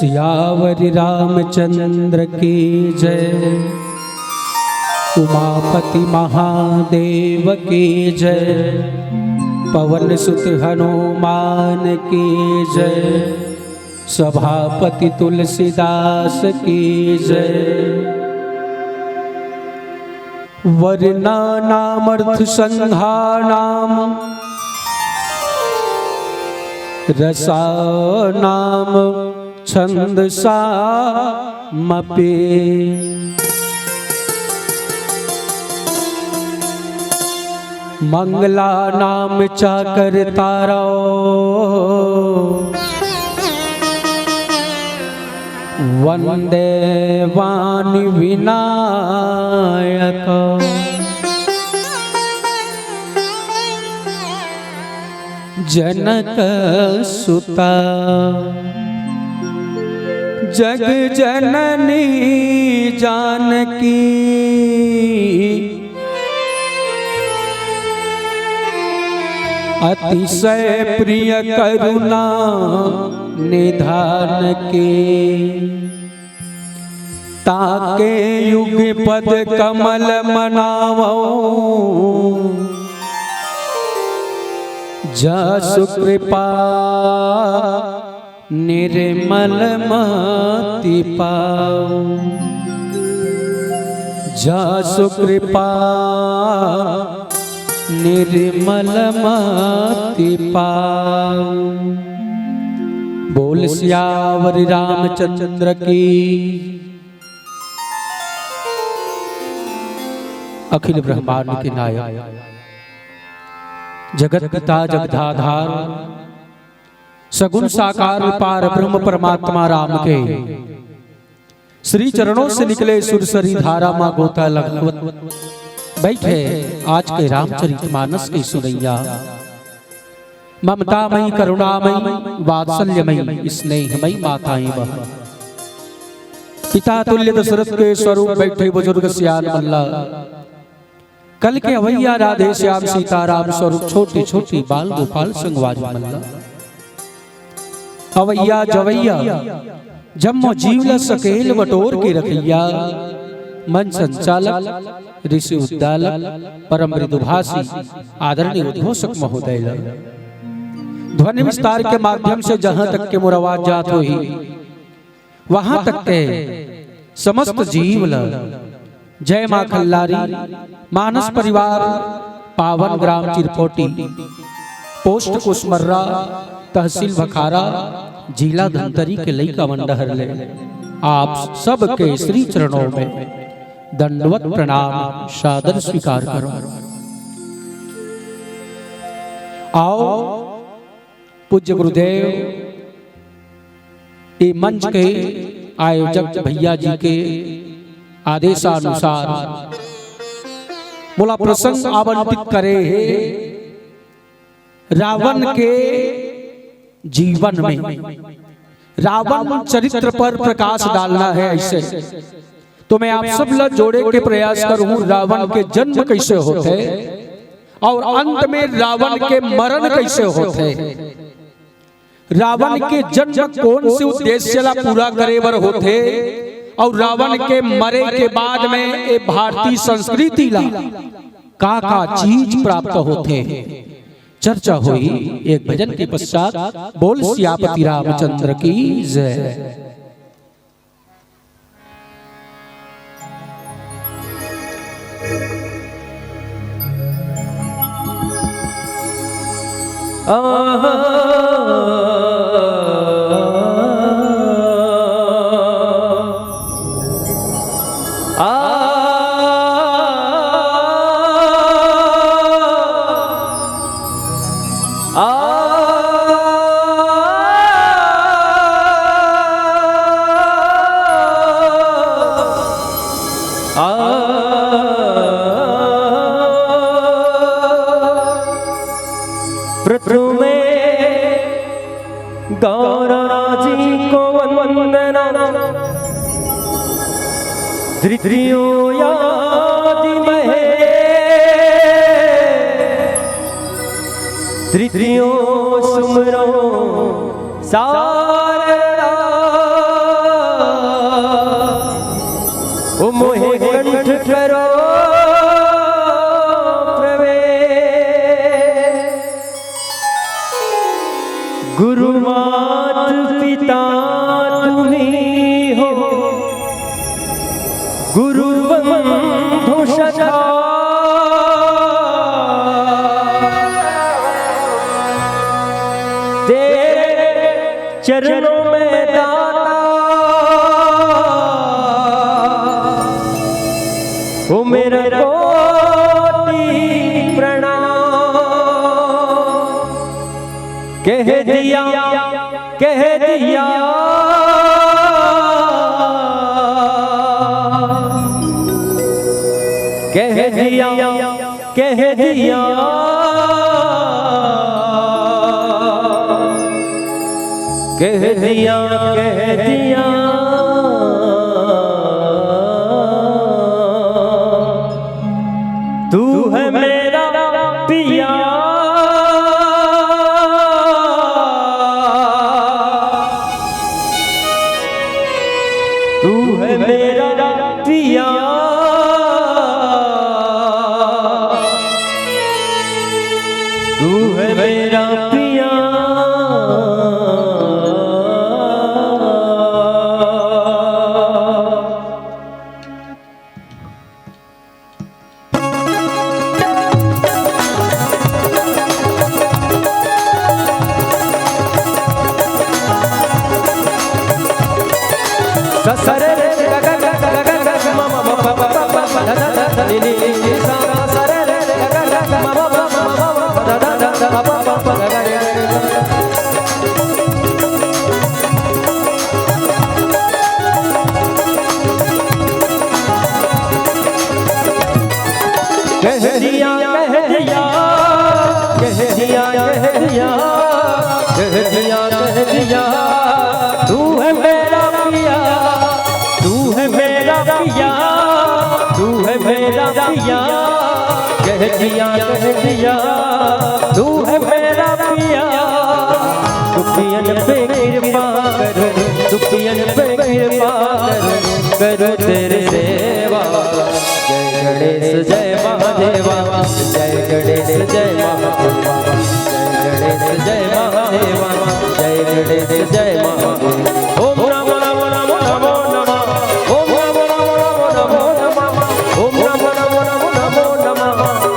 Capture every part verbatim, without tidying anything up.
सियावर रामचंद्र की जय। उमापति महादेव की जय। पवन सुत हनुमान की जय। सभापति तुलसीदास की जय। वर्णानामर्थसंघानां रसानां छन्दसामपि। मंगलानां च कर्तारौ वन्दे वाणि विनायक। जनक सुता जग जननी जानकी। अतिशय प्रिय करुणा निधान की। ताके युग पद कमल मनावो। जसु कृपा निर्मल मति पाओ। जसु कृपा निर्मल मति पाओ। बोल सियावर रामचंद्र की। अखिल ब्रह्मांड के नायक, जगत पिता जगदाधार, सगुण साकार पार ब्रह्म परमात्मा राम के श्री चरणों से निकले सुरसरी धारा मा गोता लगावत बैठे आज के रामचरित मानस के सुनैया। ममतामयी करुणामयी वात्सल्यमयी स्नेहमयी माताएं बहन, पिता तुल्य दशरथ के स्वरूप बैठे बुजुर्ग सियान मल्ला, कल के अवैया राधे श्याम सीताराम स्वरूप छोटे छोटे बाल गोपाल संगवारी मल्ला। अवैया जवैया जम्मो जीव ल सकेल बटोर के रखैया मन संचालक ऋषि उद्दालक परम मृदुभाषी आदरणीय उद्घोषक महोदय ल ध्वनि विस्तार के माध्यम से जहां तक के मोर आवाज जात होही, वहां तक के समस्त जीव ल जय मां खल्लारी, मानस परिवार, पावन ग्राम चिरपोटी, पोस्ट कुसमर्रा, तहसील भखारा, जिला धमतरी के लइका मन डहर ले आप सबके श्री चरणों में दंडवत प्रणाम सादर स्वीकार करो। आओ पूज्य गुरुदेव, ए मंच के आयोजक भैया जी के आदेशानुसार मोला प्रसंग आवंटित करे हे रावण के जीवन में, रावण चरित्र पर प्रकाश डालना है। ऐसे तो मैं आप सब ला जोड़े के प्रयास करूं, रावण के जन्म कैसे होथे और अंत में रावण के मरण कैसे होथे। रावण के जन्म कौन से उद्देश्य ला पूरा करे बर होथे और रावण के मरे के बाद में ए भारतीय संस्कृति ला का का चीज प्राप्त होथे, चर्चा होई एक भजन के पश्चात। बोल सियापति रामचंद्र की जय। प्रथमे गौरव जी को वंदना, द्वितीयो यादि महे, तृतीयो सुमरो सारदा। मेरा कोटि प्रणाम। कह दिया, कह दिया, कह दिया, कह दिया, कह दिया, कह दिया। तू है मेरा पिया, तू है मेरा पिया, तू है मेरा पिया। कह दिया, कह दिया, कह दिया, कह दिया, कह दिया, कह दिया, तू है मेरा पिया, तू है मेरा पिया, तू है मेरा पिया। कह दिया, कह दिया, तू है मेरा पिया। दुखियन पे कृपा करो, दुखियन पे कृपा करो, करो तेरी सेवा। जय गणेश जय महादेवा, जय गणेश जय महादेवा, जय गणेश जय महादेवा, जय गणेश जय महादेवा। ओम नमो नमो नमो नमो नमः। ओम नमो नमो नमो नमो नमः। ओम नमो नमो नमो नमो नमः।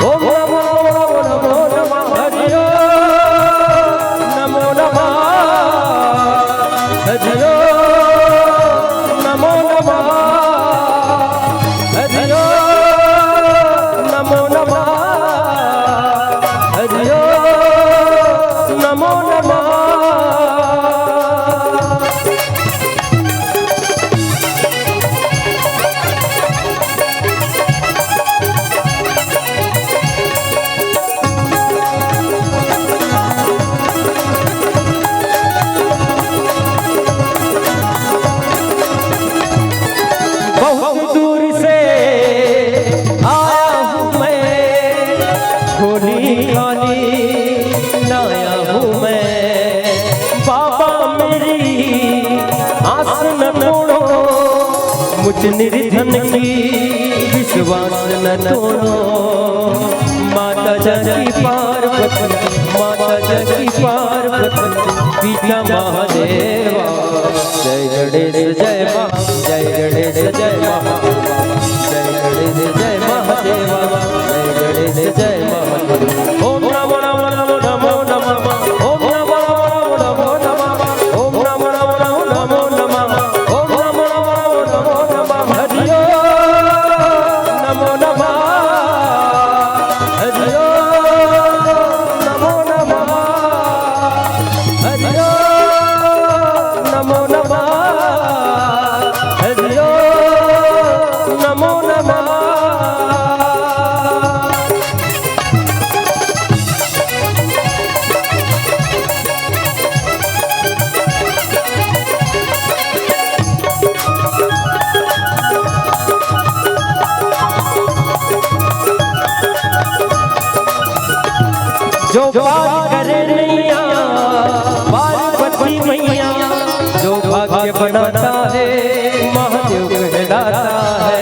ओम नमो नमो नमो नमो नमः। हरि ओम नमो नमः। हरि ओम नमो नमः। हरि ओम नमो नमः। हरि ओम नमो नमः। बहुत दूर से आया हूँ मैं, झोली खाली लाया हूँ मैं। बाबा मेरी आस न तोड़ो, मुझ निर्धन की विश्वास न तोड़ो। माता जानकी पार्वती, माता जानकी पार्वती, पिता महादेवा। जय गणेश जय महा, जय गणेश जय महा, जय गणेश जय महादेवा, जय गणेश जय महादेवा। ओम नमो नमो नमो नमो नमः। ओम नमो नमो नमो नमो नमः। ओम नमो नमो नमो नमो नमः। ओम नमो नमो नमो नमो नमः। हरि ओम नमो नमः। हरि ओम नमो नमः। हरि ओम नमो नमः। हरि ओम नमो नमः। जो पार करे नैया पार्वती मैया, जो भाग्य बनाता है महादेव कहलाता है।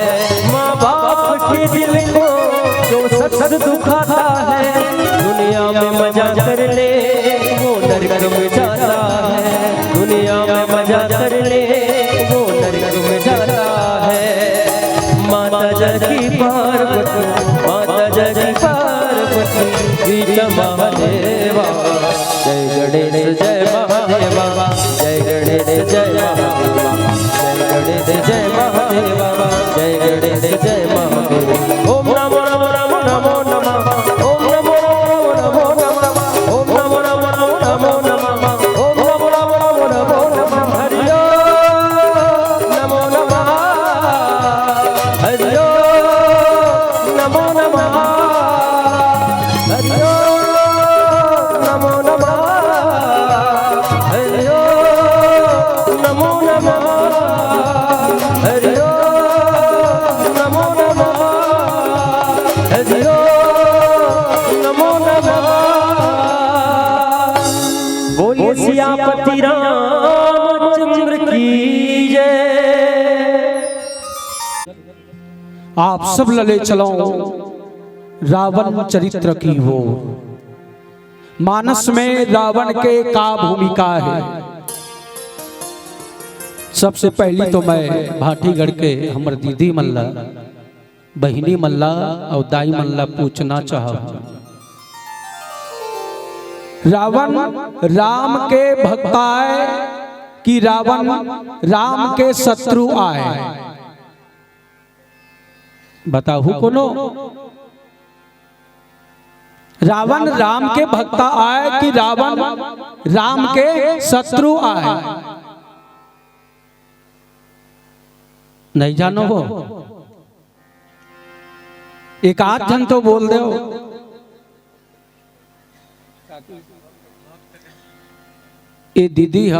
माँ बाप के दिल को जो सच दुखाता है, दुनिया में मजा कर ले वो नरक में जाता है। दुनिया में मजा कर ले वो नरक में जाता है। माता जानकी पार्वती, माता जानकी पार्वती, पिता महादेवा। जय गणेश जय महादेवा, जय गणेश जय महादेवा, जय गणेश जय महादेवा, जय गणेश जय महादेवा। हरि ओम नमो नमः। बोलिए सियापति रामचंद्र की जय। आप सब ला ले चलंव रावण चरित्र की ओर। मानस में रावण के का भूमिका हे? सबसे पहली तो मैं भाटीगढ़ के हमर दीदी मन ला, बहिनी मन ला अउ दाई मन ला पूछना चाहत हंव, रावण राम के भक्त आय कि रावण राम के शत्रु आय? बताहू कोनो। रावण राम के भक्त आय कि रावण राम के शत्रु आय? नहीं जानो हो, एक आध झन तो बोल देव। ए दीदी ह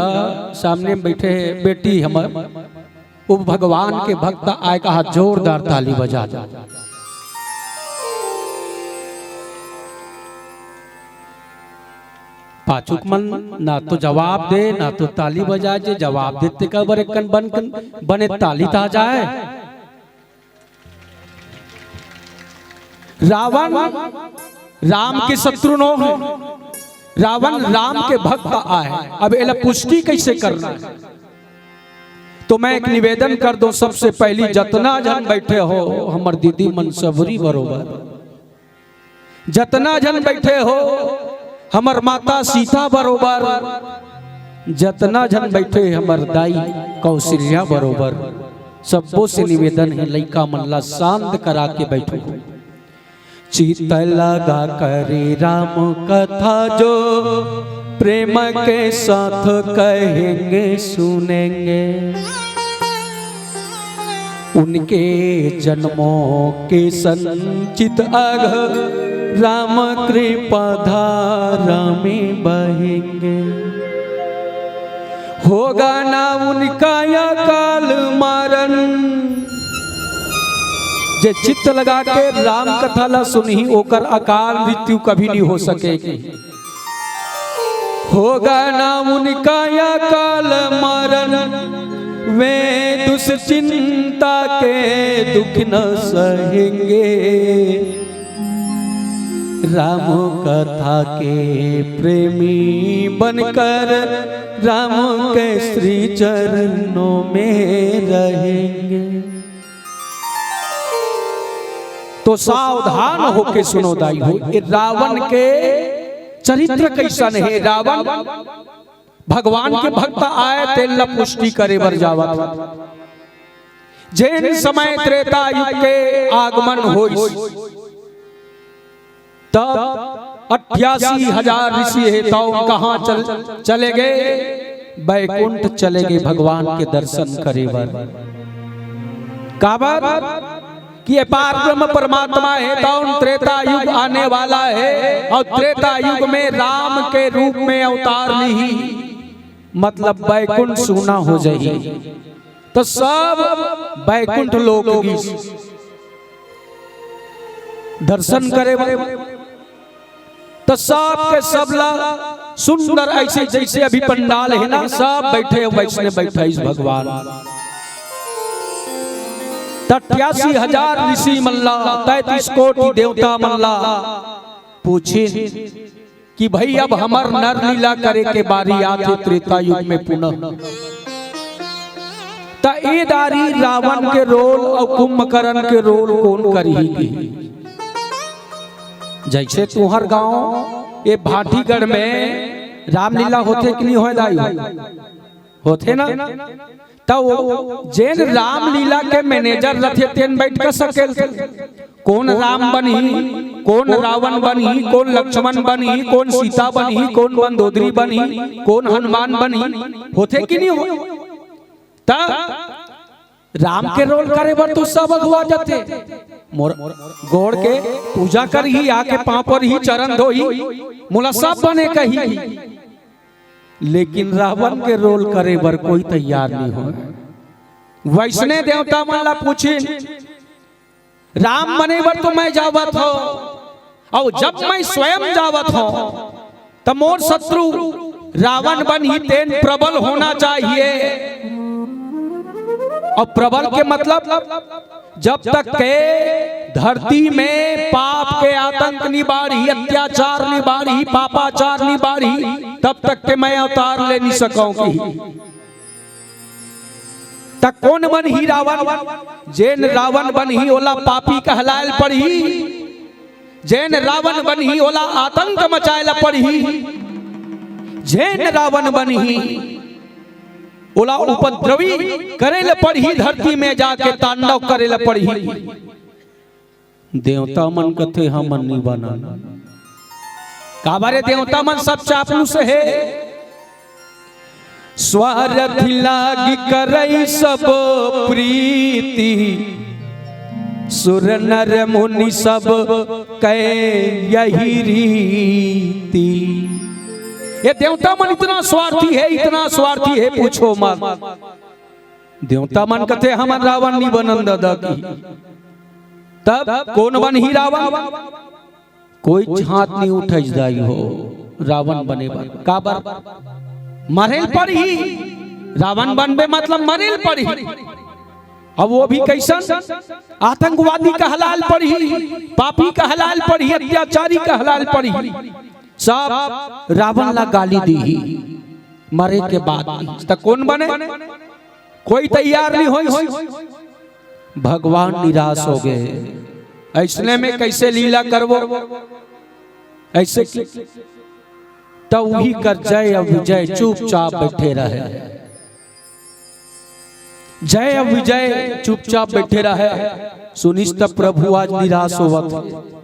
सामने में बैठे हे, बेटी हमर, वो भगवान के भक्त आय, कहा जोरदार ताली बजा दे। पाछू के मन ना तो जवाब दे, ना तो ताली बजा, जे जवाब देते का बर एक कन बन, बने ताली ता जाए। रावण राम के शत्रु नो हे, रावण राम के भक्त आय। अब एला पुष्टि कैसे करना हे? तो मैं एक निवेदन कर दूं, सबसे पहली जतना झन बैठे हो, हमर दीदी मन सबरी बरोबर, जतना झन बैठे हो, हमर माता सीता बरोबर, जतना झन बैठे, हमर दाई कौशल्या बरोबर, सब्बो से निवेदन हे, लइका मन ला शांत करा के बैठो। चित्त लगा करे राम कथा जो, प्रेम के साथ कहेंगे सुनेंगे। उनके जन्मों के संचित अघ, राम कृपा धारा में बहेंगे। होगा ना उनका अकाल मरण। जे चित्त लगा के राम कथा ला सुनही, ओकर अकाल मृत्यु कभी नहीं हो सकेगी। होगा ना उनका अकाल मरण, वे दुश्चिंता के दुख न सहेंगे। राम कथा के प्रेमी बनकर, राम के श्री चरणों में रहेंगे। तो सावधान होके सुनो दाई हो, ए रावण के चरित्र कैसन हे। रावण भगवान के भक्त आय, तेन ला पुष्टि करे बर जावत। जेन समय त्रेता युग के आगमन होइस, तब अट्ठासी हजार ऋषि हे, तौ कहाँ चल, चले गए? बैकुंठ चले गए भगवान के दर्शन करे बर। काबर? कि अपार ब्रह्म परमात्मा हे, तौन त्रेता युग आने वाला हे, अउ त्रेता युग में राम के रूप में अवतार लिही, मतलब बैकुंठ सूना हो जाही, त सब बैकुंठ लोक गिस दर्शन करे बर। त सब के सब ला सुंदर, ऐसे जैसे अभी पंडाल हे ना, सब बैठे वैसने बैठाइस भगवान। त अट्ठासी हजार ऋषि मन ला, तैंतीस कोटि देवता मन ला पूछिन कि भाई, अब हमर नर लीला करे के बारी आथे त्रेता युग में पुनः। त ए दारी रावण के रोल अउ कुंभकर्ण के रोल कोन करही? जैसे तुंहर गांव ए भाटीगढ़ में रामलीला होथे कि नहीं होय दाई? होथे ना? त वो जेन रामलीला के मैनेजर रथे तेन बैठ के सकेल, कोन राम बनही, कोन रावण बनही, कोन लक्ष्मण बनही, कोन सीता बनही, कोन मंदोदरी बनही, कोन हनुमान बनही, होथे कि नहीं हो? त राम के रोल करे बर तो सब अघुवा जाथे। मोर गोड़ के पूजा करही, आके पांव परही, चरण धोही, मोला सब बने कही। लेकिन रावण के रोल करे बर कोई तैयार नहीं हो। वैसने देवता मन ला पूछिन, राम बने बर तो मैं जावत हौं, अउ जब मैं स्वयं जावत हौं, त मोर शत्रु रावण बनही, तेन प्रबल होना चाहिए। अउ प्रबल के मतलब, जब तक के धरती में पाप के आतंक नि बाढ़ही, अत्याचार नि बाढ़ही, पापाचार नि बाढ़ही, तब तक के मैं अवतार ले नि सकौं कही। त कोन बनही रावण? जेन रावण बनही, ओला पापी कहलाय ल पड़ही। जेन रावण बनही, ओला आतंक मचाय ल पड़ही। जेन रावण बनही, ओला उपद्रवी करे ल पड़ही, धरती में जाके तांडव करे ल पड़ही। देवता मन कथे, "हमन नि बनन।" काबर ए देवता मन सब चापलूस हे। स्वारथ लाग करई सब प्रीति, सुर नर मुनि सब कै यही रीति। ए देवता मन इतना स्वार्थी हे, इतना स्वार्थी हे, पूछो मत। देवता मन कथे, "हमन रावण नि बनन ददा" कही। तब कोन बनही रावण? कोई हाथ नि उठाइस दाई हो, रावण बने बर। काबर? मरे ल पड़ही। रावण बनबे मतलब मरे ल पड़ही। अब वो भी कइसन? आतंकवादी कहलाय ल पड़ही, पापी कहलाय ल पड़ही, अत्याचारी कहलाय ल पड़ही। सब रावण ला गाली दीही मरे के बाद। त कोन बने? कोई तैयार नि होइस। भगवान निराश हो गे। अइसने में कइसे लीला करबो? अइसे कि त उही कर जय अउ विजय चुपचाप बइठे रहे। जय अउ विजय चुपचाप बइठे रहे। सुनिस त प्रभु आज निराश होवत हे।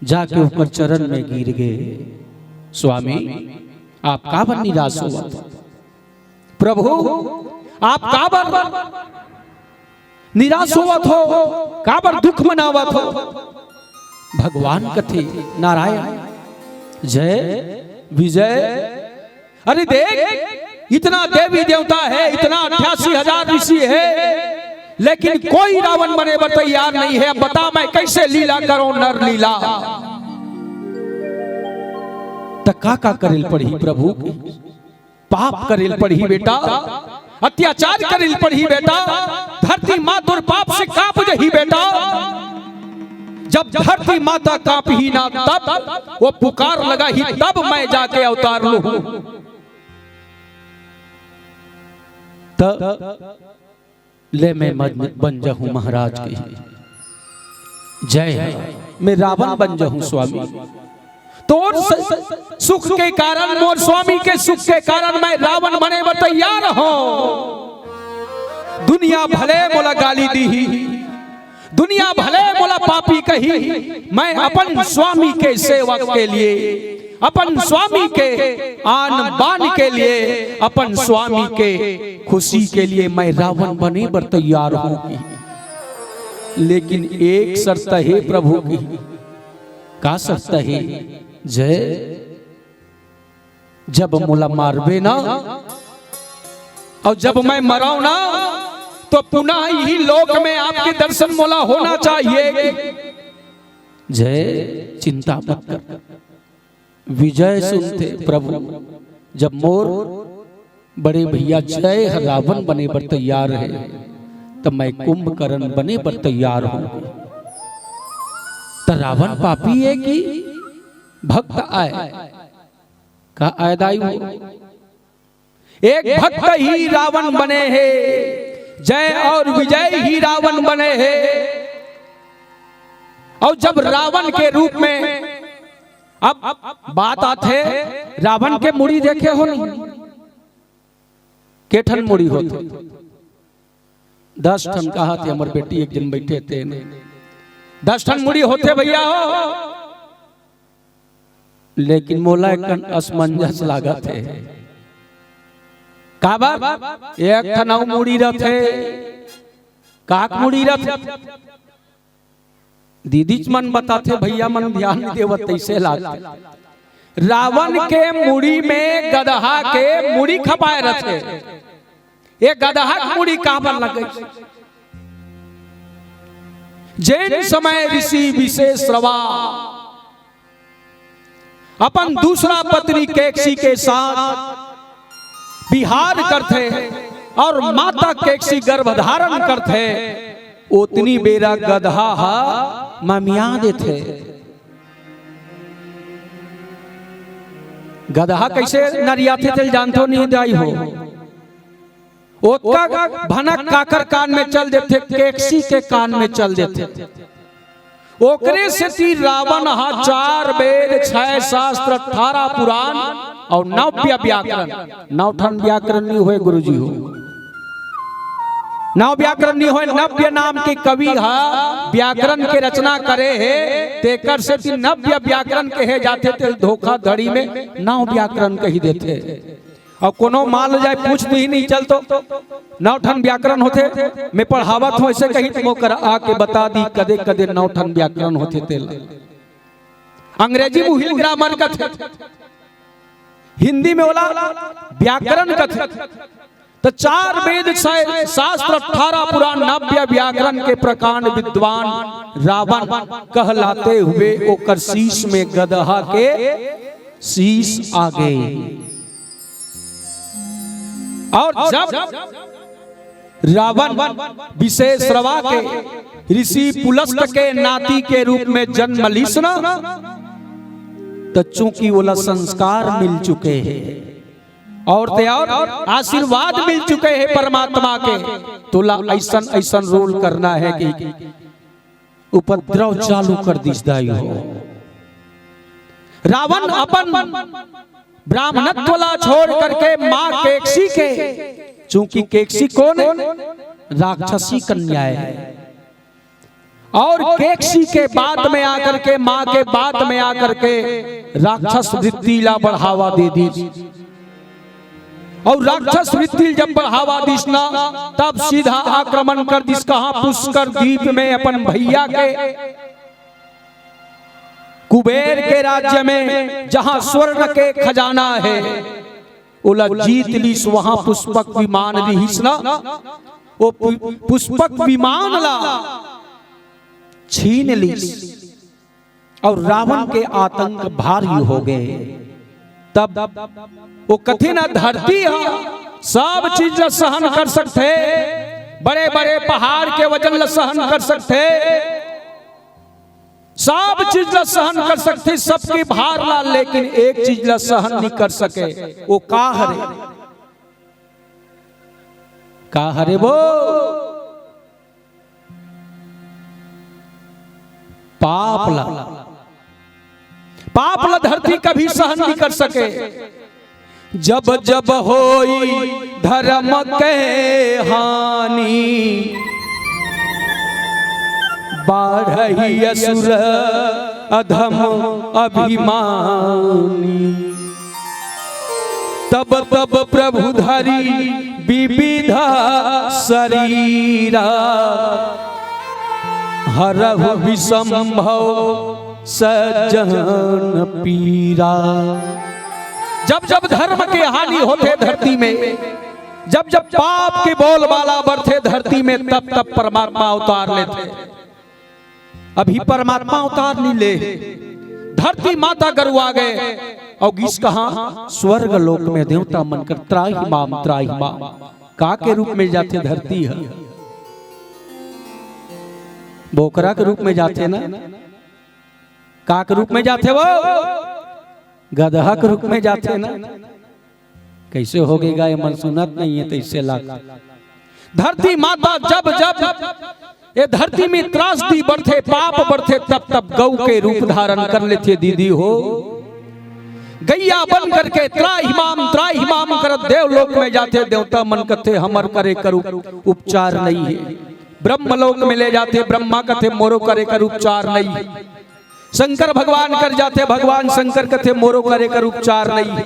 जाके ओकर चरण में गिर गे, "स्वामी, आप काबर निराश होवत हो? प्रभु, आप काबर निराश होवत हो? काबर दुख मनावत हो?" भगवान कथे, "नारायण, जय विजय।" अरे देख, इतना देवी देवता हे, इतना अट्ठासी हजार ऋषि हे, लेकिन कोई रावण बने बर तैयार नहीं हे। अब बता, मैं कइसे लीला करौं, नर लीला? त का का करे ल पड़ही प्रभु? पाप करे ल पड़ही बेटा, अत्याचार करे ल पड़ही बेटा, धरती माँ तोर पाप से कांप जही बेटा। जब धरती माता कांपही ना, तब वो पुकार लगाही, तब मैं जाके अवतार लूहूं। त ले मैं मज-, बन जाहूं महाराज कही। जय हे, मैं रावण बन जाहूं स्वामी। तोर स-, सुख के कारण, मोर स्वामी के सुख के कारण मैं रावण बने बर तैयार हौं। दुनिया भले मोला गाली दीही, दुनिया भले मोला पापी कही, मैं अपन स्वामी के सेवक के लिए, अपन स्वामी के आन बान के लिए, अपन स्वामी के खुशी के लिए मैं रावण बने बर तैयार हौं। लेकिन एक शर्त हे प्रभु की। का शर्त हे? जय जब मोला मारबे ना, अउ जब मैं मरौं ना, तो पुनः इही लोक में आपके दर्शन मोला होना चाहिए। जय, चिंता मत कर, विजय सुनथे प्रभु। जब मोर बड़े भैया जय ह रावण बने बर तैयार हे, त मैं कुंभकर्ण बने बर तैयार हौं। त रावण पापी हे कि भक्त आय? का आय दाई हो? एक भक्त ही रावण बने हे, जय अउ विजय ही रावण बने हे। अउ जब रावण के रूप में, अब बात आथे, रावण के मुड़ी देखे हो नहीं? के ठन मुड़ी होथे? दस ठन कहाथे, हमर बेटी एक झन बइठे हे तेन। दस ठन मुड़ी होथे भैया हो, लेकिन मोला एक ठन असमंजस लागत हे। काबर? एक ठन अउ मुड़ी रथे, काक मुड़ी रथे। दीदीच मन बताथे, भैया मन ध्यान नइ देवत, तइसे लागथे। रावण के मुड़ी में गदहा के मुड़ी खपाय रथे। ए गदहा के मुड़ी काबर लगे? जेन समय ऋषि विशेषरवा अपन दूसरा पत्नी केकसी के साथ विहार करथे अउ माता केकसी गर्भ धारण करथे, ओतनी बेरा गदहा ह ममिया देथे। गदहा कइसे नरियाथे तेला जानथो नहीं दाई हो। ओतका भनक काकर कान में चल देथे, केकसी के कान में चल देथे। ओकरे सेती रावण ह चार वेद, छह शास्त्र, अठारह पुराण अउ नब्य व्याकरण, नौ ठन व्याकरण नहीं होय गुरुजी हो, नौ व्याकरण नहीं होय, नब्य नाम के कवि ह व्याकरण के रचना करे हे, तेकर सेती नब्य व्याकरण कहे जाथे। तेला धोखाधड़ी में नौ व्याकरण कहि देथे। अउ कोनो मान लो जाय, पूछ दिही नहीं, चल तो नौ ठन व्याकरण होथे, मैं पढ़ावत हों, अइसे कही त मोकर आके बता दी कदे कदे नौ ठन व्याकरण होथे तेला। अंग्रेजी में हिल ग्रामर कथे, हिंदी में ओला व्याकरण कथे। त चार वेद, छह शास्त्र, अठारह पुराण, नब्य व्याकरण के प्रकांड विद्वान रावण कहलाते हुए ओकर शीश में गदहा के शीश आ गे। अउ जब रावण विशेषरवा के ऋषि पुलस्त के नाती के रूप में जन्म लिस न, त चूंकि ओला संस्कार मिल चुके हे अउ ते अउ आशीर्वाद मिल चुके हे परमात्मा के, तोला अइसन अइसन रोल करना हे कि उपद्रव चालू कर दिस दाई हो। रावण अपन ब्राह्मणत्व ला छोड़ करके माँ केकसी के, चूंकि केकसी कोन हे? राक्षसी कन्या हे। अउ केकसी के बात में आकर के, माँ के बात में आकर के राक्षस वृत्ति ला बढ़ावा दे दिस। अउ राक्षस वृत्ति जब बढ़ावा दिस ना, तब सीधा आक्रमण कर दिस कहाँ? पुष्कर द्वीप में अपन भैया के कुबेर के राज्य में, जहाँ स्वर्ण के खजाना हे, ओला जीत लिस। वहाँ पुष्पक विमान रिहिस ना, ओ पु-, पुष्पक विमान ला छीन लिस। अउ रावण के आतंक भारी हो गे। तब ओ कथे ना, धरती ह सब चीज ला सहन कर सकथे, बड़े-बड़े पहाड़ के वजन ला सहन कर सकथे, सब चीज ला सहन कर सकथे, सबके भार ला, लेकिन एक चीज ला सहन नहीं कर सके। ओ का हरे? का हरे वो? पाप ला, पाप ला धरती कभी सहन नहीं कर सके। जब जब होई धर्म के हानि, बाढ़ही असुर अधम अभिमानी। तब तब प्रभु धरी विविध शरीरा, हरहु विषम भव सज्जन पीरा। जब जब धर्म के हानि होथे धरती में, जब जब पाप के बोलबाला बढ़थे धरती में, तब तब परमात्मा अवतार लेथे। अभी परमात्मा अवतार नहीं ले, धरती माता गरुआ गे, अउ गिस कहाँ? स्वर्ग लोक में देवता मन कर त्राहि माम, त्राहि माम। का के रूप में जाथे धरती ह? बोकरा के रूप में जाथे ना। का के रूप में जाथे वो? गदहा के रूप में जाथे ना। कइसे हो गे गा, ये मन सुनत नहीं हे, तइसे लाग। धरती माता जब जब ये धरती में त्रासदी बढ़थे, पाप बढ़थे, तब तब गऊ के रूप धारण कर लेथे दीदी हो। गैया बन करके त्राहि माम, त्राहि माम करत देवलोक में जाथे, देवता मन कथे हमर करे कर उप-, उपचार नहीं हे। ब्रह्मलोक में ले जाथे, ब्रह्मा कथे मोरो करे कर उपचार नहीं हे। शंकर भगवान कर जाथे, भगवान शंकर कथे मोरो करे कर उपचार नहीं हे।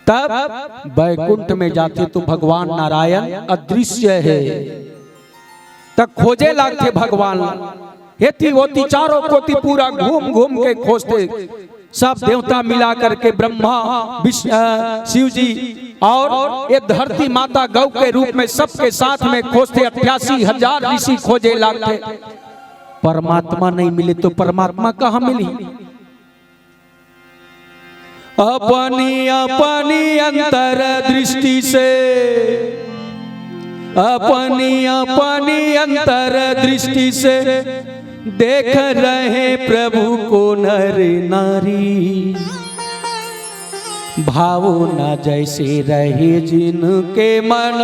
तब बैकुंठ में जाथे तो भगवान नारायण अदृश्य हे। तब खोजे लागथे भगवान ला। एती ओती चारों कोती पूरा घूम घूम के खोजथे। सब देवता मिला करके ब्रह्मा, विष्णु, अ, शिव जी, और ये धरती माता गौ के रूप में सबके साथ में खोजथे, अट्ठासी हजार ऋषि खोजे लागथे, परमात्मा नहीं मिले तो परमात्मा कहाँ मिली? अपनी अपनी अंतर दृष्टि से, अपनी अपनी अंतर दृष्टि से देख रहे प्रभु को नर नारी। भावना जैसे रहे जिनके मन,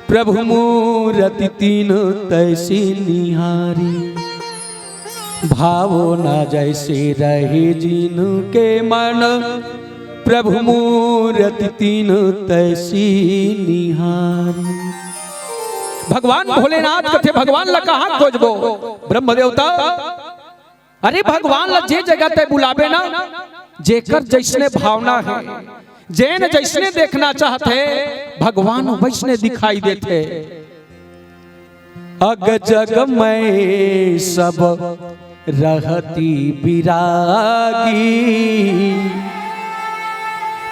प्रभु मूरति तीन तैसी निहारी। भावना जैसे रहे जिनके मन, प्रभु मूरति तीन तैसी निहारी। भगवान भोलेनाथ कथे, भगवान ला कहाँ खोजबो? ब्रह्म देवता, अरे भगवान ला जे जगह तय बुलाबे ना, जेकर जैसने भावना हे, जेन जैसने देखना चाहत हे, भगवान वैसने दिखाई देथे। अग जग में सब रहती विरागी,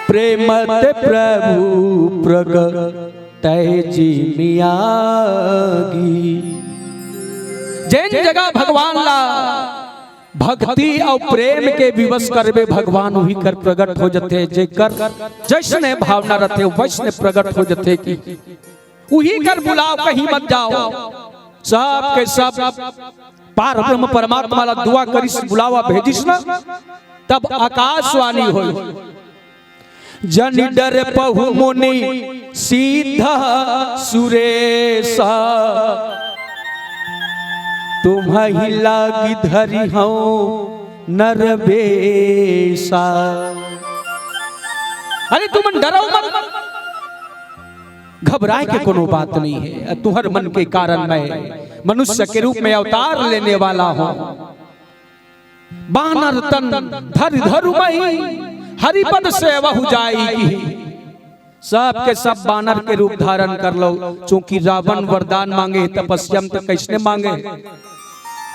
प्रेमत प्रभु प्रगटै जिमियागी। जेन जगह भगवान ला भक्ति अउ प्रेम के विवश करबे, भगवान उही कर प्रगट हो जथे, जेकर जैसने भावना रथे वैसने प्रगट हो जथे। कि उही कर बुलाव, कहीं मत जाव। सब के सब पार ब्रह्म परमात्मा ला दुआ करिस, बुलावा भेजिस ना, तब आकाशवाणी होई, जनि डरपहु मुनि सिद्ध सुरेसा, तुम्हहि लागि धरिहौं नर बेसा। अरे तुमन डरव मत, घबराय के कोनो बात नहीं हे। तुंहर मन के कारण मैं मनुष्य के रूप में अवतार लेने वाला हौं। बानर तन धरि धरु मही, हरिपद सेवहु जाई की। सब के सब बानर के रूप धारण कर लव, चूंकि रावण वरदान मांगे, तपस्या में त कइसने मांगे।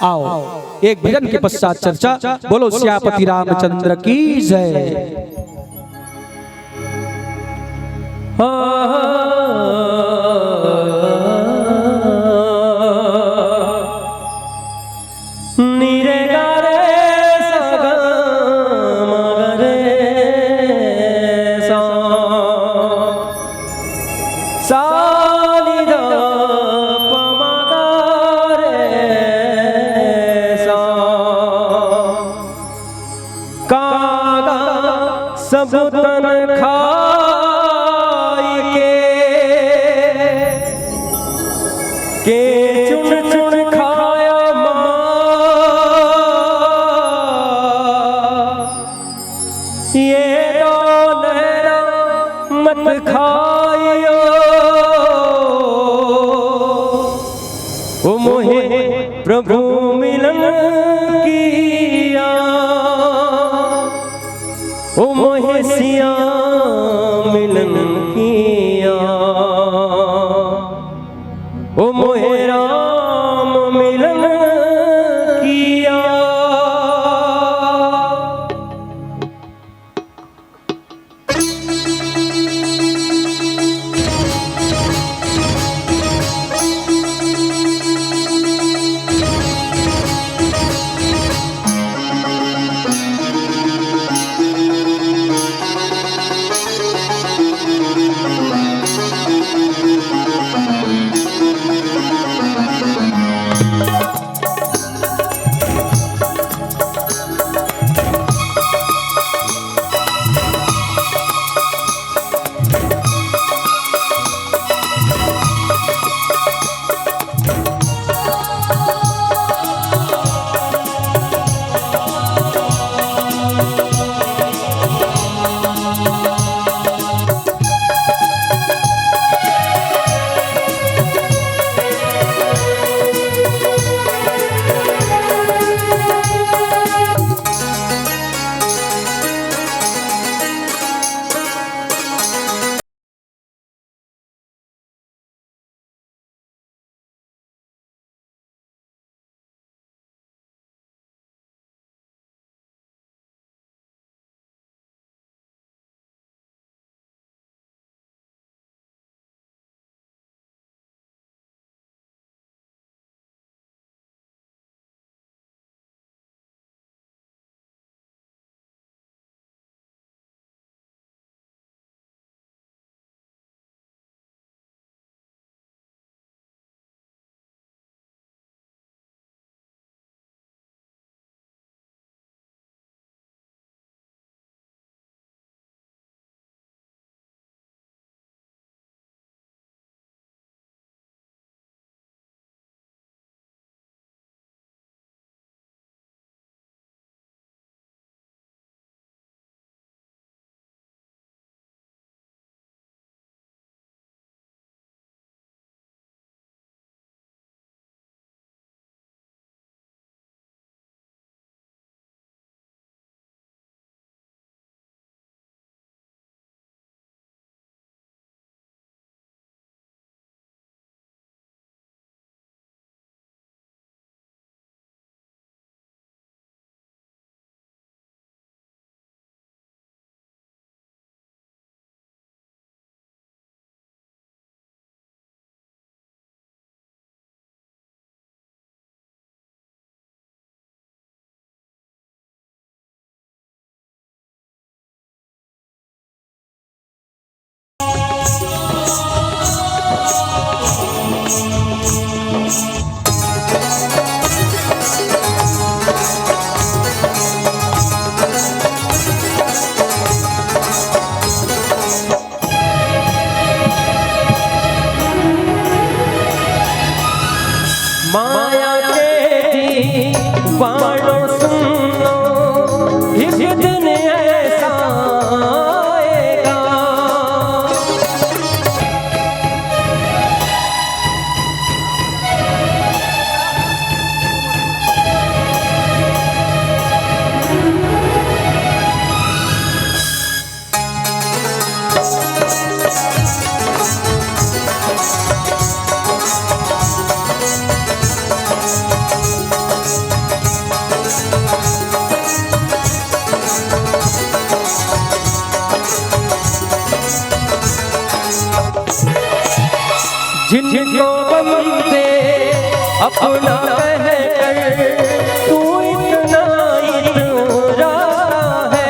आव, एक भजन के पश्चात चर्चा। बोलो सियापति रामचंद्र की जय। निरे गारे सा गा मा गा रे सा। सा नि ध प म ग रे सा। कागा सब तन खाई के, के चुन चुन खाया माँ। ये दो नैना मत खाइयो, ओ मोहे प्रभु मिलन किया, ओ मोहे सिया मिलन किया, ओ मोहे राम मिलन किया। अपना कहकर तू इतना इतरा है।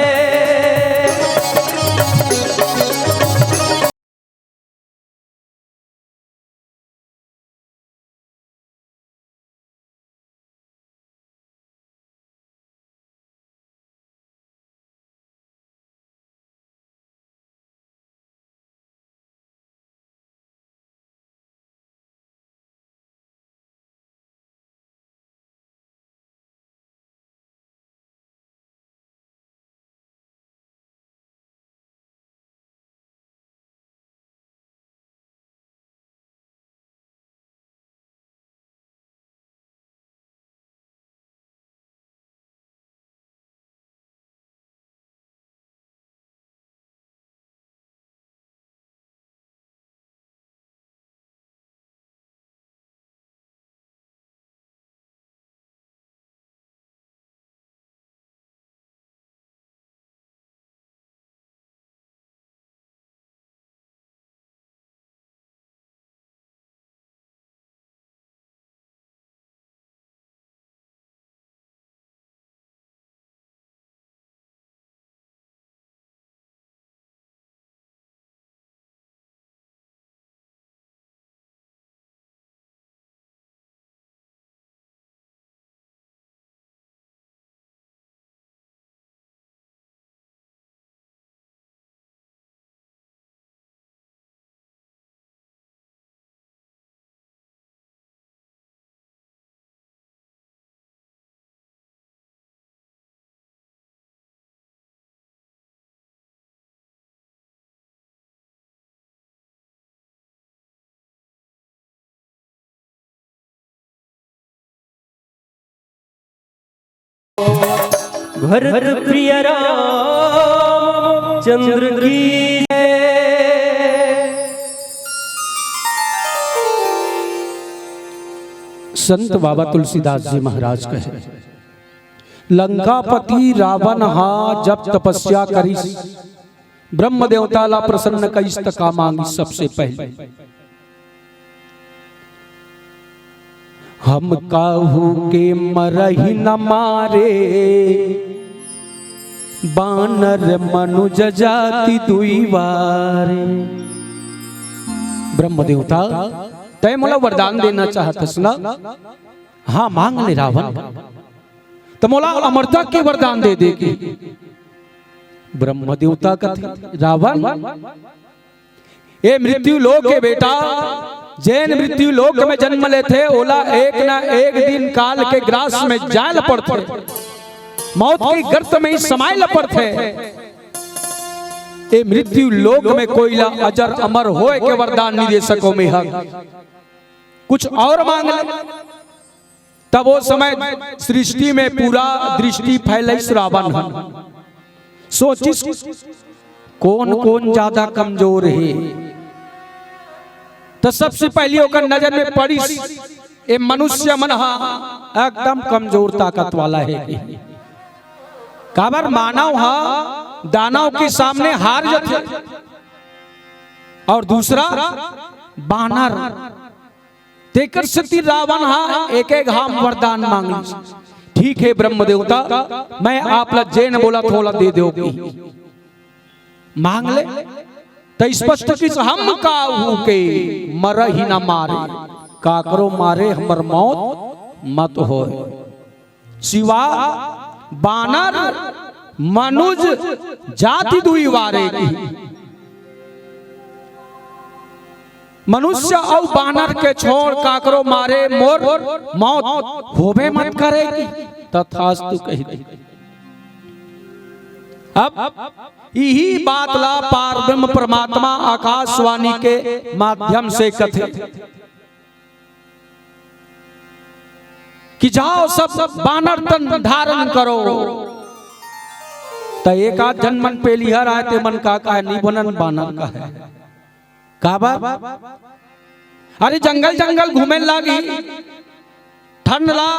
भरत प्रिय रामचंद्र की जय। संत बाबा तुलसीदास जी महाराज कहे, लंकापति रावण हा जब तपस्या करिस, ब्रह्म देवता ला प्रसन्न कइस त का मांगिस सबसे पहले? हम काहू के मरहि न मारे, बानर मनुज जाति दुई वारे। ब्रह्म देवता, तै मोला वरदान देना चाहत हस ना? हाँ, मांग ले रावण। त मोला अमरता के वरदान दे दे के। ब्रह्म देवता कथे, रावण, ए मृत्यु लोक के बेटा, जेन मृत्यु लोक में जन्म लेथे, ओला एक ना एक दिन काल के ग्रास में जाय ल पड़थे, मौत के गर्त में ही समाय ल पड़थे। ए मृत्यु लोक में कोई ला अजर अमर होय के वरदान नहीं दे सको मेहर, कुछ और मांग ले। तब ओ समय सृष्टि में पूरा दृष्टि फैलइस रावण ह। सोचिस, कोन-कोन ज्यादा कमजोर हे? त सबसे पहिली ओकर नजर में पड़िस, ए मनुष्य मन ह एकदम कमजोर ताकत वाला हे। काबर मानव ह दानव के सामने हार जथे, अउ दूसरा बानर। तेकर सेती रावण ह एक एक घाम वरदान मांगिस। ठीक हे ब्रह्म देवता, मैं आप ला जेन बोलत हों ओला दे देव कि मांग ले। त स्पष्ट किस, हम काहू के मरहि न मारे, काकरो मारे हमर मौत मत होय। सिवा बानर मनुज जाति दुई वारे की। मनुष्य अउ बानर के छोड़ काकरो मारे मोर मौत होबे मत करे की। तथास्तु कहि दे। अब इही बात ला पार ब्रह्म परमात्मा आकाशवाणी के माध्यम से कथे। कि जाओ सब बानर तन धारण करो। त एक आध झन मन पेलिहर आय, ते मन का कहे, "नी बनन बानर कहे।" काबर? अरे जंगल जंगल घूमे लागही, ठंड ला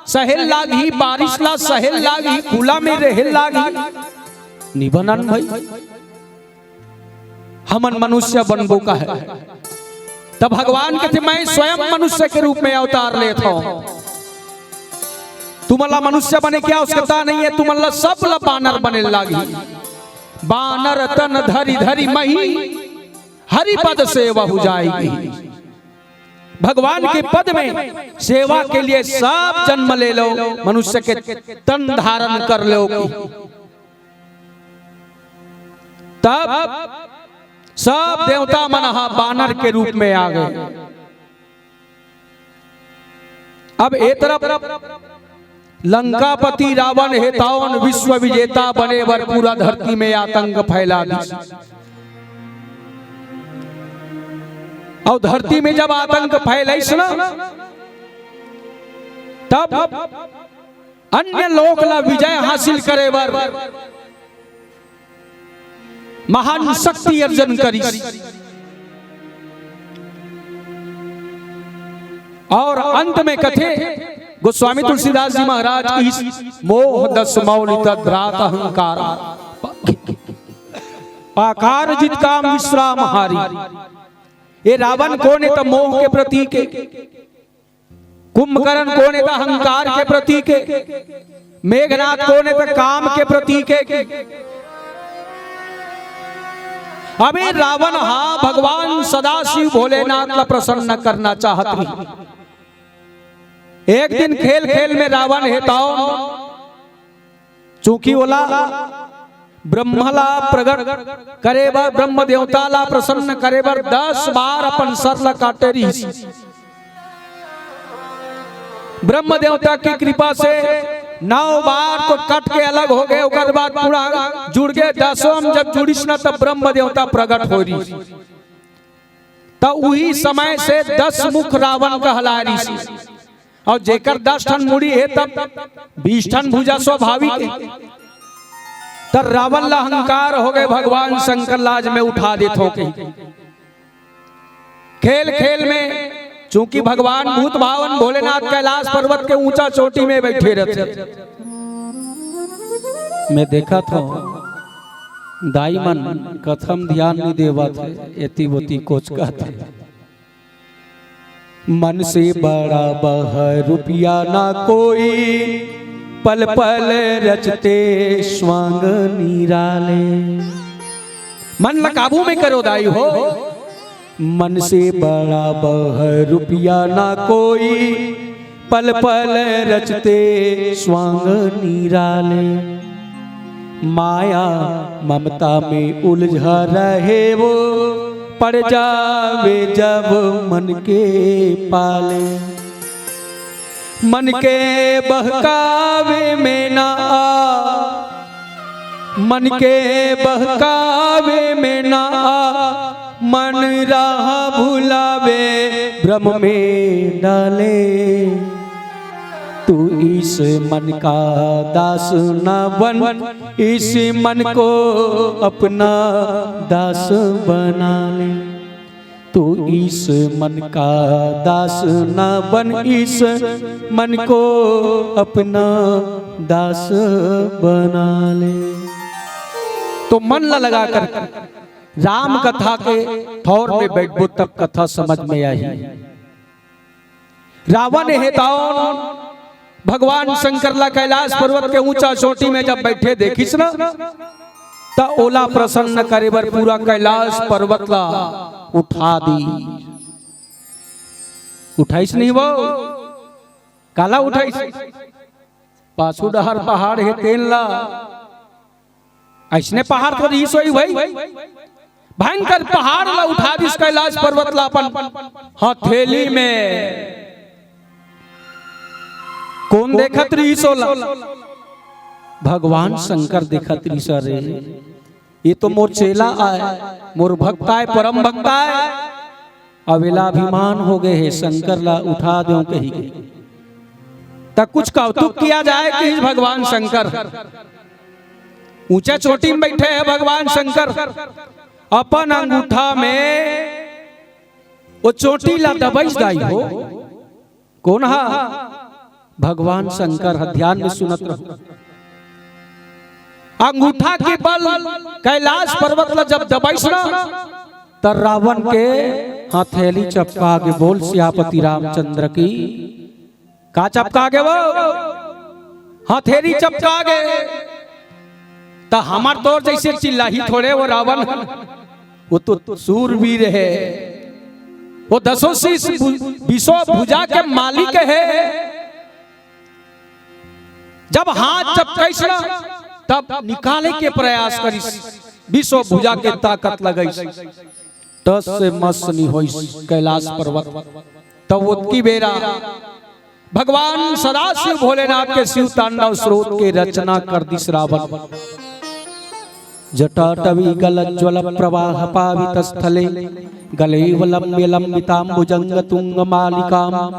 सहेल लागही, बारिश ला सहेल लागही, खुला में रहे लागही। नी बनन भाई। हमन मनुष्य बनबो कहे। त तब भगवान कथे, मैं स्वयं मनुष्य के रूप में अवतार लेत हंव। तुमन ला मनुष्य बने के आवश्यकता नहीं है, तुमन ला सब ला बानर बने लागही। बानर तन धरि धरि मही, हरि पद सेवहु जाय कही। भगवान के पद में सेवा के लिए सब जन्म ले लो, मनुष्य के तन धारण कर लो की। तब सब देवता मन ह बानर के रूप में आ गए। अब ए तरफ लंकापति रावण हे, तौन विश्व विजेता बने बर पूरा धरती में आतंक फैला दिस। अउ धरती में जब आतंक फैलइस ना, तब अन्य लोक ला विजय हासिल करे बर महान शक्ति अर्जन करिस। और अंत में कथे गोस्वामी तुलसीदास जी महाराज की, मोह दस मौलित द्रात अहंकार, पाकार जित काम विश्राम हारी। ये रावण कोन हे? त मोह के प्रतीक हे। कुंभकर्ण कोन हे? त अहंकार के प्रतीक हे। मेघनाथ कोन हे? त काम के प्रतीक हे। अबे रावण हा भगवान सदाशिव भोलेनाथ ला प्रसन्न करना चाहत रही। एक दिन खेल खेल में रावण हे तौन, चूंकि ओला ब्रह्म ला प्रगट करे बर, ब्रह्म देवता ला प्रसन्न करे बर दस बार अपन सर ला काटे रहिस। ब्रह्म देवता की कृपा से नौ बार तो कट के अलग हो गए, ओकर बाद पूरा जुड़ गए। दसों में जब जुड़िस ना, तब ब्रह्म देवता प्रगट हो रहिस। त उही समय से दस मुख रावण कहला रहिस। अउ जेकर दस ठन मुड़ी हे, तब बीस ठन भुजा स्वाभाविक हे। त रावण ला अहंकार हो गए, भगवान शंकर ला आज मैं उठा देत हंव कही। खेल खेल में चूंकि भगवान भूत भावन भोलेनाथ कैलाश पर्वत के ऊंचा चोटी में बैठे रहते। मैं देखत हंव, दाई मन कथम ध्यान नहीं देवत हे, एती ओती कोचकत हे। मन से बड़ा बह रुपया ना कोई, पल पल रचते स्वांग निराले। मन ला काबू में करो दाई हो। मन से बड़ा बह रुपया ना कोई, पल पल रचते स्वांग निराले। माया ममता में उलझा रहे वो, पड़ जावे जब मन के पाले। मन के बहकावे में ना आ, मन के बहकावे में ना आ, मन राह भुलावे भ्रम में डाले। तू इस मन का दास न बन, इस मन को अपना दास बना ले। तू इस मन का दास न बन, इस मन को अपना दास बना ले। तो मन ला लगा कर राम कथा के ठौर में बैठबो, तब कथा समझ में आही। रावण हे तौन भगवान शंकर ला कैलाश पर्वत के ऊंचा चोटी में जब बैठे देखिस ना, त ओला प्रसन्न करे बर पूरा कैलाश पर्वत ला उठा दी। उठाइस नहीं वो? काला उठाइस? पाछू डहर पहाड़ हे तेन ला। अइसने पहाड़ तो रहिस होही भाई, भयंकर पहाड़ ला उठा दिस कैलाश पर्वत ला अपन हथेली में। कोन देखत रहिस ओला? भगवान शंकर देखत रहिस। अरे, ये तो मोर चेला आय, मोर भक्त आय, परम भक्त आय। अब एला अभिमान हो गए हे, शंकर ला उठा देंव कही के। त कुछ कौतुक किया जाए कि भगवान शंकर ऊंचा चोटी में बैठे हैं भगवान शंकर, अपन अंगूठा में वो चोटी ला दबइस दाई हो। कोन हा? भगवान शंकर ह। ध्यान में सुनत रहो। अंगूठा के बल कैलाश पर्वत ला जब दबइस ना, त रावण के हथेली चपका गे, बोल सियापति रामचंद्र की। का चपका गे वो? हथेली चपका गे। त हमर तोर जइसे चिल्लाही थोड़े वो रावण। वो तो सूरवीर हे, वो दसों शीश भु-, बीसों भुजा के मालिक हे। जब हाथ चपकाइस ना, तब निकाले के प्रयास करिस, बीसों भुजा के ताकत लगाइस। टस से मस नि होइस कैलाश पर्वत। तब ओतकी बेरा भगवान सदाशिव भोलेनाथ के शिव तांडव स्रोत के रचना कर दिस रावण। जटाटवीगलज्वलप्रवाहपावितस्थले गलेवलम्ब्य लम्बिताम्बुजङ्गतुङ्गमालिकाम्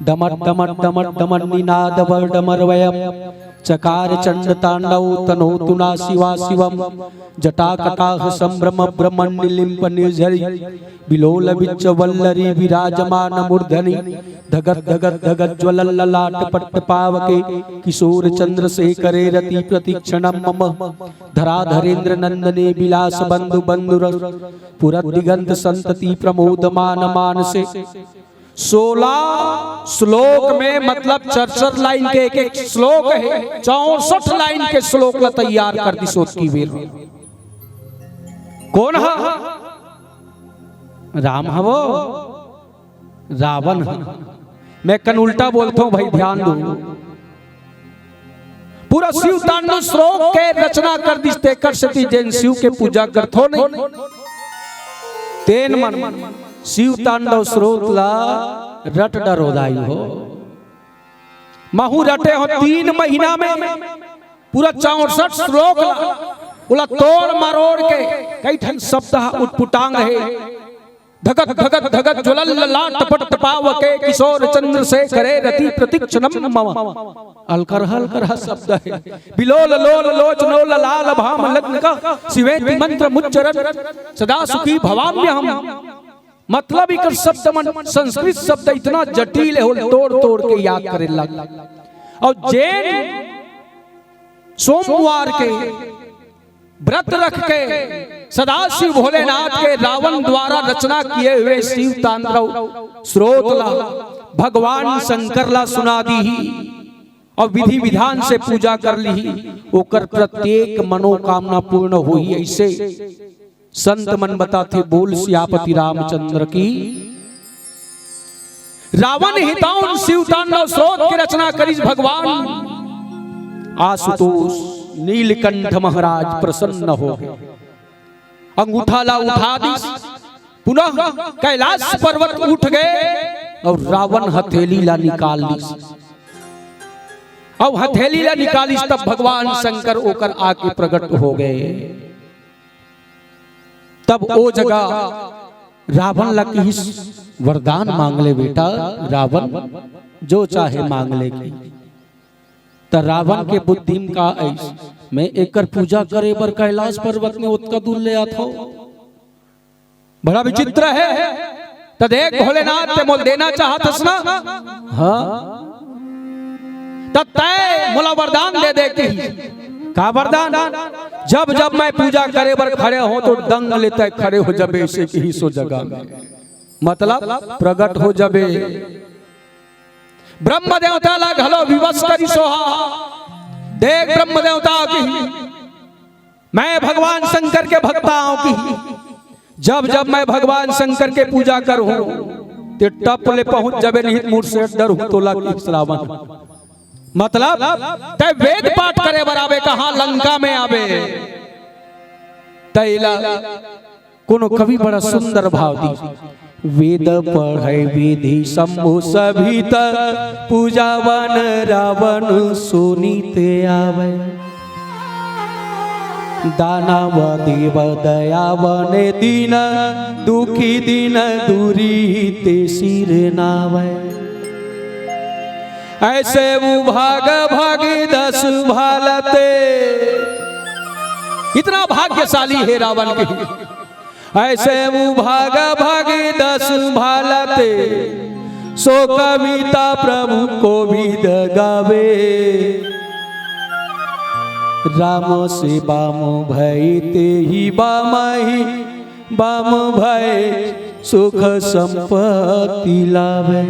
डमड् डमड् डमड् डमड्निनादवर्डमर्वयम् चकार चण्डताण्डवो तनोतु ना शिवा शिवम्। जटाकटाहसम्भ्रमभ्रमण्डिलिम्पनिर्झरी विलोलविच्चवल्लरी विराजमानमूर्धनि धगद् धगद् धगज्ज्वलल्ललाटपट्टपावके किशोरचन्द्रशेखरे रतिप्रतिक्षणं मम। धराधरेन्द्रनन्दने विलासबन्धुबन्धुरसपुरद्दिगन्तसन्ततिप्रमोदमानमानसे। सोलह श्लोक में, मतलब चार चार लाइन के एक एक श्लोक हे, चौसठ लाइन के श्लोक ला तैयार कर दिस ओतकी बेर। कोन ह? राम ह वो, रावण ह। मैं कन उल्टा बोलथों भाई, ध्यान दो। पूरा शिव तांडव श्लोक के रचना कर दिस, तेकर सेती जेन शिव के पूजा करथो नहीं, तेन मन शिव तांडव स्रोत ला रट डरो दाई हो। महू रटे हो तीन महीना में पूरा चौसठ श्लोक ला, ओला तोड़ मरोड़ के कई ठन शब्द ह उटपुटांग हे। धगत धगत धगत ज्वलल्ललाटपट्टपावके किशोरचन्द्रशेखरे रतिप्रतिक्षणं मम। अलकरहा अलकरहा शब्द हे। विलोललोललोचनो ललाटभामलग्नकः शिवेति मन्त्रमुच्चरन् सदा सुखी भवाम्यहम्। मतलब इकर शब्द मन, संस्कृत शब्द इतना जटिल हे, ओला तोड़ तोड़ के याद करे लग। अउ जेन सोमवार के व्रत रख के सदाशिव भोलेनाथ के रावण द्वारा रचना किए हुए शिव तांडव स्रोत ला भगवान शंकर ला सुना दीही अउ विधि विधान से पूजा कर लीही, ओकर प्रत्येक मनोकामना पूर्ण होही। अइसे संत मन बताथे, बोल सियापति रामचंद्र की। रावण हितौन शिव तांडव स्रोत के रचना करिस भगवान। आशुतोष नीलकंठ महाराज प्रसन्न हो गे, अंगूठा ला उठा दिस, पुनः कैलाश पर्वत उठ गे अउ रावण हथेली ला निकाल लिस। अउ हथेली ला निकालिस तब भगवान शंकर ओकर आके प्रकट हो गे। तब ओ जगह रावण ला किहिस, वरदान मांग ले बेटा रावण, जो चाहे मांग ले की। त रावण के बुद्धि म का आइस, मैं एकर पूजा करे बर कैलाश पर्वत में ओतका दूर ले आथव। बड़ा विचित्र हे। त देख भोलेनाथ, ते मोला देना चाहत हस ना? हाँ। त तैं मोला वरदान दे दे किहिस। का वरदान? जब जब मैं पूजा करे बर खड़े हों त डंग ले तैं खड़े हो जाबे, अइसे किहिस ओ जगह में। मतलब प्रकट हो जाबे। ब्रह्म देवता ला घलो विवश करिस ओहा। देख ब्रह्म देवता की, मैं भगवान शंकर के भक्ता हौं कि जब जब मैं भगवान शंकर के पूजा करहूं, ते टप ले पहुंच जाबे, नहीं त मोर से डरहूं तोला कि श्रावण। मतलब, तैं वेद पाठ करे बर आबे, कहां लंका में आबे। तैला कोनो कवि बड़ा सुंदर भाव दी। वेद पढ़ै विधि शंभु सभी त, पूजावन रावण सुनित आवै। दानव देव दयावन दीन, दुखी दीन दूरी ते सिर नावै। अइसे उभाग भागी दस भालते। इतना भाग्यशाली हे रावण के। अइसे उभाग भागी दस भालते, सो कविता प्रभु कोविद गावे। राम से बाम भई तेहि बामहि, बाम भई सुख संपत्ति लावे।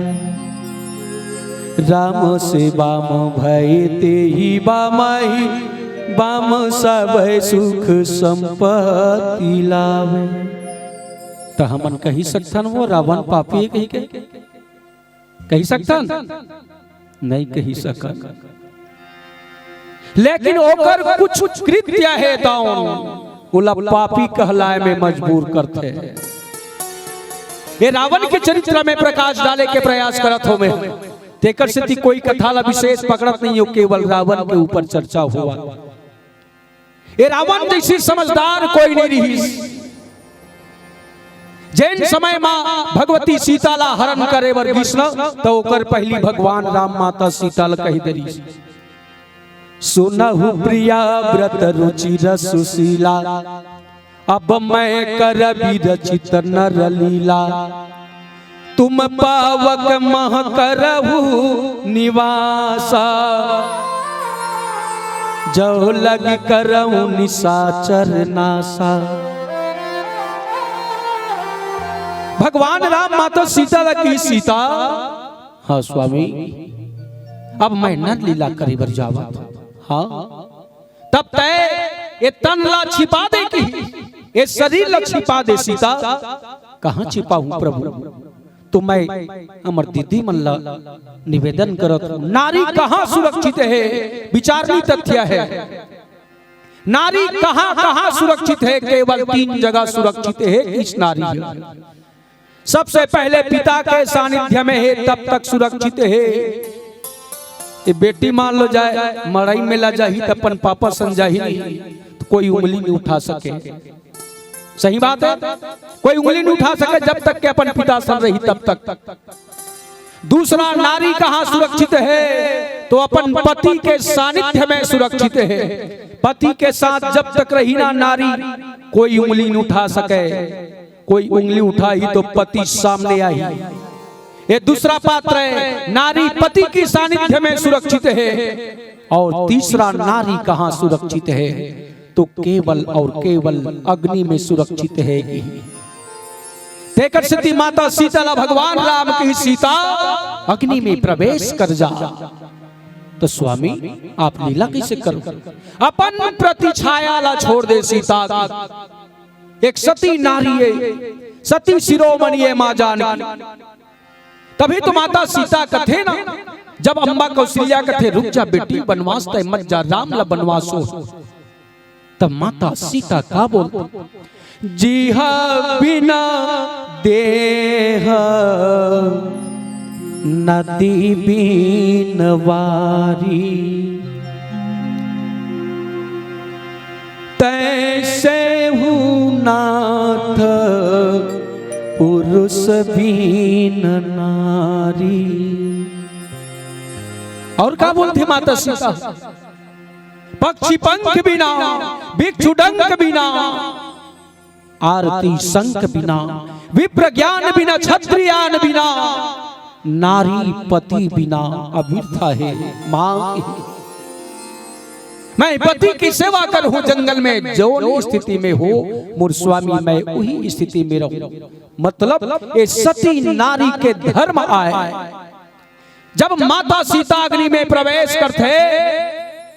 राम से बाम भय तेहि बामहि, बाम सब सुख संपत्ति लावे। त हमन कहि सकथन वो रावण पापी हे कहिके? कहि सकथन? नहीं कहि सकन। लेकिन ओकर कुछ कृत्य हे तौन ओला पापी कहलाए में मजबूर करथे। ये रावण के चरित्र में प्रकाश डाले के प्रयास करत हों मैं। तेकर सेती कोई कथा ला विशेष पकड़त नहीं हों, केवल रावण के ऊपर चर्चा होवत। ये रावण जइसे समझदार कोई नहीं रिहिस। जेन समय माँ भगवती सीता ला हरण करे बर गिस न, त ओकर पहिली भगवान राम माता सीता ला कहि दे रिहिस, सुनहु प्रिया व्रत रुचिर सुशीला, अब मैं करबि रचित नर लीला। तुम पावक मह करहु निवासा, जो लग करहु निशाचर नासा। भगवान राम माता सीता ला कहिस, सीता, हाँ स्वामी, अब मैं नर लीला करे बर जावत हौं। हाँ, तब तैं ये तन ला छिपा दे कि ये शरीर ला छिपा दे सीता। कहाँ छिपाहूँ प्रभु? तो मैं हमर दीदी मन ला निवेदन करत हौं, नारी कहाँ सुरक्षित हे? विचारणीय तथ्य हे। नारी कहाँ कहाँ सुरक्षित हे? केवल तीन जगह सुरक्षित हे इस नारी हे। सबसे पहले पिता के सानिध्य में हे, तब तक सुरक्षित हे। ये बेटी मान लो जाए मड़ई में ला जाही त अपन पापा सन जाही नहीं, त कोई उंगली नहीं उठा सके। सही बात हे, कोई उंगली नहीं उठा सके जब तक के अपन पिता सन रही तब तक। दूसरा, नारी कहाँ सुरक्षित हे? तो अपन पति के सानिध्य में सुरक्षित हे। पति के साथ जब तक रही ना नारी, कोई उंगली नहीं उठा सके। कोई उंगली उठाही तो पति सामने आही। ये दूसरा पात्र हे, नारी पति के सानिध्य में सुरक्षित हे। और तीसरा, नारी कहाँ सुरक्षित हे? तो केवल और केवल अग्नि में सुरक्षित हे। तेकर सेती माता सीता ला भगवान राम कहिस, सीता, अग्नि में प्रवेश कर जा। तो स्वामी, आप लीला कइसे करो? अपन प्रतिछाया ला छोड़ दे सीता। एक सती नारी हे, सती शिरोमणि हे माँ जानकी। तभी तो माता सीता कथे ना, जब अम्मा कौशल्या कथे, रुक जा बेटी, बनवास तैं मत जा, राम ला बनवास हो। तब माता सीता का बोलथे? जिहा बिना देह नदी बिन वारी, तैसे हूँ नाथ पुरुष बिन नारी। और का बोलथे माता सीता? पक्षी पंख बिना, भिक्षु डंक बिना, आरती शंख बिना, विप्र ज्ञान बिना, क्षत्रियान बिना, नारी पति बिना अबिरथा हे माँ। मैं पति की सेवा करहूँ जंगल में, जौन स्थिति में हो मोर स्वामी, मैं उही स्थिति में रहूँ। मतलब ये सती नारी के धर्म आय। जब माता सीता अग्नि में प्रवेश करथे,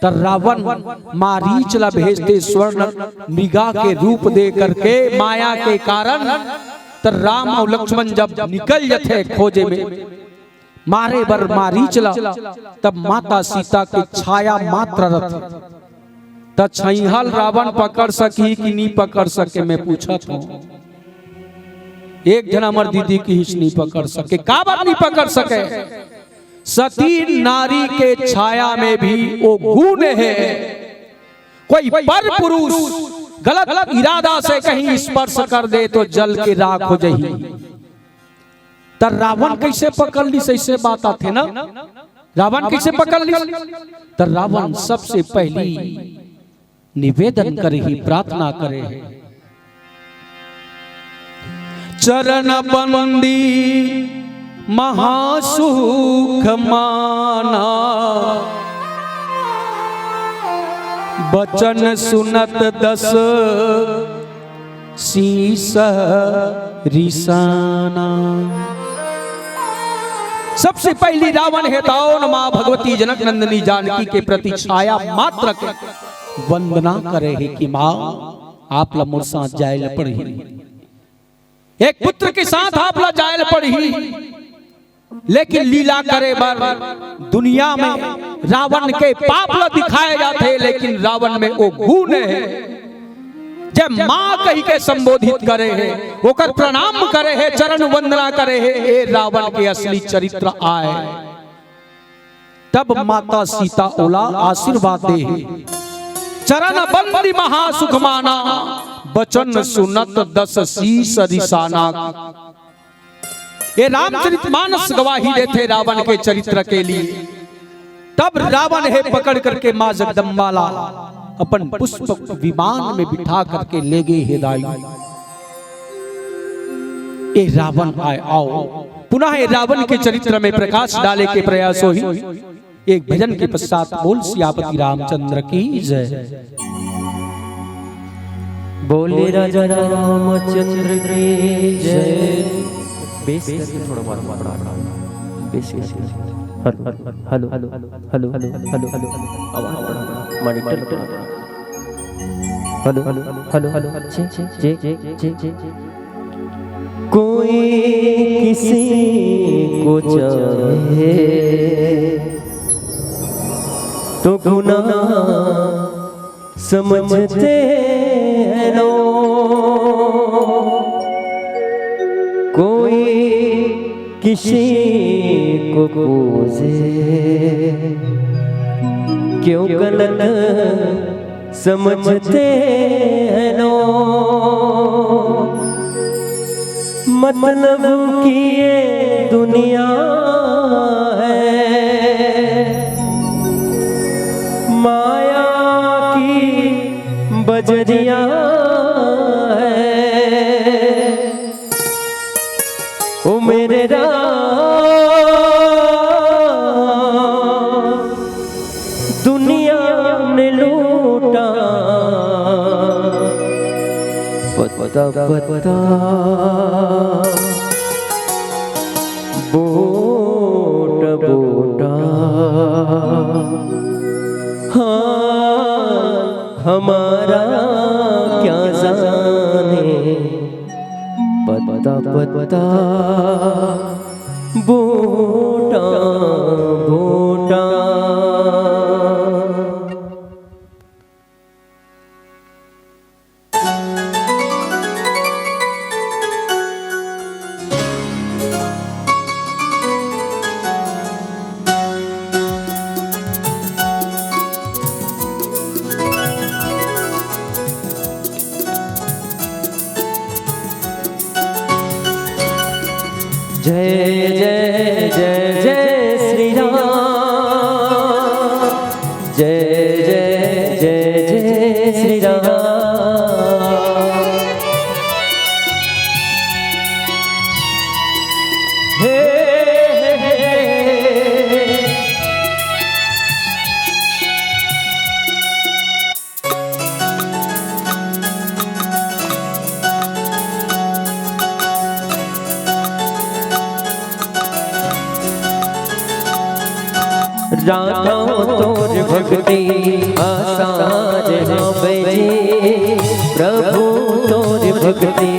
त रावण मारीच ला भेजथे स्वर्ण मृगा के रूप दे करके, माया के कारण। त राम अउ लक्ष्मण जब निकल जथे खोजे में, मारे बर मारीच ला, तब माता सीता के छाया मात्र रथे। त छैहल रावण पकड़ सकही कि नी पकड़ सके, मैं पूछत हूँ। एक झन हमर दीदी कहिस नी पकड़ सके। काबर नी पकड़ सके? सती नारी के छाया में भी वो गुण हे। कोई पर पुरुष गलत इरादा से कहीं स्पर्श कर दे तो जल के राख हो जाही। त रावण कइसे पकड़ लिस, अइसे बात आथे ना, रावण कइसे पकड़ लिस? त रावण सबसे पहली निवेदन करे हे, प्रार्थना करे हे, चरण बंदी महासुख माना, बचन सुनत दस सीस रिसाना। सबसे पहली रावण हे दाव न माँ भगवती जनक नंदिनी जानकी के प्रति छाया मात्र के वंदना करे हे कि माँ, आप ला मोर साथ जाए ल पड़ही, एक पुत्र के साथ आप ला जाए ल पड़ही। लेकिन लीला करे बर दुनिया में रावण के पाप ला दिखाए जाथे, लेकिन रावण में वो गुण हे, जे माँ कहि के संबोधित करे हे, ओकर प्रणाम करे हे, चरण वंदना करे हे। ए रावण के असली चरित्र आय। तब माता सीता ओला आशीर्वाद दे हे, चरण बंदी महासुख माना, बचन सुनत दस सीस रिसाना। ये रामचरितमानस गवाही देथे रावण के चरित्र के लिए। तब रावण हे पकड़ करके माँ जगदम्बा ला अपन पुष्पक विमान में बिठा करके ले गे हे दाई। ए रावण आय, आओ पुनः ए रावण के चरित्र में प्रकाश डाले के प्रयास होही। एक भजन के पश्चात बोल सियापति रामचंद्र की जय। बोले राजा रामचंद्र की जय। बेस करके थोड़ा बहुत बढ़ा, बेस करके। Hello, hello, hello, hello, hello, hello. आवाज बढ़ा, मॉनिटर बढ़ा। Hello, hello, hello, hello. Check, check, check, check, check. कोई किसी को चाहे तो गुनाह समझते हैं लोग, कोई किसी को पूजे क्यों गलत समझते हैं लोग। मतलब कि ये दुनिया है माया की बजरिया है। ओ मेरे राम, दुनिया ने लूटा पत्ता पत्ता, बूटा बूटा। हाँ, हमारा क्या जाने पत्ता पत्ता, बूटा बूटा। जय जय जय जय श्री राम। जय जय जय जय श्री राम। हे, हे, हे, हे। राधा तोर भक्ति आसार हवे जी, प्रभु तोर भक्ति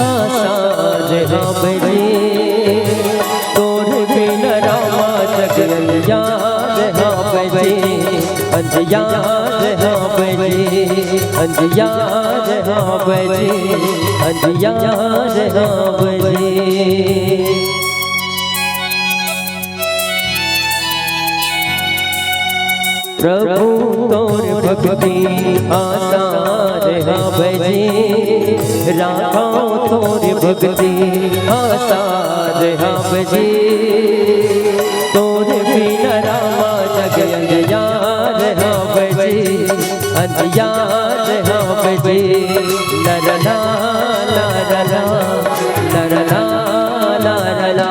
आसार हवे जी। तोर बिन रामा जग अंधियार हवे जी, अंधियार हवे जी, अंधियार हवे जी, अंधियार हवे जी। प्रभु तोर भक्ति आसार हवे जी, राधा तोर भक्ति आसार हवे जी। तोर बिन रामा जग अंधियार हवे जी, अंधियार हवे जी। ला ला ला, ला ला ला, ला ला ला।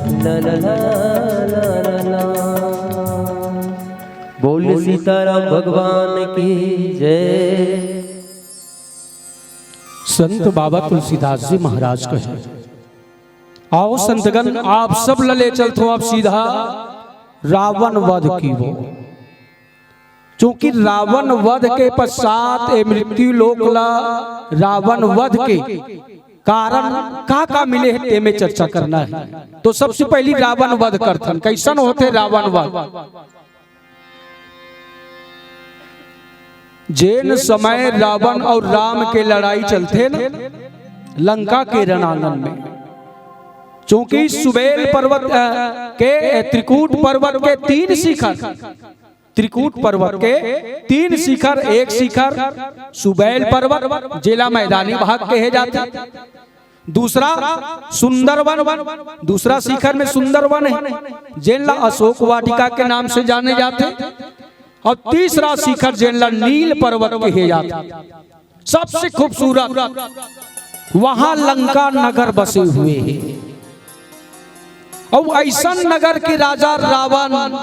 ला ला ला ला ला। बोल सीताराम भगवान की जय। संत बाबा तुलसीदास जी महाराज कहे, आओ संतगण, आप सब ला ले चलथों आप सीधा रावण वध की ओर। चूंकि रावण वध के पश्चात ए मृत्यु लोक ला रावण वध के कारण का का मिले हे, तेमे चर्चा करना हे। तो सबसे पहली रावण वध करथन, कैसन होथे रावण वध? जेन समय रावण अउ राम के लड़ाई चलथे न लंका के रणांगन में, चूंकि सुबेल पर्वत, अ, के, अ, त्रिकूट पर्वत के तीन शिखर, त्रिकूट पर्वत के तीन शिखर, एक शिखर सुबेल पर्वत, जेला मैदानी भाग कहे जाथे, दूसरा सुंदरवन, दूसरा शिखर में सुंदरवन हे, जेन ला अशोक वाटिका के नाम से जाने जाथे, अउ तीसरा शिखर जेन ला नील पर्वत कहे जाथे। सबसे खूबसूरत वहां लंका नगर बसे हुए हे। अउ ऐसन नगर के राजा रावण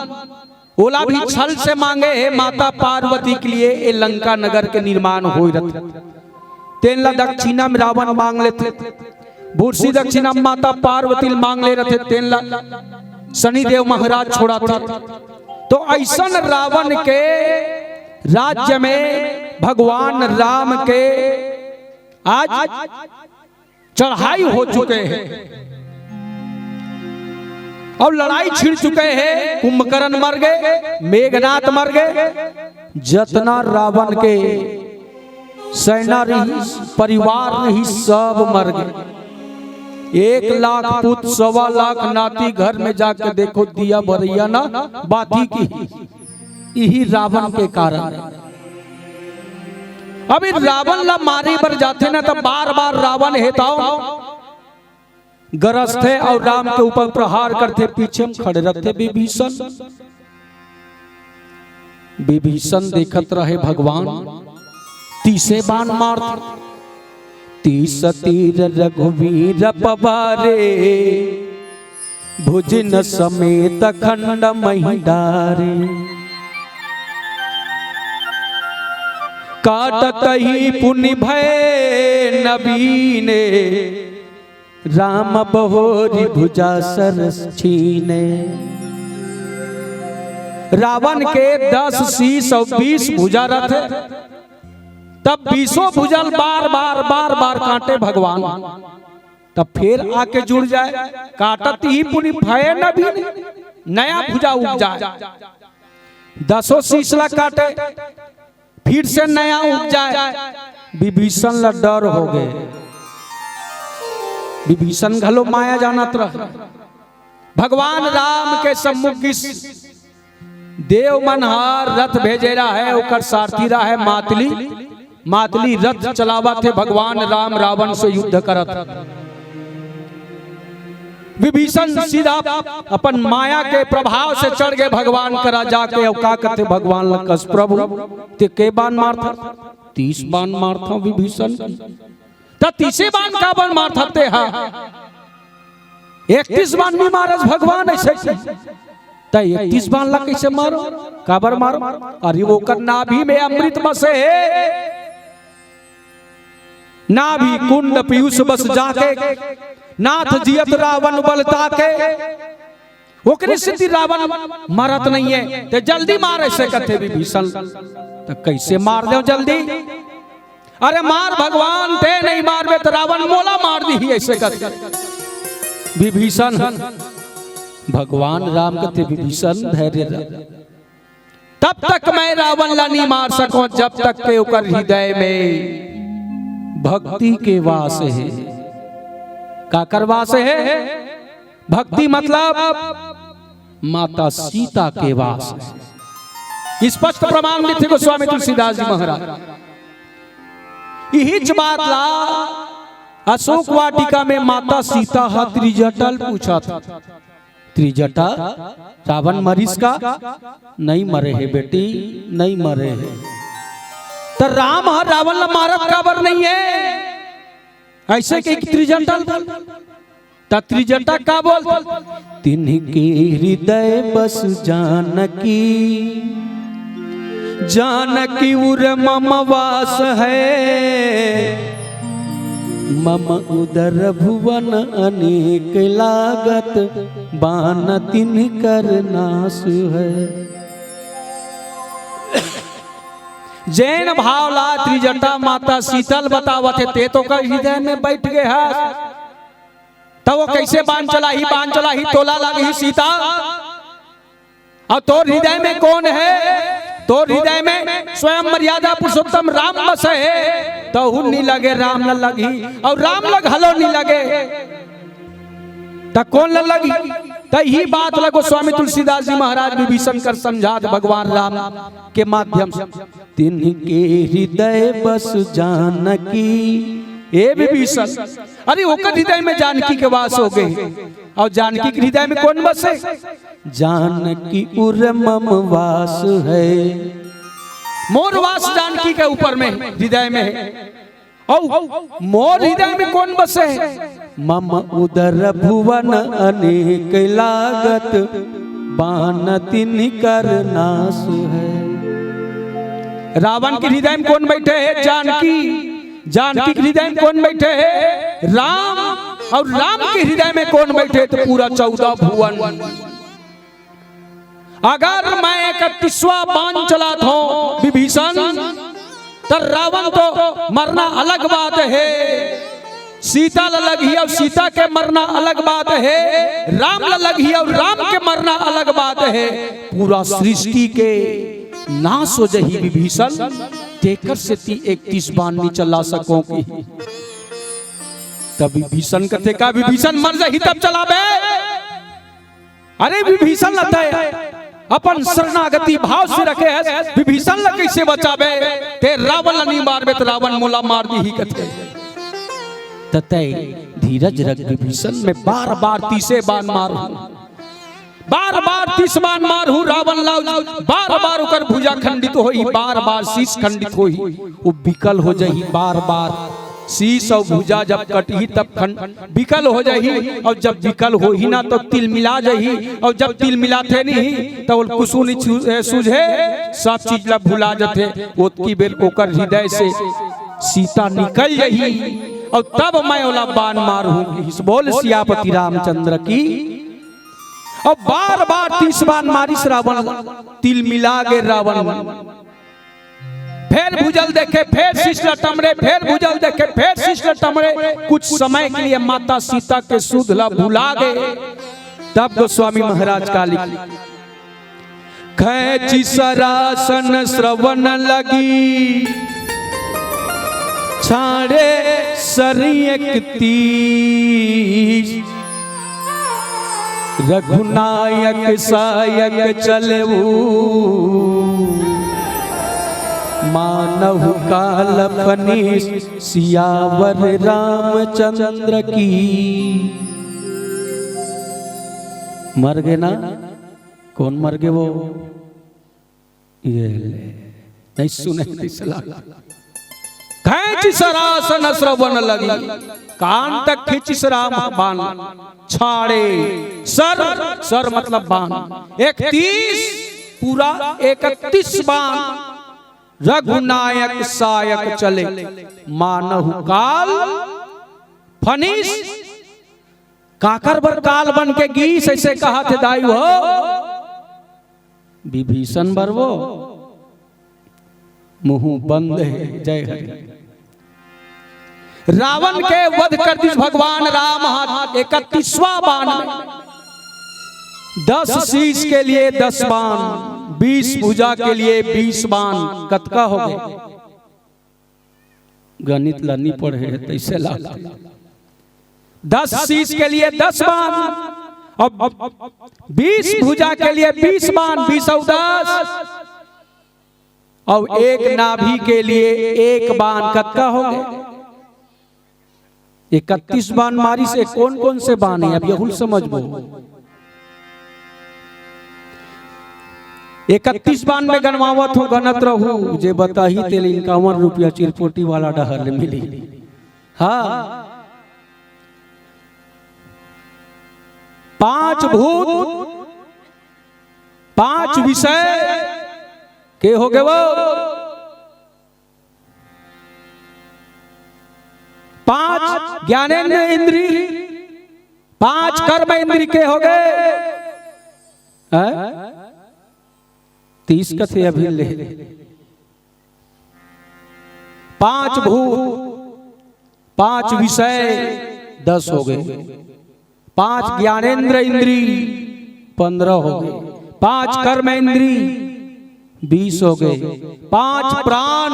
ओला भी छल से मांगे हे माता पार्वती के लिए ए लंका नगर के निर्माण होय रथे। तेन ला दक्षिणा में रावण मांग लेथे, बुरसी दक्षिणा में माता पार्वती ल मांग ले रथे, तेन ला शनिदेव महाराज छोड़ाथे। तो ऐसन रावण के राज्य में भगवान राम के आज चढ़ाई हो चुके हे। अउ लड़ाई छिड़ चुके हे, कुंभकर्ण मर गे, मेघनाथ मर गे, जतना रावण के सेना रहिस, परिवार रहिस, सब मर गे। एक लाख पूत, सवा लाख नाती, घर में जाके देखो, दिया बरइया ना बाती किही। इही रावण के कारण। अब इन रावण ला मारे बर जाथे ना, त बार बार रावण हे तव गरजथे अउ राम के ऊपर प्रहार करथे। पीछे म खड़े रहिथे विभीषण। विभीषण देखत रहे भगवान, तीसे बाण मारथे। तीस तीर रघुवीर पवारे, भुजि न समेत खंड महि डारे। काटत ही पुनि भय नबीने, राम बहोरि भुजा सर छीने। रावण के दस शीश अउ बीस भुजा रथे, तब बीसों भुजा ल बार बार बार बार काटे भगवान, तब फेर आके जुड़ जाय। काटत ही पुनि भय नबीने, नया भुजा उग जाय। दसों शीश ला काटे, फिर से नया उग जाय। विभीषण ला डर हो गे। विभीषण घलो माया जानत रहे। भगवान राम के सम्मुख गिस देव मन ह रथ भेजे रहे, ओकर सारथी रहे मातली। मातली रथ चलावत हे भगवान राम रावण से युद्ध करत। विभीषण सीधा अपन माया के प्रभाव से चढ़ गे भगवान करा जाके। अउ का कथे भगवान ला, कस प्रभु, ते के बाण मारथा? तीस बाण मारथा विभीषण। त तीसे बाण काबर मारथा ते हा? इकतीस बाण नइ मारस भगवान अइसे। त इकतीस बाण ला कइसे मारो? काबर मारो? अरे ओकर नाभि में अमृत बसे हे। नाभि कुंड पीयूष बस जाके, नाथ जियत रावण बल ताके। ओकरे सेती रावण मरत नइये, ते जल्दी मार, अइसे कथे विभीषण। त कइसे मार देव जल्दी? अरे मार भगवान, ते नइ मारबे त रावण मोला मार दिही, अइसे कथे विभीषण। भगवान राम कथे, विभीषण धैर्य रख, तब तक मैं रावण ला नइ मार सकों जब तक के ओकर हृदय में भक्ति के वास हे। काकर वास हे? भक्ति मतलब माता सीता के वास हे। स्पष्ट प्रमाण देथे गोस्वामी तुलसीदास जी महाराज। इहीच बात ला अशोक वाटिका में माता सीता ह त्रिजटा ल पूछत। त्रिजटा, रावण मरिस का? नइ मरे हे बेटी, नइ मरे हे। त राम ह रावण ला मारत काबर नइ हे? अइसे कहिके त्रिजटा ल बोल। त त्रिजटा का बोल? तिनके हृदय बस जानकी, जानकी उर मम वास है। मम उदर भुवन अनेक लागत, बान तिनकर नास है। जेन भाव ला त्रिजटा माता सीता ल बतावत हे, ते तो ओकर हृदय में बइठ गे हस। त ओ कइसे बान चलाही? बान चलाही, तोला लगही सीता। अउ तोर हृदय में कोन हे? तोर हृदय में स्वयं मर्यादा पुरुषोत्तम राम बसे हे, तहू नइ लगे, राम ल लगही, अउ राम ल घलो नइ लगे, त कोन ल लगही? त इही बात ल गोस्वामी तुलसीदास जी महाराज विभीषण कर समझात भगवान राम के माध्यम से, तिनके हृदय बस जानकी। ए विभीषण, अरे ओकर हृदय में जानकी के वास हो गे, अउ जानकी के हृदय में कोन बसे? जानकी उर मम वास है। मोर वास जानकी के ऊपर में, हृदय में हे। अउ मोर हृदय में कोन बसे हे? मम उदर भुवन अनेक लागत, बान तिनकर नास है। रावण के हृदय में कोन बइठे हे? जानकी। जानकी के हृदय में कोन बइठे हे? राम। अउ राम के हृदय में कोन बइठे? त पूरा चौदह भुवन। अगर मैं इकतीसवाँ बान चलात हों विभीषण, त रावण तो मरना अलग बात हे, सीता ल लगही अउ सीता के मरना अलग बात हे, राम ल लगही अउ राम के मरना अलग बात हे। पूरा सृष्टि के नाश हो जही विभीषण, तेकर सेती इकतीस बान नी चला सकों कि। तब विभीषण कथे, "का विभीषण मर जही तब चलाबे?" अरे विभीषण ल तय अपन शरणागति भाव से रखे हस, विभीषण ल कइसे बचाबे? ते रावण ल नी मारबे त रावण मोला मार दिही कथे। त तय धीरज रख विभीषण, मैं बार बार तीसे बान मारहूं, बार बार तीस बान मारहूं रावण ला, बार बार ओकर भुजा खंडित होही, बार बार शीश खंडित होही, वो विकल हो जही बार बार। शीश अउ भुजा जब कटही तब खंड विकल हो जही, अउ जब विकल होही ना तो तिलमिला जही, अउ जब तिलमिलाथे नहीं तो कुछु नहीं छु-, ए, सूझे, सब चीज ला भुला जथे। ओतकी बेर ओकर हृदय से सीता निकल जही, अउ तब मैं ओला बान मारहूं किहिस। बोल सियापति रामचंद्र की। अउ बार बार तीस बान मारिस रावण, तिलमिला गे रावण। फेर भुजा ल देखे, फेर शीश ल टमरे, फेर भुजा ल देखे, फेर शीश ल टमरे। कुछ समय के लिए माता सीता के सुध ला भुला गे। तब गोस्वामी महाराज का लिखी, खैंची सरासन श्रवण लगी, छाड़े सर इकतीस। रघुनायक सायक चलऊ, मानहु काल फनीस। सियावर रामचंद्र की। मर गे ना? कोन मर गे वो? ये ले। नहीं सुने, नहीं सला। खैंची सरासन श्रवण लगी, कान तक खींचिस राम बान। छाड़े सर, सर मतलब बान, इकतीस, पूरा इकतीस बान। रघुनायक सायक चले, मानहु काल फनीस। काकर बर काल बन के गीस, अइसे कहत हे दाई हो। विभीषण बर वो मुंह बंद हे। जय हरि। रावण के वध कर दिस भगवान राम ह इकतीसवां बान में। दस शीश के लिए दस बान, बीस भुजा के लिए बीस बान, कतका हो गे? गणित ला नी पढ़े हे, तइसे लागथे। दस शीश के लिए दस बान, अब बीस भुजा के लिए बीस बान, बीस अउ दस, अउ एक नाभि के लिए एक बान, कतका हो गे? इकतीस बान मारिस हे, कोन कोन से बान हे, अब यहू ल समझबो। इकतीस बान में गनवावत हो, गनत रहू, जे बताही तेल इक्यावन रुपया चिरपोटी वाला डहर ले मिली। हाँ, पांच भूत, पांच विषय के हो गे वो, पांच ज्ञानेंद्र इंद्री, पांच कर्म इंद्री के हो गे। हैं? तीस कथे अभी ले। पांच भूत, पांच विषय, दस हो गे। पांच ज्ञानेंद्र इंद्री, पंद्रह हो गे। पांच कर्म इंद्री, बीस हो गे। पांच प्राण,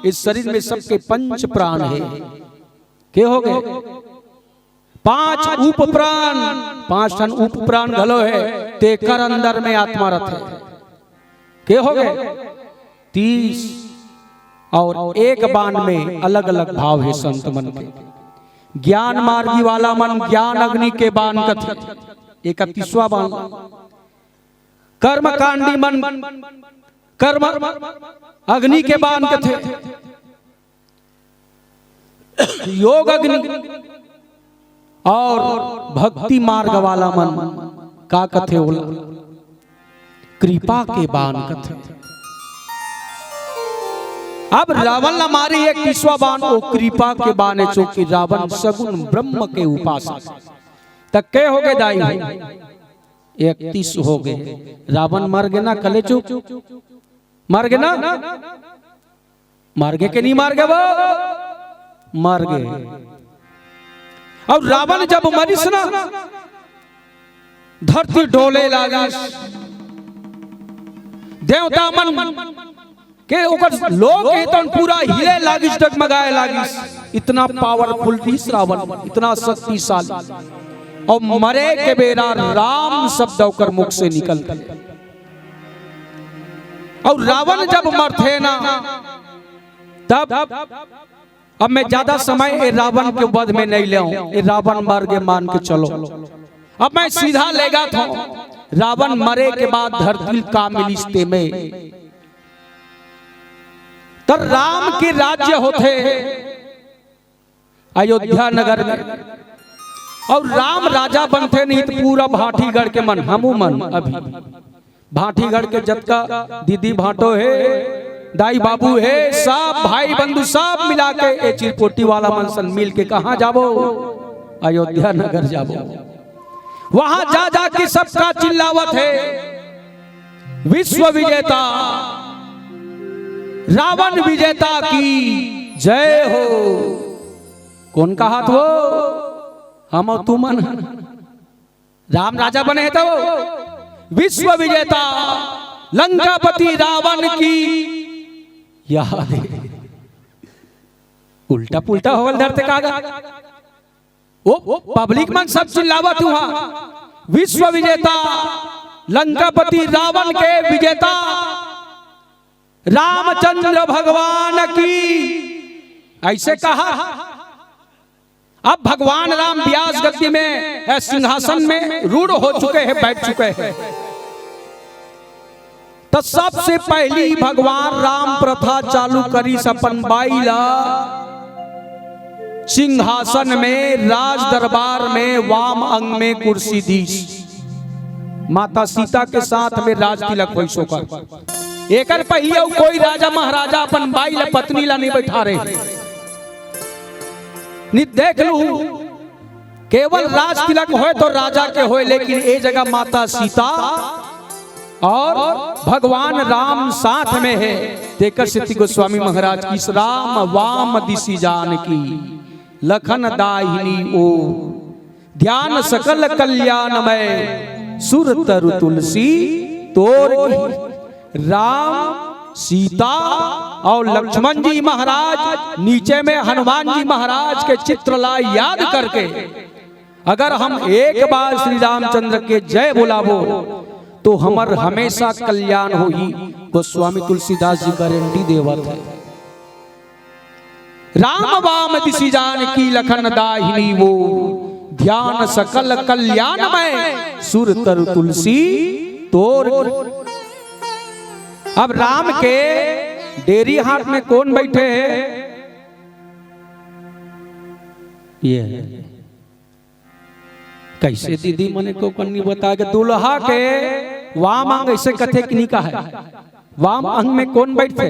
इस शरीर में सबके पंच प्राण हे, के हो गे? पांच उप प्राण, पांच ठन उप प्राण घलो हे, तेकर अंदर में आत्मा रथे, के हो गे? तीस। अउ एक बान में अलग-अलग भाव हे संत मन के। ज्ञान मार्गी वाला मन ज्ञान अग्नि के बान कथे, इकतीसवां बान। कर्मकांडी मन कर्म अग्नि के बान कथे, योग अग्नि। अउ भक्ति मार्ग वाला मन का कथे ओला? कृपा के बान कथे। अब रावण ला मारे इकतीसवां बान, वो कृपा के बान हे, चूंकि रावण सगुण ब्रह्म के उपासक। त के हो गे दाई हो? इकतीस हो गे। रावण मर गे ना, कले चुप, मर गे ना? मर गे के नहीं मर गे वो? मर गे। अउ रावण जब मरिस ना, धरती डोले लागिस, देवता मन के ओकर लोग के तन पूरा हिले लागिस, डगमगाए लागिस। इतना पावरफुल रिहिस रावण, इतना शक्तिशाली। अउ मरे के बेरा राम शब्द ओकर मुख से निकलथे। अउ रावण जब मरथे ना, तब अब मैं ज्यादा समय ए रावण के वध में नहीं लेहूं, ए रावण मर गे मान के चलो। अब मैं सीधा लेगत हूं, रावण मरे के बाद धरती का मिलिस ते में। त राम के राज्य होथे अयोध्या नगर में, अउ राम राजा बनथे नहीं त पूरा भाटीगढ़ के मन, हमू मन अभी भाटीगढ़ के जतका दीदी भाटो हे, दाई बाबू हे, सब भाई बंधु सब मिला के ए चिरपोटी वाला मन सन मिल के कहाँ जाबो? अयोध्या नगर जाबो। वहां जा जा के सबका चिल्लावत हे, विश्व विजेता, रावण विजेता की जय हो। कोन कहत हो? हम अउ तुमन। राम राजा बने हे तो विश्व विजेता लंकापति रावण की याद हे। उल्टा पुल्टा होवल धरथे का गा। ओ पब्लिक मन सब चिल्लावत हुआ, विश्व विजेता लंकापति रावण के विजेता रामचंद्र भगवान की। ऐसे कहा। अब भगवान राम व्यास गद्दी में, अ, सिंहासन में रूढ़ हो चुके हैं, बैठ चुके हैं। तो सबसे पहली भगवान राम प्रथा चालू करिस, अपन बाई ला सिंहासन में, राज दरबार में, वाम अंग में कुर्सी दीस। माता सीता के साथ में राज तिलक होइस ओकर। एकर पहिले अउ कोई राजा महाराजा अपन बाई ला, पत्नी ला नहीं बैठा रहे। नहीं, देख लू, केवल राज तिलक होय तो राजा के होय, लेकिन ए जगह माता सीता अउ भगवान राम साथ में हे। तेकर सेती गोस्वामी महाराज की, राम वाम दिसि जानकी लखन दाहिनी ओर, ध्यान सकल कल्याणमय, सुर तरु तुलसी तोर की। राम, सीता अउ लक्ष्मण जी महाराज, नीचे में हनुमान जी महाराज के चित्र ला याद करके अगर हम एक बार श्री रामचंद्र के जय बोलाबो, तो हमर हमेशा कल्याण होही। गोस्वामी तुलसीदास जी गारंटी देवत हे। राम वाम दिसि जानकी लखन दाहिनी ओर, ध्यान सकल कल्याणमय, सुर तरु तुलसी तोर। अब राम के डेरी हाथ में कोन बैठे हे? ये हे। कैसे दीदी मने को कन्नी बता के दूल्हा के वाम अंग ऐसे कथे कि नहीं कहा हे? वाम अंग में कोन बैठथे?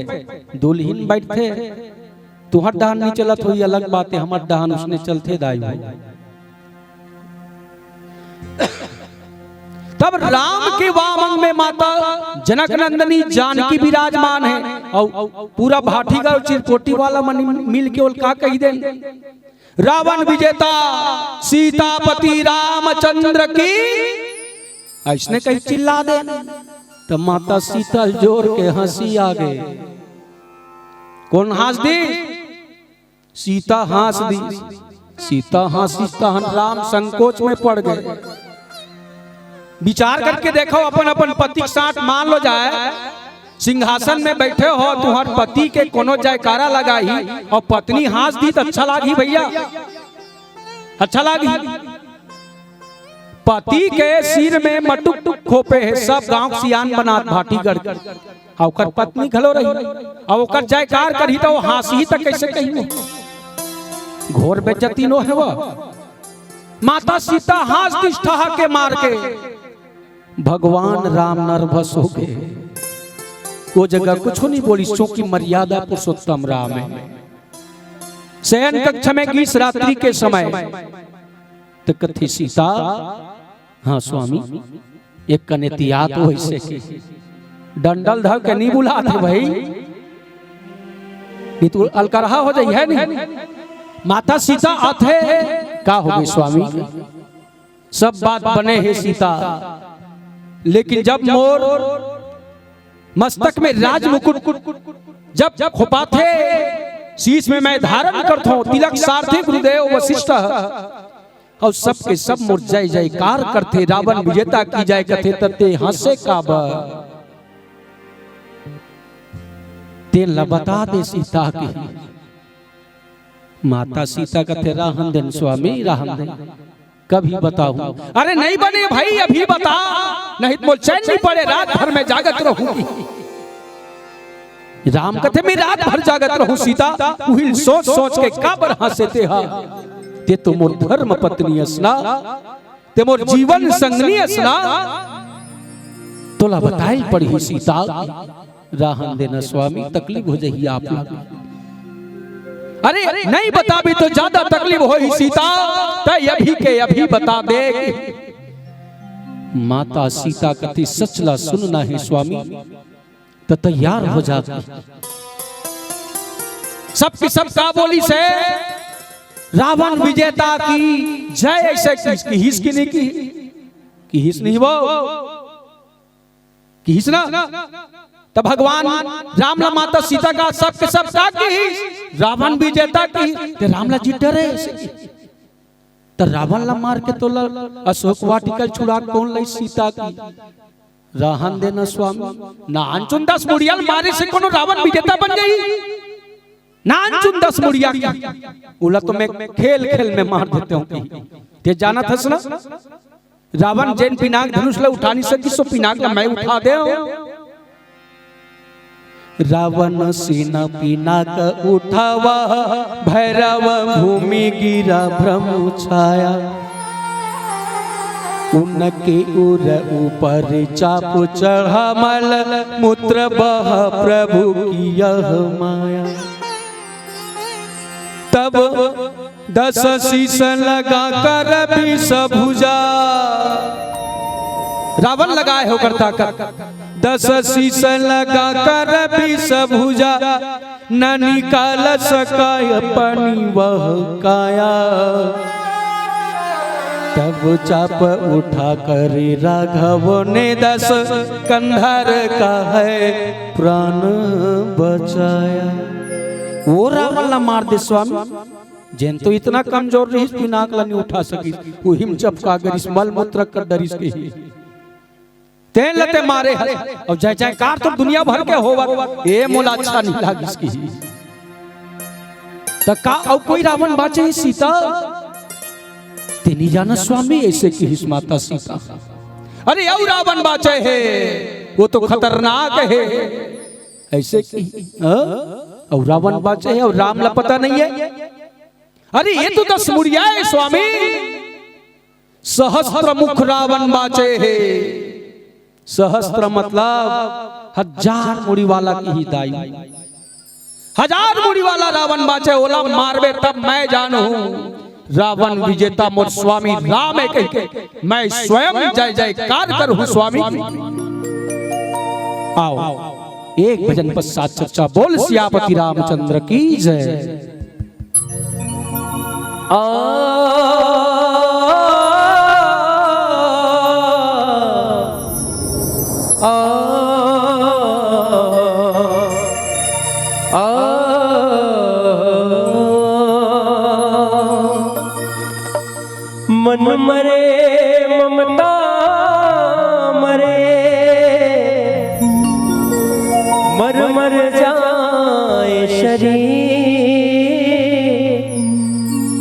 दुल्हिन बैठथे। तुहर डहन नहीं चलत होही, अलग बात हे, हमर डहन उसने चलथे दाई भाई। तब राम के वाम अंग में माता जनक नंदनी जानकी विराजमान हे अउ पूरा भाटीगढ़ चिरपोटी वाला मन मिल के ओला का कहि देन, रावण विजेता सीतापति रामचंद्र की, अइसने कहि चिल्ला देन। त माता सीता जोर के हंसी आ गे। कोन हंस दी? सीता हंस दी। सीता हंसिस तहन राम संकोच में पड़ गे। विचार करके देखव, अपन अपन पति के साथ मान लो जाय, सिंहासन में बैठे हो, तुहर पति के कोनो जयकारा लगाही अउ पत्नी हंस दी त अच्छा लागही भइया, अच्छा लागही। पति के सिर में मटुक खोपे हे, सब गांव के सियान बनात भाटीगढ़ के। अउ ओकर पत्नी घलो रही, अउ ओकर जयकार करही त ओ हंसही त कइसे कही? घोर बेइज्जती नो हे वो। माता सीता हंस दिस ठहा के मार के। भगवान राम नर्वस हो गे। ओ जगह कुछु नहीं बोलिस, चूंकि मर्यादा पुरुषोत्तम राम हे। शयन कक्ष में गिस रात्रि के समय, त कथे सीता, हां स्वामी, एक कन एहतियात होइस हे कि डंडल धर के नहीं बुलात हे भई, नहीं त अलकरहा हो जाही नहीं। माता सीता आथे, का होगे स्वामी? सब बात बने हे सीता, लेकिन जब मोर मस्तक में राजमुकुट जब खोपाथे, शीश में मैं धारण करथों, तिलक सारथी गुरुदेव वशिष्ठ, अउ सबके सब मोर जय जयकार करथे, रावण विजेता की जय कथे, त तें हंसे काबर? तेन ला बता दे सीता की। माता सीता कथे, "रहन देन स्वामी, रहन देन, कभी बताहूं।" "अरे नहीं बने भाई, अभी बता, नहीं त मोला चैन नहीं पड़े, रात भर मैं जागत रहूंगी।" राम कथे, "मैं रात भर जागत रहूं सीता, उही ल सोच सोच के काबर हंसे तें हा? तें तो मोर धर्म पत्नी अस ना, तें मोर जीवन संगनी अस ना, तोला बताए ल पड़ही सीता।" "रहन देना स्वामी, तकलीफ हो जाही आप लोग।" "अरे नहीं बताबे तो ज्यादा तकलीफ होही सीता, तें अभी के अभी बता दे।" माता सीता कथे, "सच ला सुनना हे स्वामी, त तैयार हो जा।" सबके सब का बोलिस हे, "रावण विजेता की जय।" अइसे किहिस, किहिस कि नहीं किहिस? किहिस नहीं वो, किहिस ना? त भगवान राम ला माता सीता का सबके सब का किहिस, "रावण विजेता की।" तें राम ला जीत डरे। त रावण ला मार के तोला अशोक वाटिका ल छुड़ा कोन लइस सीता की? "रहन देना स्वामी, नानचुन दस मुड़िया ल मारे से कोनो रावण विजेता बन जाही? नानचुन दस मुड़िया की, ओला तो मैं खेल खेल में मार देते हूं।" तें जानत हस ना, रावण जेन पिनाक धनुष ला उठा नहीं सकिस, ओ पिनाक ला मैं उठा देंव। "रावण सेना पिनाक उठावा, भैरव भूमि गिरा भ्रम छाया। उनके उर ऊपर चाप चढ़ा, मल मूत्र बहा प्रभु की यह माया।" तब दस शीश लगा कर विष भुजा। रावण लगाए हो करता कर। दस शीश लगा कर विष भुजा, न निकाल सका अपनी वह काया। तब चाप उठा कर राघव ने दस कंधर का है प्राण बचाया। ओ रावण ला मार दे स्वामी, जेन तो इतना कमजोर रहिस, पिनाक ला नहीं उठा सकिस, उही म चपका गरिस, मल मूत्र कर डरिस के। तेन ल तें मारे हस, अउ जय जयकार तो दुनिया भर के होवत, ए मोला अच्छा नहीं लागिस किहिस। त का अउ कोई रावण बाचे हे सीता? तें नइ जानस स्वामी, अइसे किहिस माता सीता। अरे अउ रावण बाचे हे, वो तो खतरनाक हे, अइसे किहिस। हाँ? अउ रावण बाचे हे, अउ राम ला पता नहीं हे। अरे ये तो दस मुड़िया हे स्वामी, सहस्त्र मुख रावण बाचे हे। सहस्त्र मतलब हजार मुड़ी वाला किही दाई, हजार मुड़ी वाला रावण बाचे, ओला मारबे तब मैं जानहूं रावण विजेता मोर स्वामी राम हे कहिके मैं स्वयं जय जयकार करहूं स्वामी। आओ एक भजन पश्चात चर्चा। बोल सियापति रामचंद्र की जय। आ, आ, आ, मन मरे ममता मरे, मर मर जाए शरीर।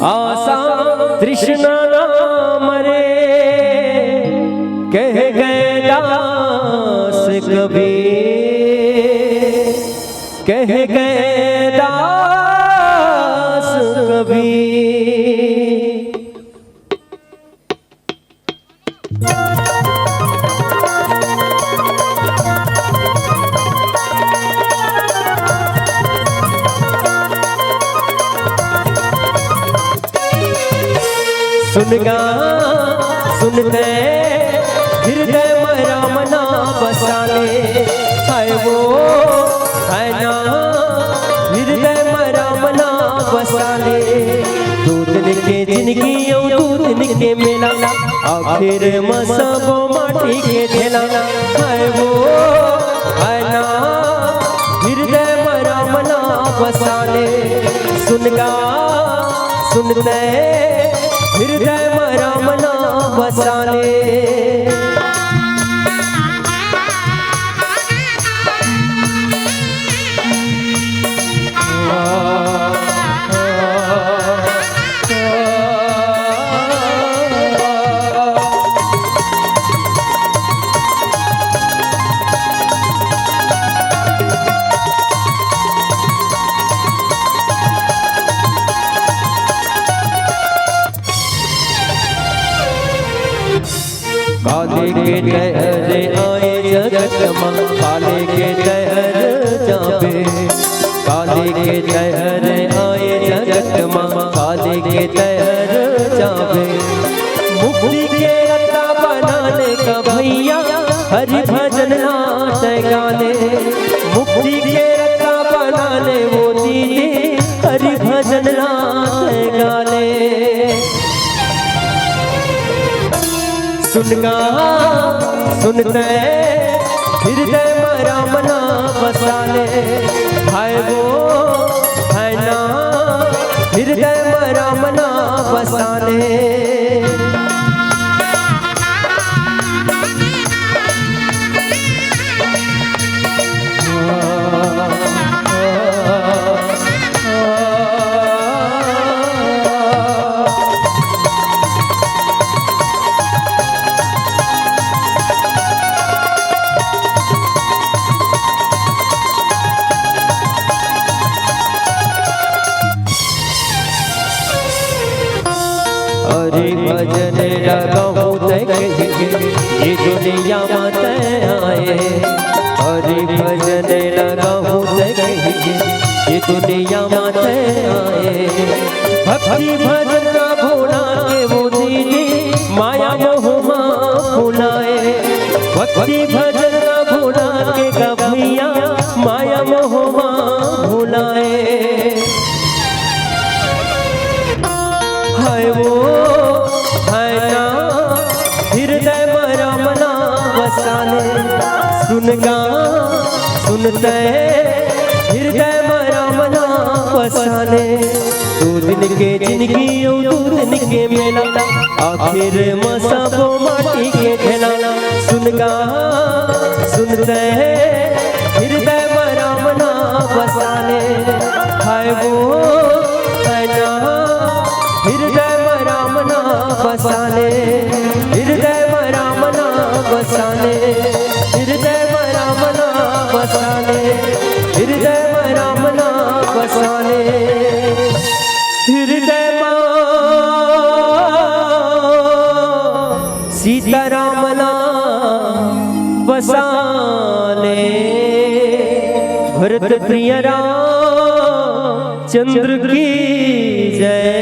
आशा तृष्णा ना मरे, कह गए दास कबीर, कह गए दास कबीर। सुन गा, सुनते हृदय में राम ना बसा ले, है वो, है ना, हृदय में राम ना बसा ले। दो दिन के जिंदगी आखिर म सबो माटी के ढेला, हाय वो, हाय ना, हिरदय म राम नाम बसाले। सुन गा, सुन तैं, हिरदय म राम नाम बसाले। काली के डहर आए जगत मा, काली के डहर जाबे। काली के डहर आए जगत मा, काली के डहर जाबे। मुक्ति के रस्ता बनाने का भैया, हरि भजन नाच गाने। मुक्ति के रस्ता बनाने वो दीदी, हरि भजन नाच गाने। सुन गा, सुन तैं, हिरदय म राम नाम बसाले। हाय वो, हाय ना, हिरदय म राम नाम बसाले। हरि भजन लगाहूँ तैं कहिके, ये दुनिया मा तैं आए। हरि भजन लगाहूँ तैं कहिके, ये दुनिया मा तैं आए। भक्ति भजन का भोला के वो दीदी, माया मोह मा भुलाए। भक्ति भजन का भोला के का भैया, माया मोह मा भुलाए। हाय वो, हाय ना, हिरदय म राम नाम बसाले। सुन गा, सुन तैं, हिरदय म राम नाम बसाले। दू दिन के जिनगी अउ दू दिन के मेला, आखिर म सबो माटी के ढेला। सुन गा, सुन तैं, हिरदय म राम नाम बसाले। हाय वो, हाय ना, हिरदय म राम नाम बसाले। हिरदय म राम नाम बसाले। हिरदय म राम नाम बसाले। हिरदय म राम नाम बसाले। हिरदय म सीताराम नाम बसाले। भरत प्रिय रामचंद्र की जय।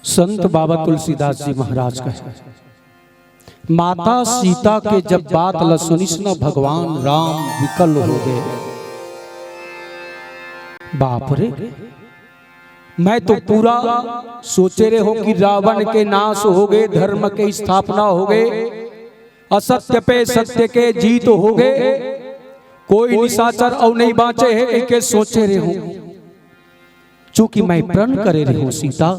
संत बाबा तुलसीदास जी महाराज कहे, माता सीता के जब बात ल सुनिस न, भगवान राम विकल हो गए। बाप रे, मैं तो पूरा सोचे रहे हों कि रावण के नाश हो गए, धर्म के स्थापना हो गए, असत्य पे सत्य के जीत हो गए, कोई निशाचर अउ नहीं बाँचे हे, कहिके सोचे रहे हों। चूंकि मैं प्रण करे रहे हों सीता,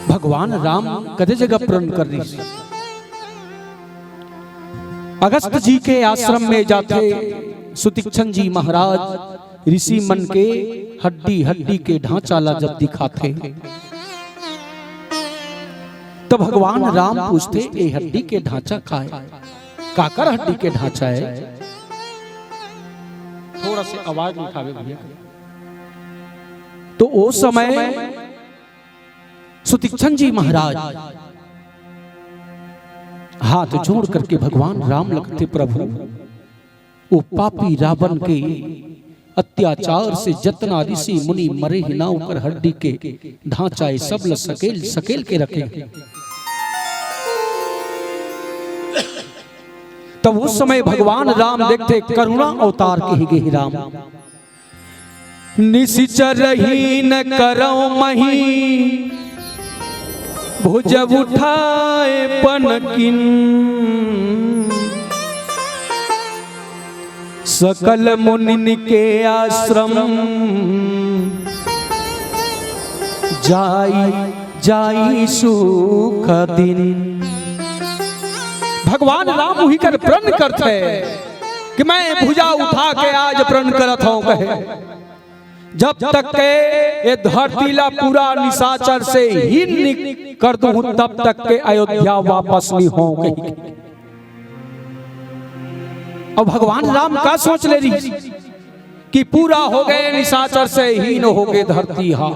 भगवान राम कदे जगह प्रण कर रहिस। अगस्त जी के आश्रम में जाथे सुतीक्षण जी महाराज, ऋषि मन के हड्डी हड्डी के ढांचा ला जब दिखाथे, त भगवान राम पूछथे, "ए हड्डी के ढांचा का हे? काकर हड्डी के ढांचा हे?" थोड़ा से आवाज उठावे भैया। तो ओ समय सुतीक्षण जी महाराज हाथ जोड़ करके भगवान राम ल कथे, "प्रभु, वो पापी रावण के अत्याचार से जतना ऋषि मुनि मरे हे ना, ओकर हड्डी के ढांचा, ये सब ल सकेल सकेल के रखे।" तब उस समय भगवान राम देखथे, करुणा अवतार कहे गे हे राम। निसिचर हीन करौ मही भुज उठाए पनकिन। सकल मुनिन के आश्रम जाई जाई सुख दिन। भगवान राम उही कर प्रण करथे कि मैं भुजा उठा के आज प्रण करत हौं कहे। जब तक के ये धरती ला पूरा निशाचर से हीन नी कर दूं, तब तक के अयोध्या वापस नी हों कही। अब भगवान राम का सोच ले रही कि पूरा हो गए निशाचर से हीन हो गए धरती हा,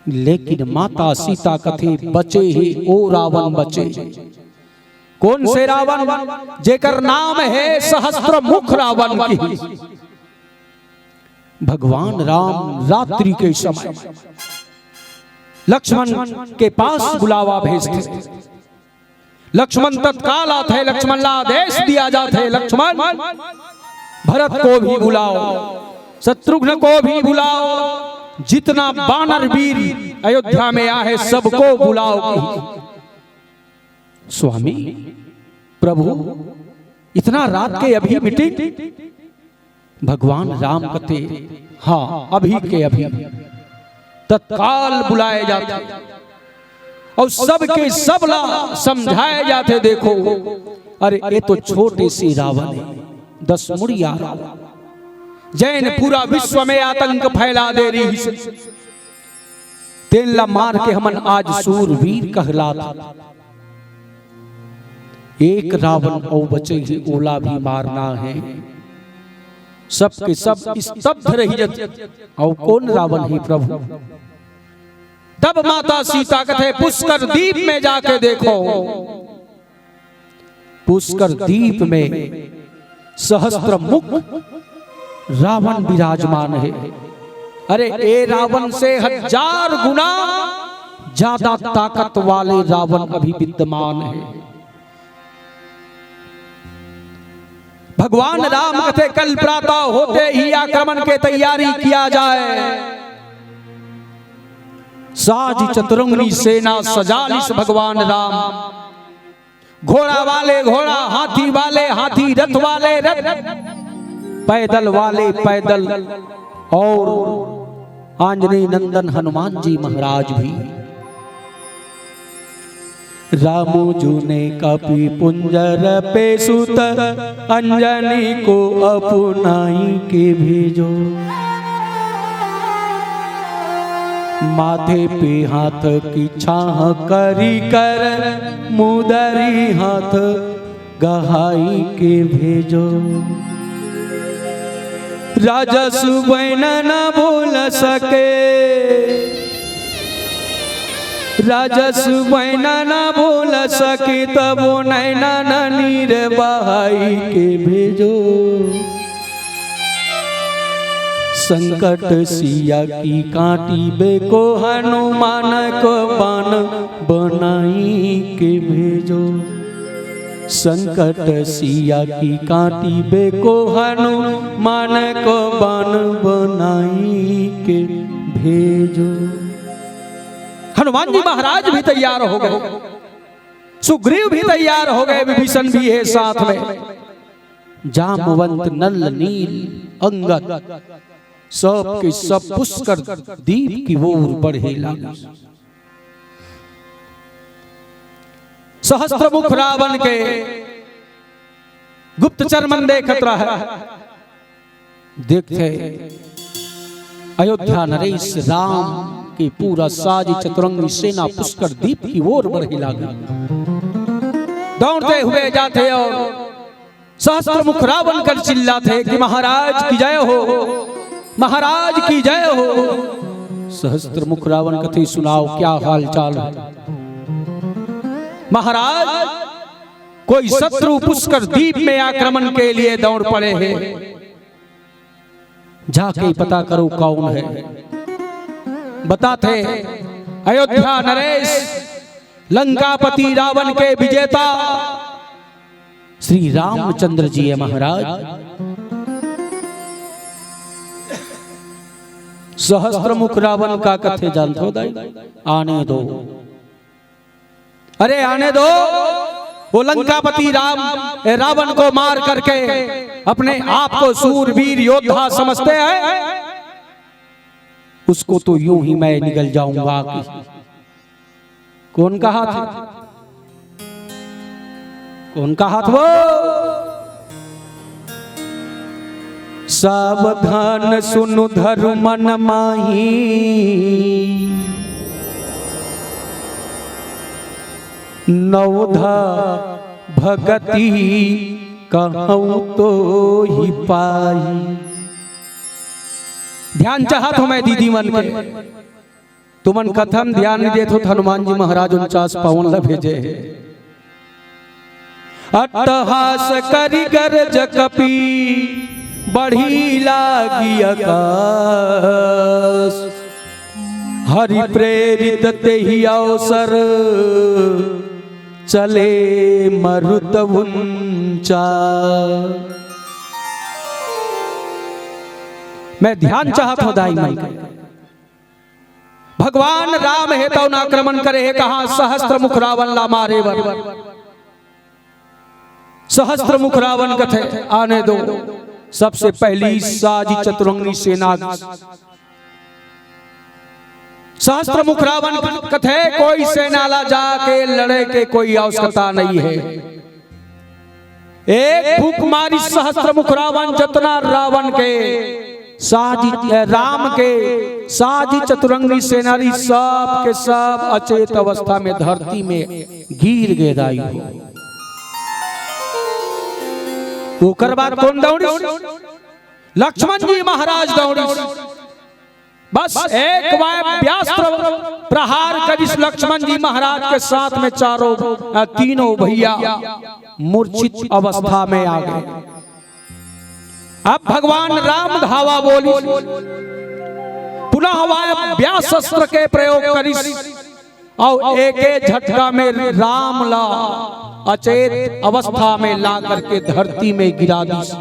लेकिन माता सीता कथे बचे हे ओ रावण बचे। कौन से रावण? जेकर नाम है सहस्त्र मुख रावण की। भगवान राम रात्रि के समय लक्ष्मण के पास बुलावा भेजथे। लक्ष्मण तत्काल आथे, लक्ष्मण ला आदेश दिया जाथे, लक्ष्मण, भरत को भी बुलाओ, शत्रुघ्न को भी बुलाओ, जितना बानर वीर अयोध्या में आहे सबको बुलाओ। स्वामी, प्रभु, इतना रात के अभी मीटिंग? भगवान राम कथे, हाँ, अभी के अभी। तत्काल बुलाए जाथे अउ सबके सब ला समझाए जाथे, देखो, अरे ये तो छोटे से रावण है, दस मुड़िया रावण, जैन पूरा विश्व में आतंक फैला दे रही है। तेन ला मार के हमन आज सूरवीर कहलात। एक रावण अउ बचे हे, ओला भी मारना है। सबके सब स्तब्ध रही जथे। अउ कौन रावण हे प्रभु? तब माता सीता कथे, पुष्कर दीप में जाके देखो। पुष्कर दीप में सहस्त्र मुख रावण विराजमान है। अरे, ए रावण से हजार गुना ज्यादा ताकत वाले रावण अभी विद्यमान है। भगवान राम कथे, कल प्रातः होते ही आक्रमण के तैयारी किया जाए। साज चतुरंगनी सेना सजालिस भगवान राम। घोड़ा वाले घोड़ा, हाथी वाले हाथी, रथ वाले रथ, पैदल वाले पैदल, और आंजनेय नंदन हनुमान जी महाराज भी। रामो जूने कापी पुंजर पे सुत, अंजनी को अपनाई के भेजो। माथे पे हाथ की छाह करी कर, मुदरी हाथ गहाई के भेजो। राजसु बहिना न बोल सके, राजसु बहिना न बोल सके, तबो नैना न नीर बहाई के भेजो। संकट सिया की काटी बेको, हनुमान को बान बनाई के भेजो। संकट सिया की काटी बेको, हनुमान को बान बनाई के भेजो। हनुमान जी महाराज भी तैयार हो गए, सुग्रीव भी तैयार हो गए, विभीषण भी है साथ में। जामवंत नल नील अंगद सब के सब पुष्कर दीप की ओर बढ़े लागे। सहस्त्र मुख रावण के गुप्तचर मन देखत रहे। देखथे अयोध्या नरेश राम के पूरा साज चतुरंगी सेना पुष्कर दीप की ओर बढ़े लागे। दौड़ते हुए जाथे और सहस्त्र मुख रावण कर चिल्लाथे कि महाराज की जय हो, महाराज की जय हो। सहस्त्र मुख रावण कथे, सुनाओ क्या हाल चाल है? महाराज, कोई शत्रु पुष्कर दीप में आक्रमण के लिए दौड़ पड़े हैं, जाके पता करो कौन है। बताथे अयोध्या नरेश, लंकापति रावण के विजेता श्री रामचंद्र जी है महाराज। सहस्त्र मुख रावण का कथे जानथो दाई? आने दो, अरे आने दो। वो लंकापति राम, ए, रावण को मार करके अपने आप को सूरवीर योद्धा समझते हैं, उसको तो यूं ही मैं निगल जाऊंगा कि कौन कहा था? कौन कहा था वो? सावधान सुनु धरु मन माही, नवधा भगति कहूँ तो ही पाही। ध्यान चाहत हो मैं दीदी मन के, तुमन कथम ध्यान नइ देथो, हनुमान जी महाराज उनचास पवन ल भेजे हे। अट्टहास करि गरज कपि बढ़ी लागी अकास। हरि प्रेरित तेहि अवसर चले मरुत उंचा। मैं ध्यान चाहत हूं दाई मन के। भगवान राम हे तौन आक्रमण करे हे, कहा सहस्त्र मुख रावण ला मारे बर। सहस्त्र मुख रावण कथे आने दो। सबसे पहली साजी चतुरंगनी सेना, सहस्त्र मुख रावण कथे कोई सेना ला जाके लड़े के कोई आवश्यकता नहीं है। एक फूंक मारी सहस्त्र मुख रावण, जतना रावण के साजी, राम के साजी चतुरंगनी सेनारी सब के सब अचेत अवस्था में धरती में गिर गे दाई हो। ओकर बाद कौन दौड़िस? लक्ष्मण जी महाराज दौड़िस। बस एक वायव्यास्त्र प्रहार करिस लक्ष्मण जी महाराज के साथ में चारों, अ, तीनों भैया मूर्छित अवस्था में आ गए। अब भगवान राम धावा बोलिस, पुनः वायव्यास्त्र के प्रयोग करिस। अउ एके झटका में राम ला अचेत अवस्था में ला करके धरती में गिरा दिस।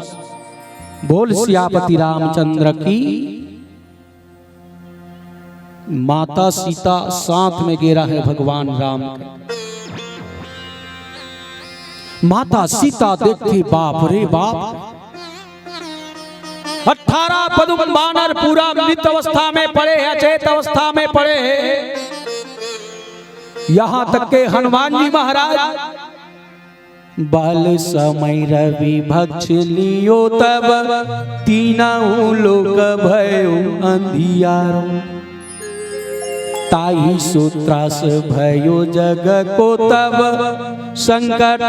बोल सियापति रामचंद्र की। माता सीता साथ में गे रहे भगवान राम के। माता सीता देखथे, बाप रे बाप, अठारह पदुम बानर पूरा मृत अवस्था में पड़े हे, अचेत अवस्था में पड़े हे। यहाँ तक के हनुमान जी महाराज, बल समय रवि भक्ष लियो तब, तीनहु लोक भयो अंधियारो। ताहि सो त्रास भयो जग को तब, संकट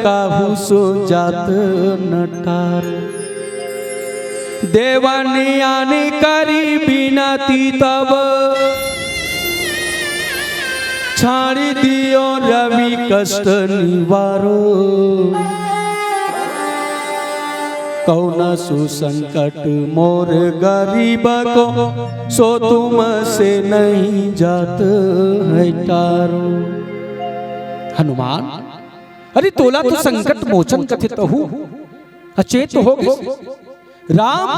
काहू सो जात न टार। देवन आनि करी बिनती तब, छाड़ी दियो रवि कष्ट निवारो। कौन सु संकट मोर गरीब को, सो तुम से नहीं जात है टारो। हनुमान, अरे तोला तो संकट मोचन कथे तहू अचेत हो गे। राम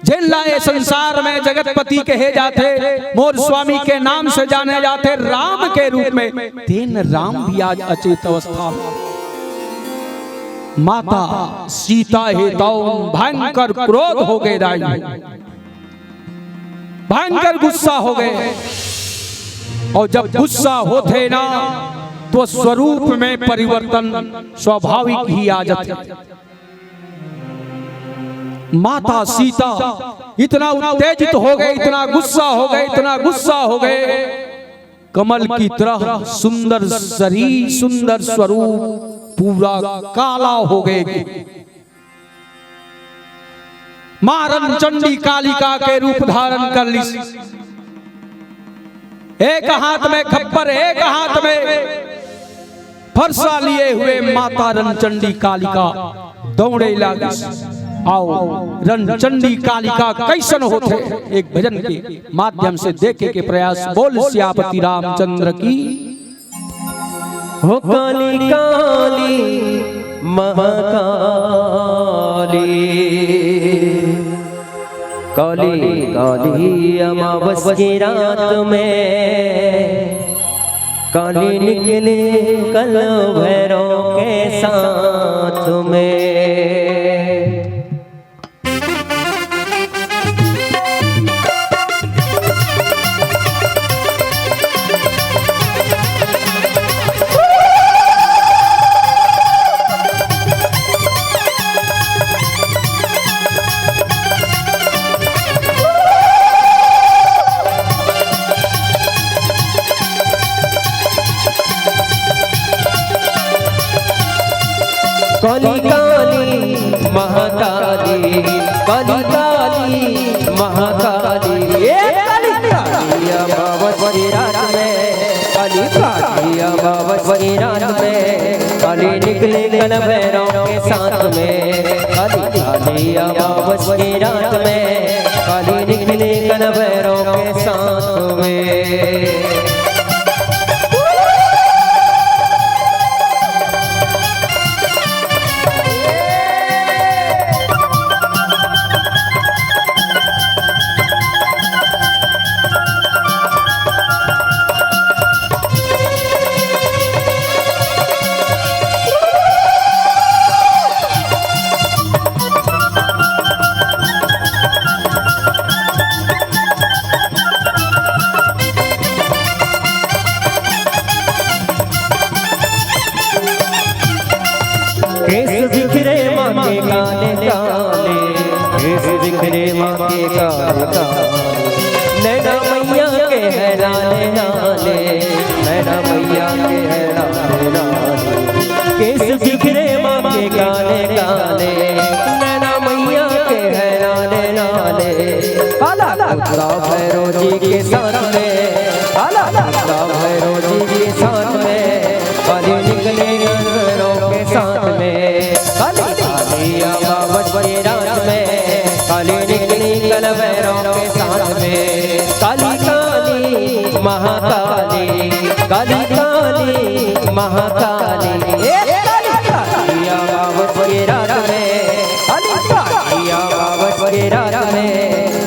जेन ला ए संसार में जगतपति कहे जाथे, मोर स्वामी के नाम से जाने जाथे, राम के रूप में, तेन राम भी आज अचेत अवस्था में। माता सीता हे तौन भयंकर क्रोध हो गे दाई, भयंकर गुस्सा हो गे। अउ जब गुस्सा होथे ना, तो स्वरूप में परिवर्तन स्वाभाविक ही आ जाथे। माता सीता इतना उत्तेजित हो गे, इतना गुस्सा हो गे, इतना गुस्सा हो गे, कमल की तरह सुंदर शरीर, सुंदर स्वरूप पूरा काला हो गे। माँ रणचंडी कालिका के रूप धारण कर लिस। एक हाथ में खप्पर, एक हाथ में फरसा लिए हुए माता रणचंडी कालिका दौड़े लागिस। अउ रणचंडी कालिका कइसन होथे, एक भजन के माध्यम से देखे के प्रयास। बोल सियापति रामचंद्र की। हो काली काली महाकाली। काली काली अमावस की रात में काली निकली कल भैरव के साथ में। काली काली महाकाली, काली काली महाकाली, ए काली काली अमावस की रात में, काली काली अमावस की रात में, काली निकली कल भैरव के साथ में, काली काली अमावस की रात में, काली निकली कल भैरव के साथ में। केस बिखरे माँ के काले काले, केस बिखरे माँ के काले काले, नैना मैया के है लाले लाले, नैना मैया के है लाले लाले। केस बिखरे माँ के काले काले, नैना मैया के है लाले लाले। काला कुत्ता भैरव जी के साथ में, काला कुत्ता भैरव जी के साथ में, काली निकली कल भैरव के साथ में, काली काली अमावस की रात में, काली निकली कल भैरव के साथ में। काली काली महाकाली, काली काली महाकाली, ए काली काली अमावस की रात में, काली काली अमावस की रात में,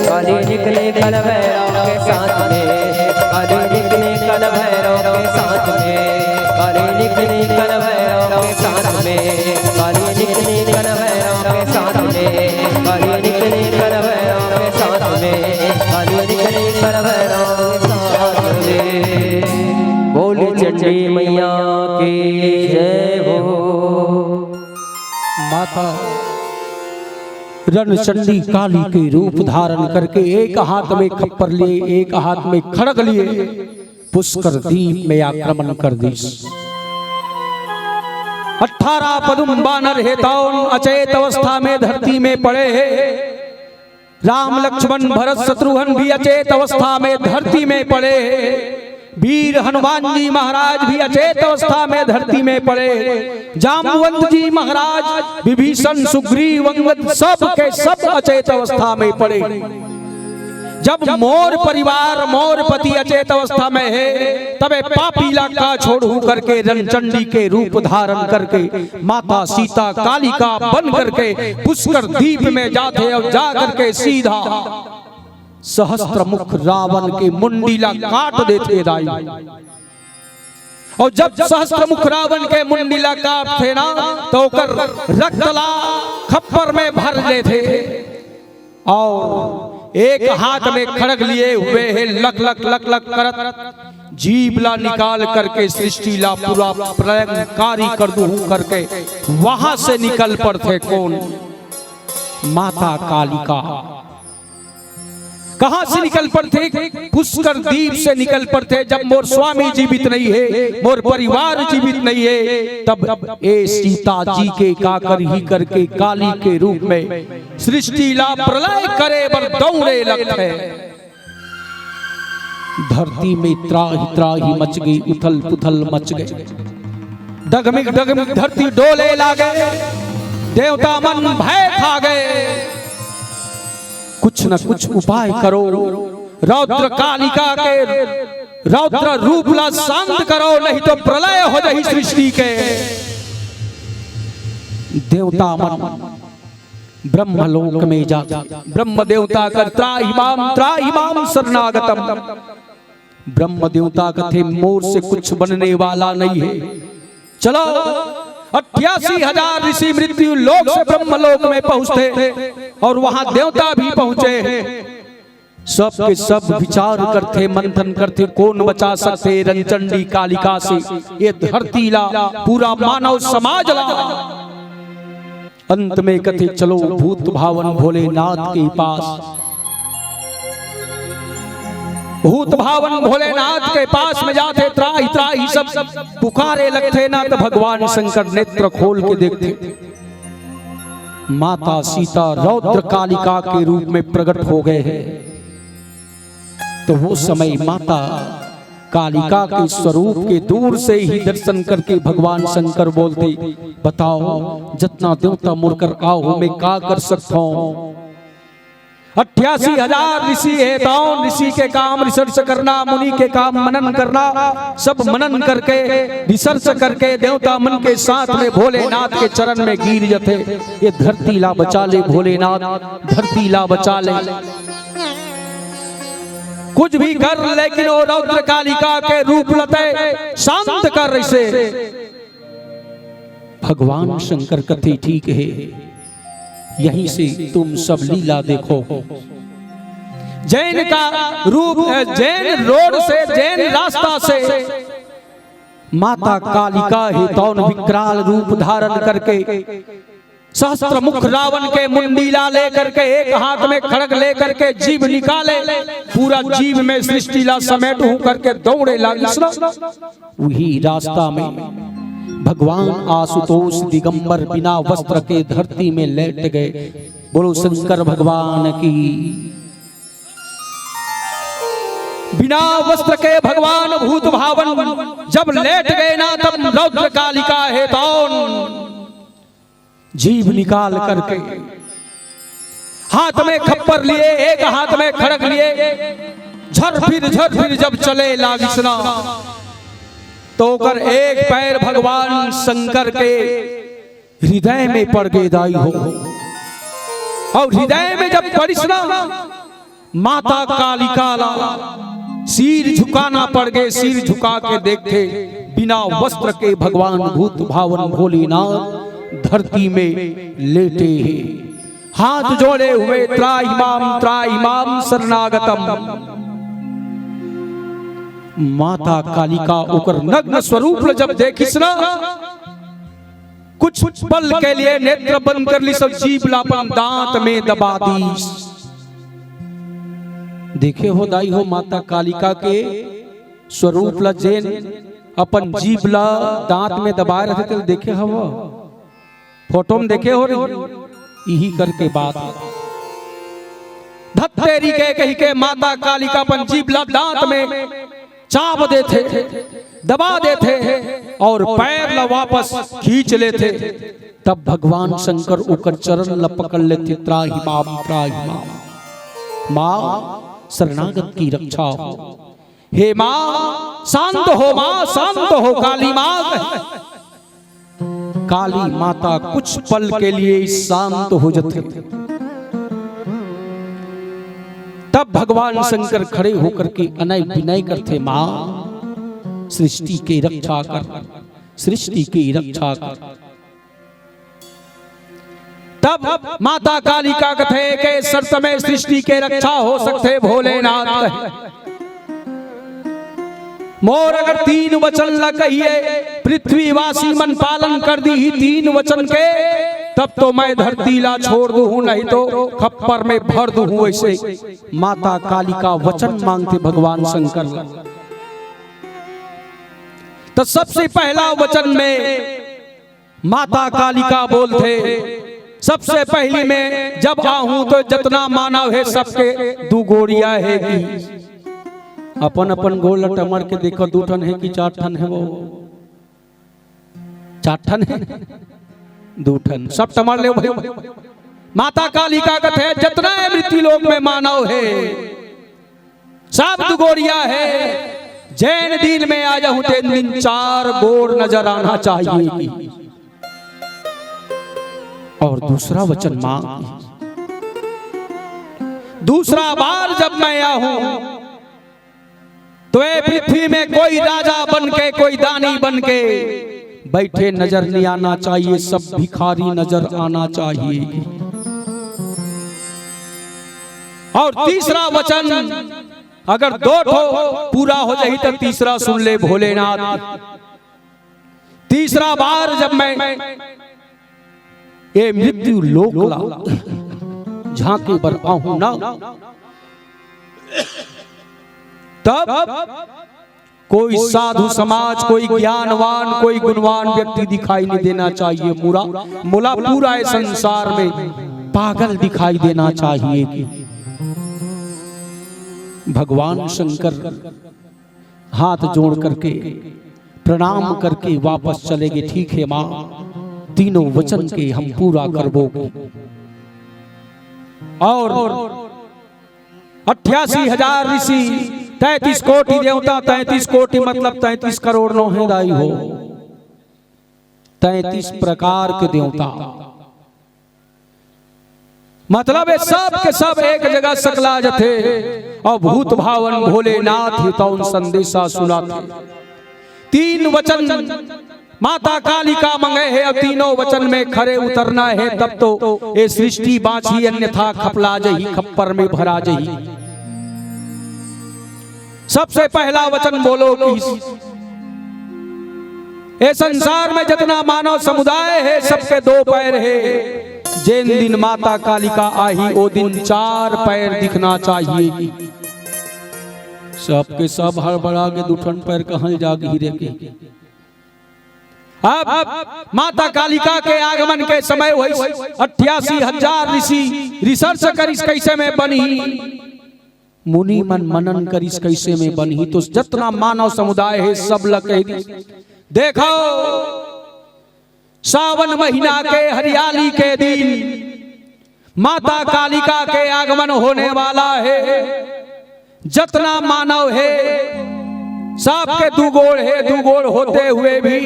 काली निकली कल भैरव के साथ में, काली निकली कल भैरव के साथ में, काली निकली कल भैरव के साथ में, काली निकली कल भैरव के साथ में, काली निकली कल भैरव के साथ में, काली निकली कल भैरव के साथ में। बोल चंडी मैया की जय हो। माता रणचंडी काली के रूप धारण करके एक हाथ में खप्पर लिए, एक हाथ में खड़ग लिए पुष्कर दीप में आक्रमण कर दिस। अठारह पदुम बानर हेतौन अचेत अवस्था में धरती में पड़े हे। राम लक्ष्मण भरत शत्रुघ्न भी अचेत अवस्था में धरती में पड़े हे। वीर हनुमान जी महाराज भी अचेत अवस्था में धरती में पड़े। जामवंत जी महाराज, विभीषण, सुग्रीव, अंगद, सब के सब अचेत अवस्था में पड़े। जब मोर परिवार, मोर पति अचेत अवस्था में हे, तबे पापी ला का छोड़हूं करके रणचंडी के रूप धारण करके माता सीता कालिका बन करके पुष्कर दीप में जाथे अउ जा करके सीधा सहस्त्र मुख रावण के मुंडी ला काट देथे दाई। अउ जब सहस्त्र मुख रावण के मुंडी ला काटथे ना, त ओकर रक्त ला खप्पर में भर लेथे अउ एक हाथ में खड़ग लिए हुए हे, लक लक लक लक करत जीभ ला निकाल करके सृष्टि ला पूरा प्रलयंकारी कर दूहूं करके वहां से निकल पड़थे। कोन? माता कालिका। कहां से निकल पड़थे? पुष्कर दीप से निकल पड़थे। जब मोर स्वामी जीवित नहीं हे, मोर परिवार जीवित नहीं हे, तब ए सीता जी के का करही करके काली के रूप में सृष्टि ला प्रलय करे बर दौड़े लगथे। धरती में त्राहि त्राहि मच गई, उथल पुथल मच गए, डगमिग डगमिग धरती डोले लागे, देवता मन भय खा गए। कुछ न कुछ उपाय करो, रौद्र कालिका के रौद्र रूप ला शांत करो, नहीं तो प्रलय हो जाही सृष्टि के। देवता मन ब्रह्मलोक में जाथे, ब्रह्म देवता कर त्राहि माम त्राहि माम शरणागतम। ब्रह्म देवता कथे, मोर से कुछ बनने वाला नहीं है। चलो, अट्ठासी हजार ऋषि मृत्यु लोक से ब्रह्मलोक में पहुंचथे और वहां देवता भी पहुंचे हैं। सब के सब विचार करथे, मंथन करथे, कोन बचा सकथे रणचंडी कालिका से ये धरती ला, पूरा मानव समाज ला। अंत में कथे, चलो भूत भावन भोलेनाथ के पास। भूत भावन भोलेनाथ के पास में जाथे, त्राहि त्राहि सब पुकारे लगथे ना, तो भगवान शंकर नेत्र खोल के देखथे, माता सीता रौद्र कालिका के रूप में प्रकट हो गए हैं। तो वो समय माता कालिका के स्वरूप के दूर से ही दर्शन करके भगवान शंकर बोलथे, बताओ, जतना देवता मोर कर आहो, मैं का कर सकता हूँ? अट्ठासी हजार ऋषि हे, तौन ऋषि के काम research करना, मुनि के काम मनन करना, सब मनन करके, research करके देवता मन के साथ में भोलेनाथ के चरण में गिर जथे, ये धरती ला बचा ले भोलेनाथ, धरती ला बचा ले। कुछ भी कर, लेकिन वो रौद्र कालिका के रूप ल तैं शांत कर। ऐसे भगवान शंकर कथे, ठीक है, यहीं से तुम सब लीला देखो। जैन का रूप, जैन रोड से, जैन रास्ता से माता कालिका हे तौन विकराल रूप धारण करके सहस्त्र मुख रावण के मुंडी ला लेकर के, एक हाथ में खड़ग लेकर के जीभ निकाले, पूरा जीभ में सृष्टि ला समेटहूं करके दौड़े लागिस ना। वही रास्ता में भगवान आशुतोष दिगंबर बिना वस्त्र के धरती में लेट गए। बोलो शंकर भगवान की। बिना वस्त्र के भगवान भूत भावन जब लेट गए ना, तब रौद्र कालिका हे तौन जीभ निकाल करके हाथ में खप्पर लिए, एक हाथ में खड़ग लिए, झर फिर झर फिर जब चले लागिस ना, तो ओकर एक पैर भगवान शंकर के हृदय में पड़ गे दाई हो। और हृदय में जब पड़िस ना, माता कालिका ला सिर झुकाना पड़ गे। सिर झुका के देखथे, बिना वस्त्र के भगवान भूत भावन भोलेनाथ धरती में लेटे हे, हाथ जोड़े हुए, त्राहि माम त्राहि माम शरणागतम। माता कालिका ओकर नग्न स्वरूप ल जब देखिस ना, कुछ पल के लिए नेत्र बंद कर लिस, जीभ ला अपन दांत में दबा दीस। देखे हो दाई हो, माता कालिका के स्वरूप ला, जेन अपन जीभ ला दांत में दबाए रथे, तेला देखे हव? फोटो में देखे हो रे? इही करके बात। धत्तेरी के कहि के माता कालिका अपन जीभ ला दांत में चाब देथे, दबा देथे और पैर ला वापस खींच लेथे। तब भगवान शंकर ओकर चरण ला पकड़ लेथे, त्राहि माम त्राहि माम। माँ, शरणागत की रक्षा हो। हे माँ, शांत हो माँ, शांत हो काली माँ। काली माता कुछ पल के लिए शांत हो जथे। तब भगवान शंकर खड़े होकर के अनय विनय करथे, माँ, सृष्टि के रक्षा कर, सृष्टि के रक्षा कर। तब माता कालिका कथे के शर्त में सृष्टि के रक्षा हो सकथे भोलेनाथ। मोर अगर तीन वचन ला कहिए, पृथ्वीवासी मन पालन कर दीही तीन वचन के, तब तो मैं धरती ला छोड़ दूहूं, नहीं तो खप्पर में भर दूहूं। ऐसे माता कालिका वचन मांगथे भगवान शंकर ला। तो सबसे पहला वचन में माता कालिका बोलथे, सबसे पहली मैं जब आहूं तो जतना मानव हे सबके दू गोड़िया हे कि अपन अपन गोड़ ल टमड़ के देखो, दू ठन हे कि चार ठन हे वो? चार ठन हे, दू ठन, सब टमड़ ले भाई। माता कालिका कथे जतना हे मृत्यु लोक में मानव हे, सब दू गोड़िया हे। जेन दिन में आ जाहूं तेन दिन चार गोड़ नजर आना चाहिए कि और दूसरा वचन मांग, दूसरा बार जब मैं आऊं तो ये पृथ्वी में कोई राजा बन के, कोई दानी बन के बैठे नजर नहीं आना चाहिए, सब भिखारी नजर आना चाहिए। और तीसरा वचन अगर दो ठो पूरा हो जाही तो तीसरा सुन ले भोलेनाथ। तीसरा बार जब मैं ये मृत्यु लोक ला झांके बर आहूं ना, तब कोई साधु समाज, कोई ज्ञानवान, कोई गुणवान व्यक्ति दिखाई नहीं देना चाहिए। मुरा मोला पूरा ये संसार में पागल दिखाई देना चाहिए। कि भगवान शंकर हाथ जोड़ करके, प्रणाम करके वापस चले गए। ठीक है माँ, तीनों वचन के हम पूरा करबो। और अट्ठासी हजार ऋषि, तैंतीस कोटि देवता, तैंतीस कोटि मतलब तैंतीस करोड़ नोहे दाई हो, तैंतीस प्रकार के देवता, मतलब ये सब के सब एक जगह सकला जथे और भूत भावन भोलेनाथ ही तौन संदेशा सुनाथे। तीन वचन माता कालिका मंगे हे और तीनों वचन में खरे उतरना है, तब तो ये सृष्टि बांची, अन्यथा खपला जही, खप्पर में भरा जही। सबसे पहला वचन बोलो कि ए संसार में जितना मानव समुदाय है, सबके दो पैर है। जेन दिन माता कालिका आही, ओ दिन चार पैर दिखना चाहिए। सबके सब हड़बड़ा के दू ठन पैर कहाँ जागही रे के। अब माता कालिका के आगमन के समय होइस, अट्ठासी हजार ऋषि research करिस कैसे में बनही। मुनि मन मनन करिस कैसे में बनही, तो जतना मानव समुदाय हे सब ल कहि दिस, देखव, सावन महीना के हरियाली के दिन माता कालिका के आगमन होने वाला हे। जतना मानव हे, सबके दू गोड़ हे, दू गोड़ होते हुए भी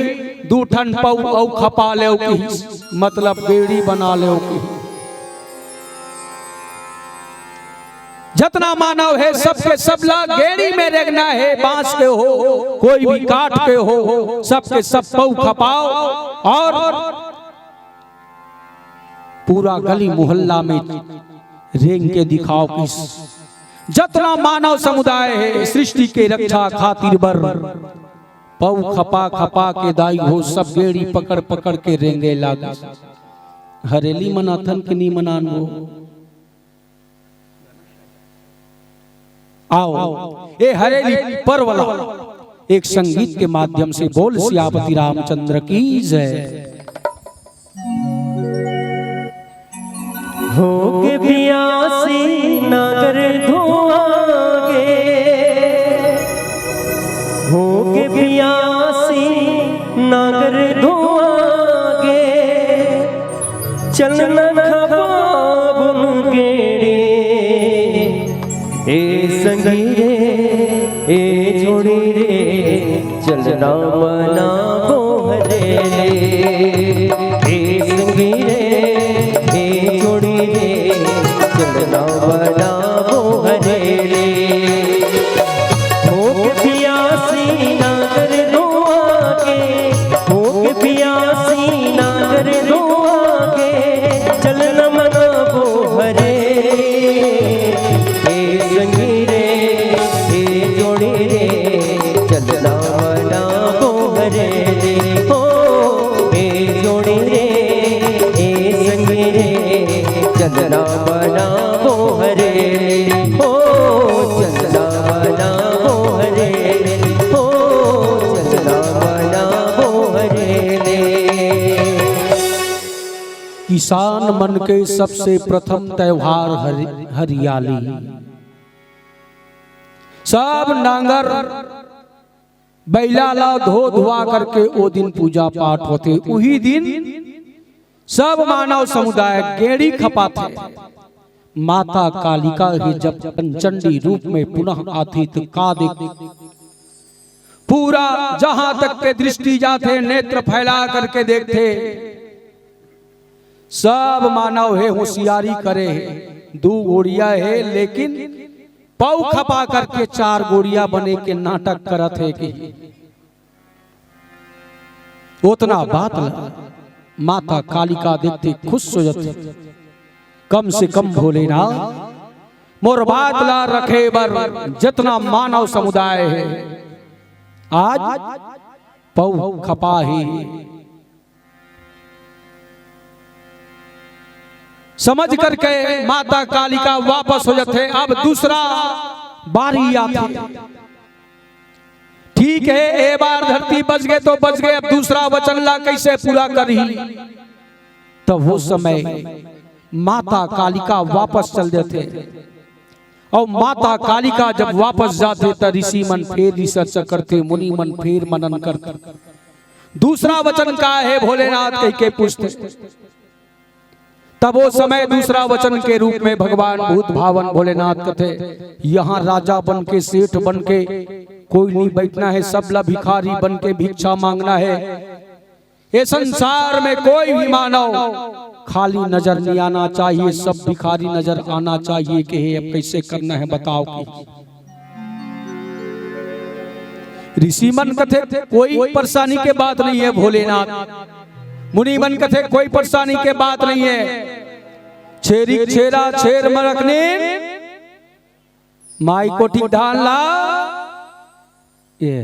दू ठन पऊ अऊ खपा लेव किहिस, मतलब गेड़ी बना लेव किहिस। जतना मानव हे, सबके सबला गेड़ी में रेंगना हे, बांस के हो, कोई भी काठ के हो, सबके सब पऊ खपाव और पूरा गली मोहल्ला में रेंग के दिखाव किहिस। जतना मानव समुदाय हे, सृष्टि के रक्षा खातिर बर पऊ खपा खपा के दाई हो, सब गेड़ी पकड़ पकड़ के रेंगे लागिस। हरेली मनाथन के नी मनान वो। आओ, ए हरेली पर्व ला एक संगीत के माध्यम से बोल सियापति रामचंद्र की जय। होके पियासी नागर धुआंगे, होके पियासी नागर धुआंगे, चलना खपाबुन गेड़ी, ए संगी रे, ए जोड़ी रे, चलना मना बोहरे रे। ए संगी रे, ए जोड़ी रे, चलना मना बोहरे रे। होके पियासी नागर धुआंगे, होके पियासी नागर धुआंगे, चलना मना बोहरे। ए संगी रे, ए जोड़ी रे, चलना मना बोहरे रे। हो, ए जोड़ी रे, ए संगी रे, चलना मना बोहरे रे। हो, चलना मना बोहरे रे। हो, चलना मना बोहरे रे। किसान मन के सबसे प्रथम त्योहार हरि-, हरियाली। सब नांगर बैला ला धो धुआ करके ओ दिन पूजा पाठ होथे। उही दिन सब मानव समुदाय गेड़ी खपाथे। माता कालिका ही जब पंचंडी रूप में पुनः आथे त का देख, पूरा जहां तक के दृष्टि जाथे, नेत्र फैला करके देखथे, सब मानव हे होशियारी करे हे, दू गोड़िया हे, लेकिन पौ खपा करके चार गोड़िया बने के नाटक करत हे कि ओतना बात ला माता कालिका देखते खुश हो जाते। कम से कम भोलेनाथ मोर बात ला रखे बर जतना मानव समुदाय हे, आज पौ खपा ही समझ करके माता कालिका वापस हो जाथे। अब दूसरा बारी आथे। ठीक है, ए बार धरती बच गए तो बच गए, अब दूसरा वचन ला कैसे पूरा करही? तब वो समय माता कालिका वापस चल देथे। और माता कालिका जब वापस जाथे, त ऋषि मन फेर रिसर्च करथे, मुनि मन फेर मनन करथे। दूसरा वचन का हे भोलेनाथ कह के पूछथे। तब वो समय दूसरा वचन के रूप में भगवान भूत भावन भोलेनाथ कथे, यहाँ राजा बन के, सेठ बन के कोई नहीं बैठना है, सब ला भिखारी बन के भिक्षा मांगना है। ये संसार में कोई भी मानव खाली नजर नहीं आना चाहिए, सब भिखारी नजर आना चाहिए। कि हे, अब कैसे करना है बताओ कि ऋषि मन कथे कोई परेशानी के बात नहीं है भोलेनाथ। मुनि मन कथे कोई परेशानी के बात नहीं है। छेरी छेरा छेर मरकनीन माई कोठी धान ला, ये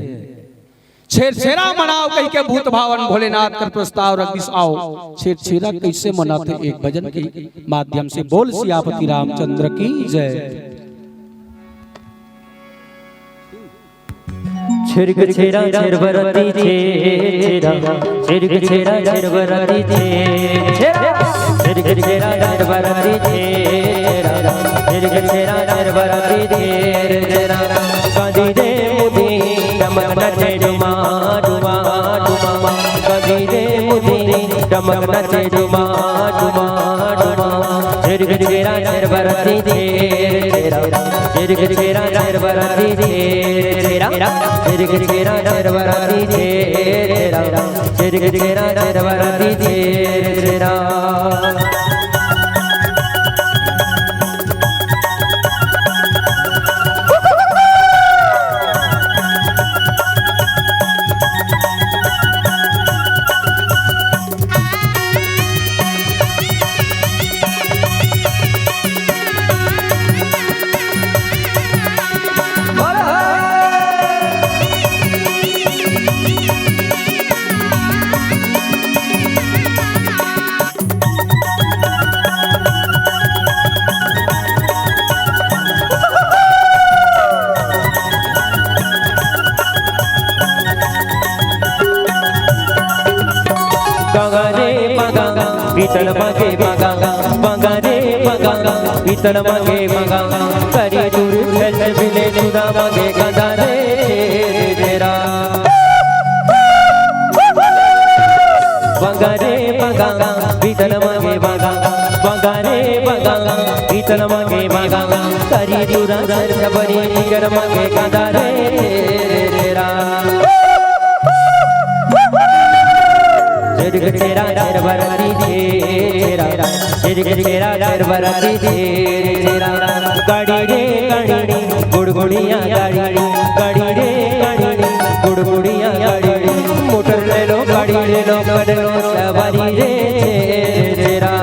छेरछेरा मनाओ कह के भूत भावन भोलेनाथ कर प्रस्ताव रख दिस। आओ छेरछेरा कैसे मनाथे एक भजन के माध्यम से। बोल सियापति रामचंद्र की जय। छिरक छेरा छेर बरती छे छेरा, छिरक छेरा छेर बरती छे छेरा, छिरक छेरा छेर बरती छे छेरा, छिरक छेरा छेर बरती छे छेरा। कांदी रे मुदी डमक नचे डुमा डुमा डुमा, कांदी रे मुदी डमक नचे डुमा डुमा डुमा। झिरक झिरा झिरबरती झिर झिरा, झिरक झिरा झिरबरती झिर झिरा, झिरक झिरा झिरबरती झिर झिरा, झिरक झिरा झिरबरती झिर झिरा। गंगा रे मगा, पीतल मगे मगा, गंगा रे मगा, पीतल मगे मगा, करी दूर छल बिले चुदा मगे गंगा रे तेरा। बंगारे बंगा, बीतल मांगे बंगा, बंगारे बंगा, बीतल मांगे बंगा, करी दूरा सर खबरी निकर मांगे कांदा रे तेरा। झिरक झिरा झिरबरती झिरा, झिरक झिरा झिरबरती झिरा। गाड़ी रे गाड़ी, गुड़गुड़िया गाड़ी, गाड़ी रे गाड़ी, गुड़गुड़िया गाड़ी। मोटर ले लो, गाड़ी ले लो, कर लो सवारी रे झिरा।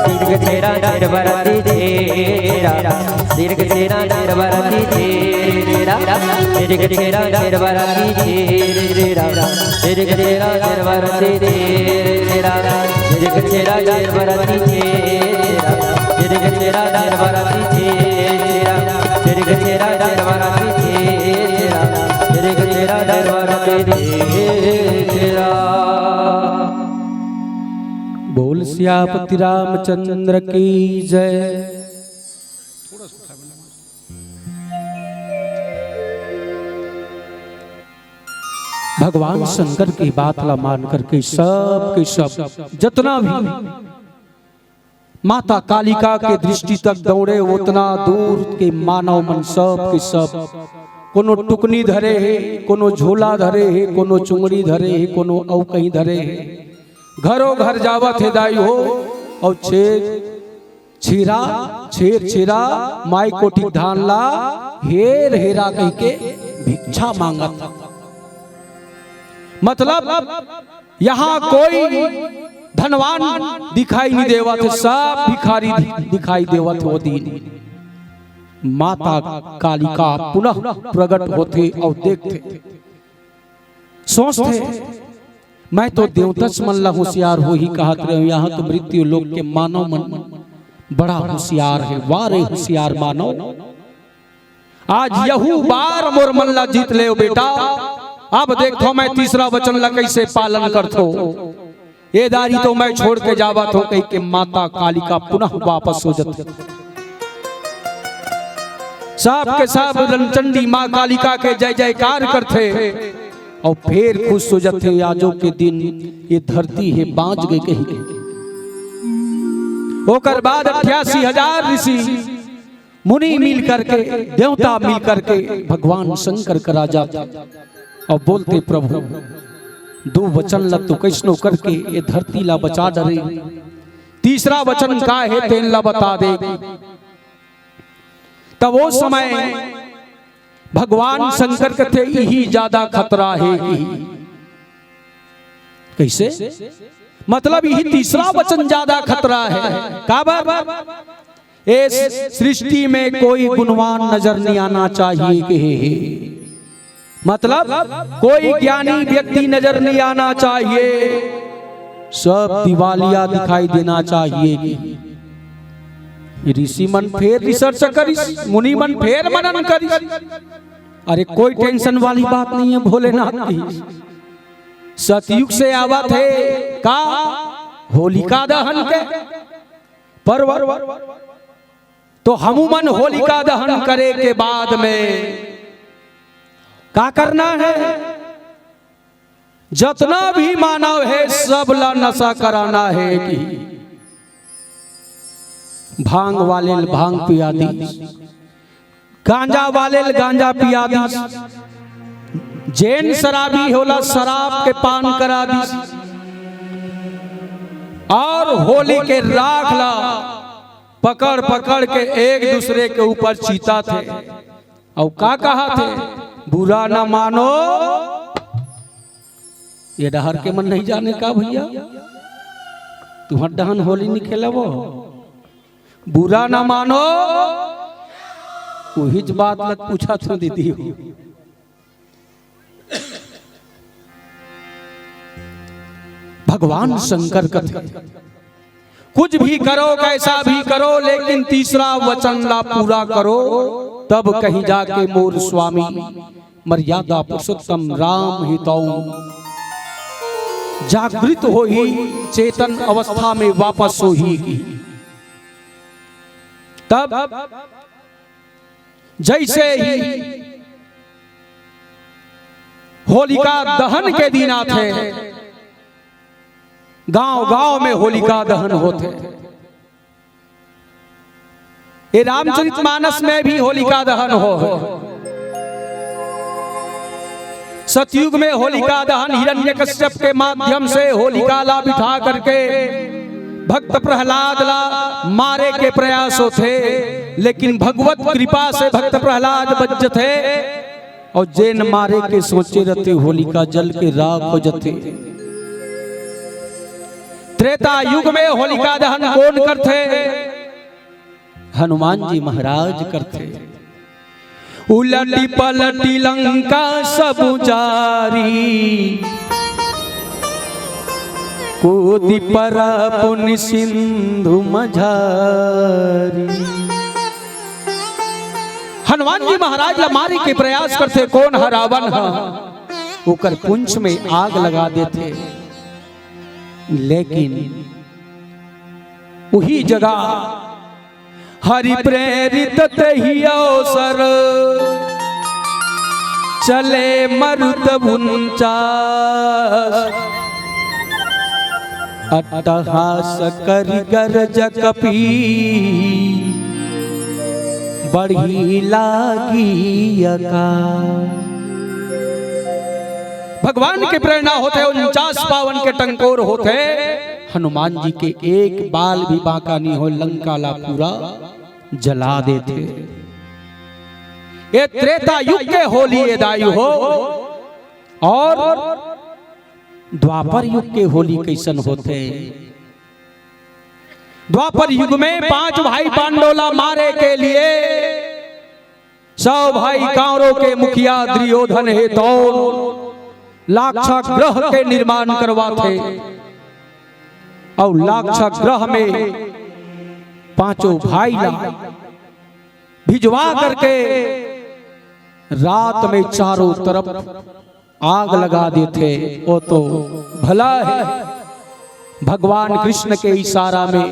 झिरक झिरा झिरबरती झिरा, झिरक झिरा झिरबरती झिरा, झिरक झिरा झिरबरती झिरा, झिरक झिरा झिरबरती झिरा, झिरक झिरा झिरबरती झिरा, झिरक झिरा झिरबरती झिरा, झिरक झिरा झिरबरती झिरा, झिरक झिरा झिरबरती झिरा। बोल सियापति रामचंद्र की जय। भगवान शंकर की बात ला मान करके सब के सब, जतना भी माता कालिका के दृष्टि तक दौड़े, उतना दूर के मानव मन सब के सब कोनो टुकनी धरे हे, कोनो झोला धरे हे, कोनो चुंगड़ी धरे हे, कोनो अउ कहीं धरे हे। घरो घर जावत हे दाई हो, अउ छेर छिरा, छेर छिरा, माई कोठी धान ला हेर हेरा कहिके भिक्षा मांगत। मतलब यहाँ कोई धनवान दिखाई नहीं देवत हे, सब भिखारी दि-, दिखाई देवत हे। वो दिन माता कालिका पुनः प्रगट होथे अउ देखथे, सोचथे, मैं तो देवतस मन ला होशियार होही कहत रहेंव, यहाँ तो मृत्यु लोक के मानव मन बड़ा होशियार हे। वाह रे होशियार मानव, आज यहू बार मोर मन ला जीत लेव बेटा। अब देखथों मैं तीसरा वचन ला कइसे पालन करथों। ए दारी तो मैं छोड़ के जावत हों कहिके माता कालिका पुनः वापस हो जाथे। सब के सब रणचंडी माँ कालिका के जय जयकार करथे अउ फेर खुश हो जाथे। आजो के दिन ये धरती हे बाँच गे कहिके। ओकर बाद अट्ठासी हजार ऋषि मुनि मिल करके, देवता मिल करके भगवान शंकर करा जाथे अउ बोलथे, प्रभु, दू वचन ला तो कइसनो करके ये धरती ला बचा डरे, तीसरा वचन का हे तेन ला बता दे। तब वो समय भगवान शंकर कथे, इही ज्यादा खतरा हे। इही कइसे? मतलब इही तीसरा वचन ज्यादा खतरा हे। काबर? इस सृष्टि में कोई गुणवान नजर नहीं आना चाहिए कहे हे। मतलब कोई ज्ञानी व्यक्ति नजर नहीं आना चाहिए, सब दिवालिया दिखाई देना चाहिए। ऋषि मन फेर research करिस, मुनि मन फेर मनन करिस। अरे कोई tension वाली बात नहीं हे भोलेनाथ की। सतयुग से आवत हे का होलिका दहन के पर्व, तो हमू मन होलिका दहन करे के बाद में का करना हे? जतना भी मानव हे सब ला नशा कराना हे कि भांग वाले ल भांग पिया दी, गांजा वाले ल गांजा पिया दी, जेन शराबी हे ओला शराब के पान करा दी, अउ होली के राख ला पकड़ पकड़ के एक दूसरे के ऊपर चीता थे। अउ का कहा थे? बुरा न मानो। ये डहर के मन नहीं जाने का भैया, तुम्हर डहन होली नहीं खेलबो। बुरा न मानो, उहीच बात ल पूछत हों दीदी हो। भगवान शंकर कथे, कुछ भी करो, कैसा भी करो, लेकिन तीसरा वचन ला पूरा करो, तब कहीं जाके मोर स्वामी मर्यादा पुरुषोत्तम राम ही तौं जागृत होही, चेतन अवस्था में वापस होही। तब जैसे ही होलिका दहन के दिन आथे, गांव-गांव में होलिका दहन होथे। ये रामचरितमानस में भी होलिका दहन होहे। सतयुग में होलिका दहन हिरण्यकश्यप के माध्यम से होलिका ला बिठा करके भक्त प्रहलाद ला मारे के प्रयास होथे, लेकिन भगवत कृपा से भक्त प्रहलाद बच जथे। अउ जेन मारे के सोचे रथे, होलिका जल के राख हो जथे। त्रेता युग में होलिका दहन कोन करथे? हनुमान जी महाराज करथे। उलटी पलटी लंका सब जारी, कूदी परा पुनि सिंधु मझारी। हनुमान जी महाराज ला मारे के प्रयास करथे, कोन ह? रावण ह। ओकर पूंछ में आग लगा देथे, लेकिन उही जगह हरि प्रेरित तेहि अवसर, चले मरुत उनचास। अट्टहास करि गरज कपी, पड़ही लागी अकाल। भगवान के प्रेरणा होथे, उनचास पावन के टंकोर होथे। हनुमान जी के एक बाल भी बांका नहीं हो, लंका ला पूरा जला देथे। ये त्रेता युग के होली ये दाई हो, और द्वापर युग के होली कैसन होथे? द्वापर युग में पांच भाई पांडव ला मारे के लिए सौ भाई कांवरों के मुखिया दुर्योधन हे तौर लाक्षागृह के निर्माण करवाथे। और लाक्षागृह में पांचों भाई ला भिजवा करके रात में चारों तरफ आग लगा देथे। वो तो भला है, भगवान कृष्ण के इशारा में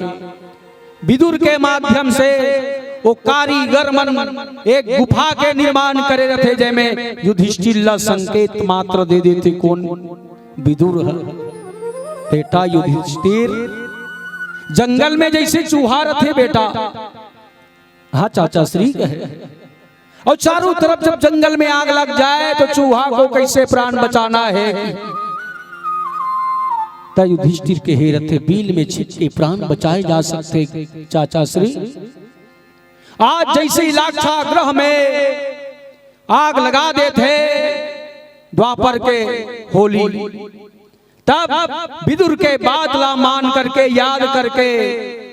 विदुर के माध्यम से वो कारीगर मन एक गुफा के निर्माण करे रथे, जेमे युधिष्ठिर ला संकेत मात्र दे देथे। कौन? विदुर ह। बेटा युधिष्ठिर, जंगल में जैसे चूहा रथे बेटा, हाँ चाचा श्री कहे, और चारों तरफ जब जंगल में आग लग जाए तो चूहा को कैसे प्राण बचाना है? त युधिष्ठिर के हे रथे, बिल में छिप के प्राण बचाए जा सकथे चाचा श्री। आज जैसे ही लाक्षागृह में आग लगा देथे द्वापर के होली, तब विदुर के बात ला मान करके, याद करके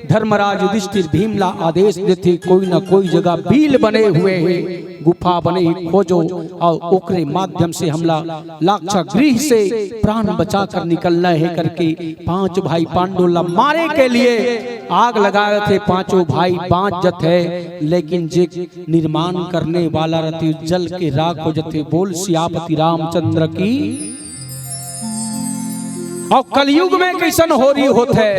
धर्मराज युधिष्ठिर भीम ला आदेश देथे, कोई ना कोई जगह बिल बने हुए हे, गुफा बने हे, खोजो और ओकरे माध्यम से हमला लाक्षागृह से प्राण बचा कर निकलना है करके पांच भाई पांडव ला मारे के लिए आग लगाए थे। पांचों भाई बांच जथे, लेकिन जे निर्माण करने वाला रथे जल के राख हो जथे। बोल सियापति रामचंद्र की। और कलयुग में कैसन होरी होथे?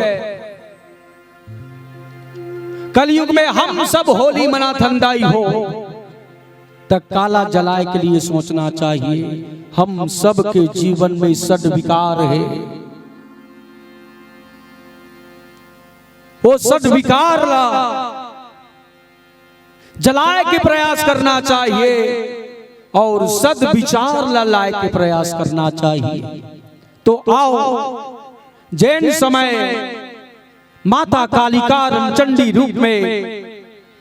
कलयुग में हम सब होली मनाथन दाई हो, त काला जलाए के लिए सोचना चाहिए। हम सब के जीवन में सद विकार है, वो सद विकार ला जलाए के प्रयास करना चाहिए और सद विचार ला लाए के प्रयास करना चाहिए। तो आओ, जेन समय माता कालिका रणचंडी रूप में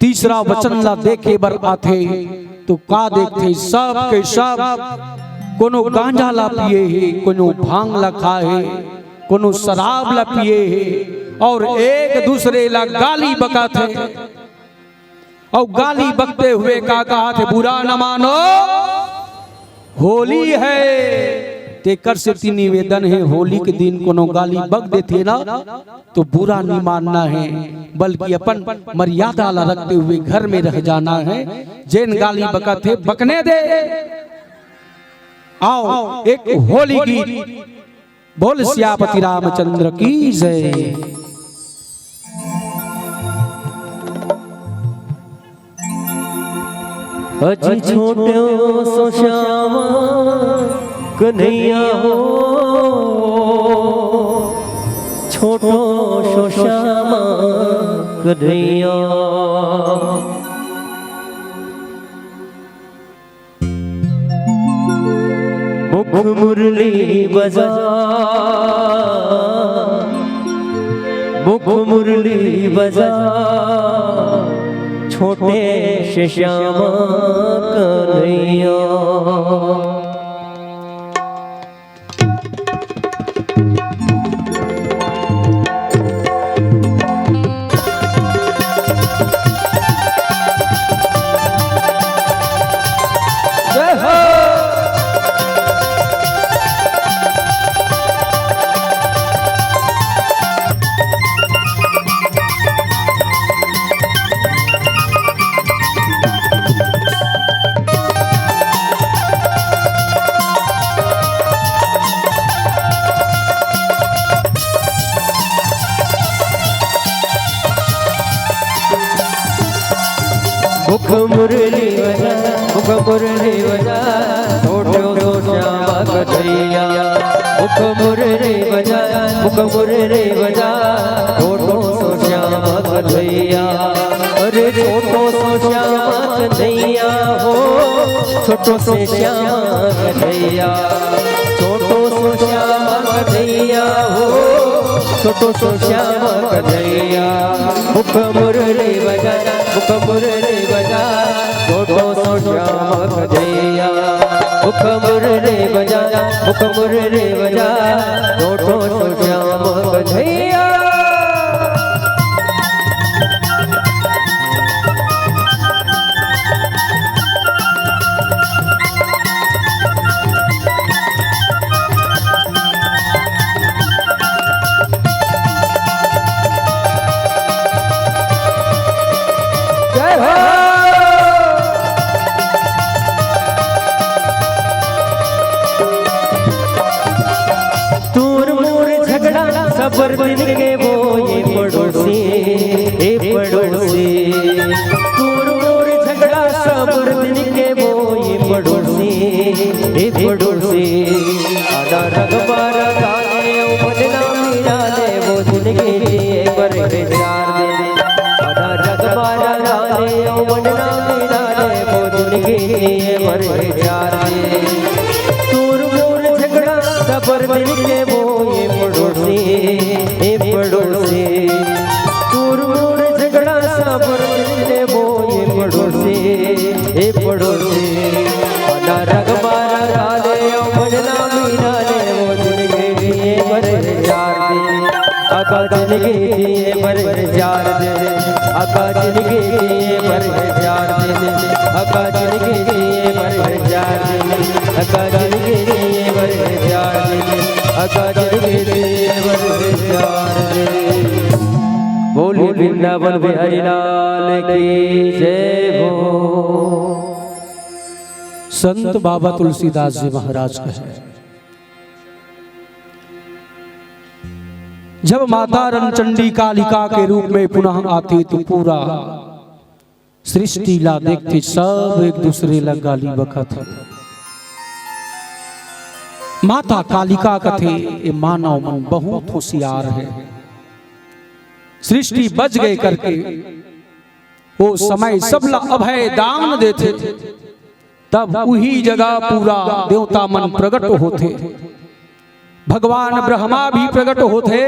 तीसरा वचन ला देखे बर आथे, तो का देखथे? सब के सब कोनो गांजा ला पिए हे, कोनो भांग ला खाए हे, कोनो शराब ला पिए हे, और एक दूसरे ला गाली बकाथे। अउ गाली बकते हुए का कहाथे? बुरा न मानो, होली है। तेकर सेती निवेदन हे, होली के दिन कोनो गाली बक देथे ना, तो बुरा नहीं मानना है, बल्कि अपन मर्यादा ला रखते हुए घर में रह जाना है। जेन गाली बकत हे, बकने दे। आओ, एक होली गीत। बोल सियापति रामचंद्र की जय। अजी छोटो सो श्यामा कन्हैया हो, छोटो सो श्यामा कन्हैया। मुख मुरली बजा, मुख मुरली बजा, छोटे से श्यामा कन्हैया। जय हो। मुख मुरली बजा, मुख मुरली बजा, छोटो सो श्यामा कन्हैया। मुख मुरली बजा, मुख मुरली बजा, छोटो सो श्यामा कन्हैया। अरे छोटो सो श्यामा छोटो सो श्याम कन्हैया, छोटो सो श्याम कन्हैया हो, छोटो सो श्याम कन्हैया। मुख मुरली बजा, मुख मुरली बजा, छोटो सो श्याम कन्हैया। मुख मुरली बजा, मुख मुरली बजा, छोटो सो श्याम कन्हैया। जय हो। तोर मोर झगड़ा सबर दिन के वो ये पड़ोसी, ए पड़ोसी। तोर मोर झगड़ा सबर दिन के वो ये पड़ोसी, ए पड़ोसी। आधा रग बारा गाने ओ बजना मीरा ने वो जिंदगी जिए बर विचार दे। आधा रग बारा गाने ओ बजना मीरा ने वो जिंदगी जिए बर विचार दे। तोर मोर झगड़ा सबर दिन के वो ये पड़ोसी, ए पड़ोसी। तोर मोर झगड़ा सबर दिन के वो ये पड़ोसी, ए पड़ोसी। आधा रग बारा गाने ओ बजना मीरा ने वो जिंदगी जिए बर विचार दे। अका जिंदगी जिए बर विचार दे, अका जिंदगी जिए बर विचार दे, अका जिंदगी जिए बर विचार दे, अका जिंदगी जिए बर विचार दे, अका जिंदगी जिए बर विचार दे। बोलिए वृंदावन बिहारी लाल की जय हो। संत बाबा तुलसीदास जी महाराज कहे, जब माता रणचंडी कालिका के रूप में पुनः आथे तो पूरा सृष्टि ला देखथे, सब एक दूसरे ला गाली बकथे। माता कालिका कथे, ये मानव मन बहुत होशियार है, सृष्टि बच गए करके वो समय सबला अभय दान देथे। तब उही जगह पूरा देवता मन प्रगट होथे, भगवान ब्रह्मा भी प्रगट होथे,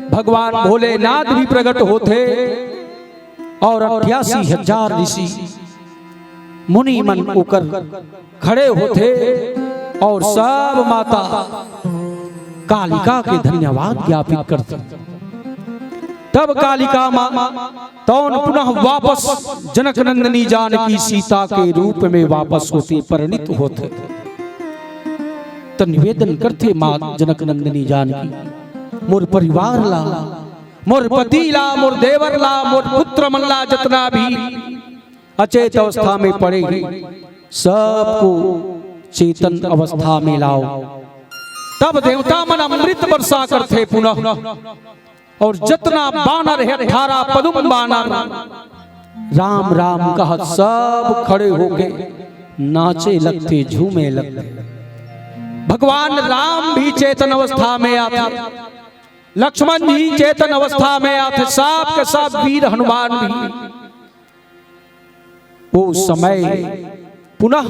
भगवान भोलेनाथ भी प्रगट होथे और अट्ठासी हजार ऋषि मुनि मन ओकर खड़े होथे और सब माता कालिका के धन्यवाद ज्ञापित करथे। तब कालिका माँ तौन पुनः वापस जनक नंदिनी जानकी सीता के रूप में वापस होथे, परिणित होथे। त निवेदन करथे माँ जनक नंदिनी जानकी, मोर परिवार ला, मोर पति ला, मोर देवर ला, मोर पुत्र मन ला, जतना भी अचेत अवस्था में पड़े हे, सबको चेतन अवस्था में लाओ। तब देवता मन अमृत वर्षा करथे पुनः, और जतना बानर हे, अठारह पदुम बानर, राम राम कहत सब खड़े होके नाचे लगथे, झूमे लगथे। भगवान राम भी चेतन अवस्था में आथे, लक्ष्मण जी चेतन अवस्था में आथे, सब के सब वीर हनुमान भी। वो समय पुनः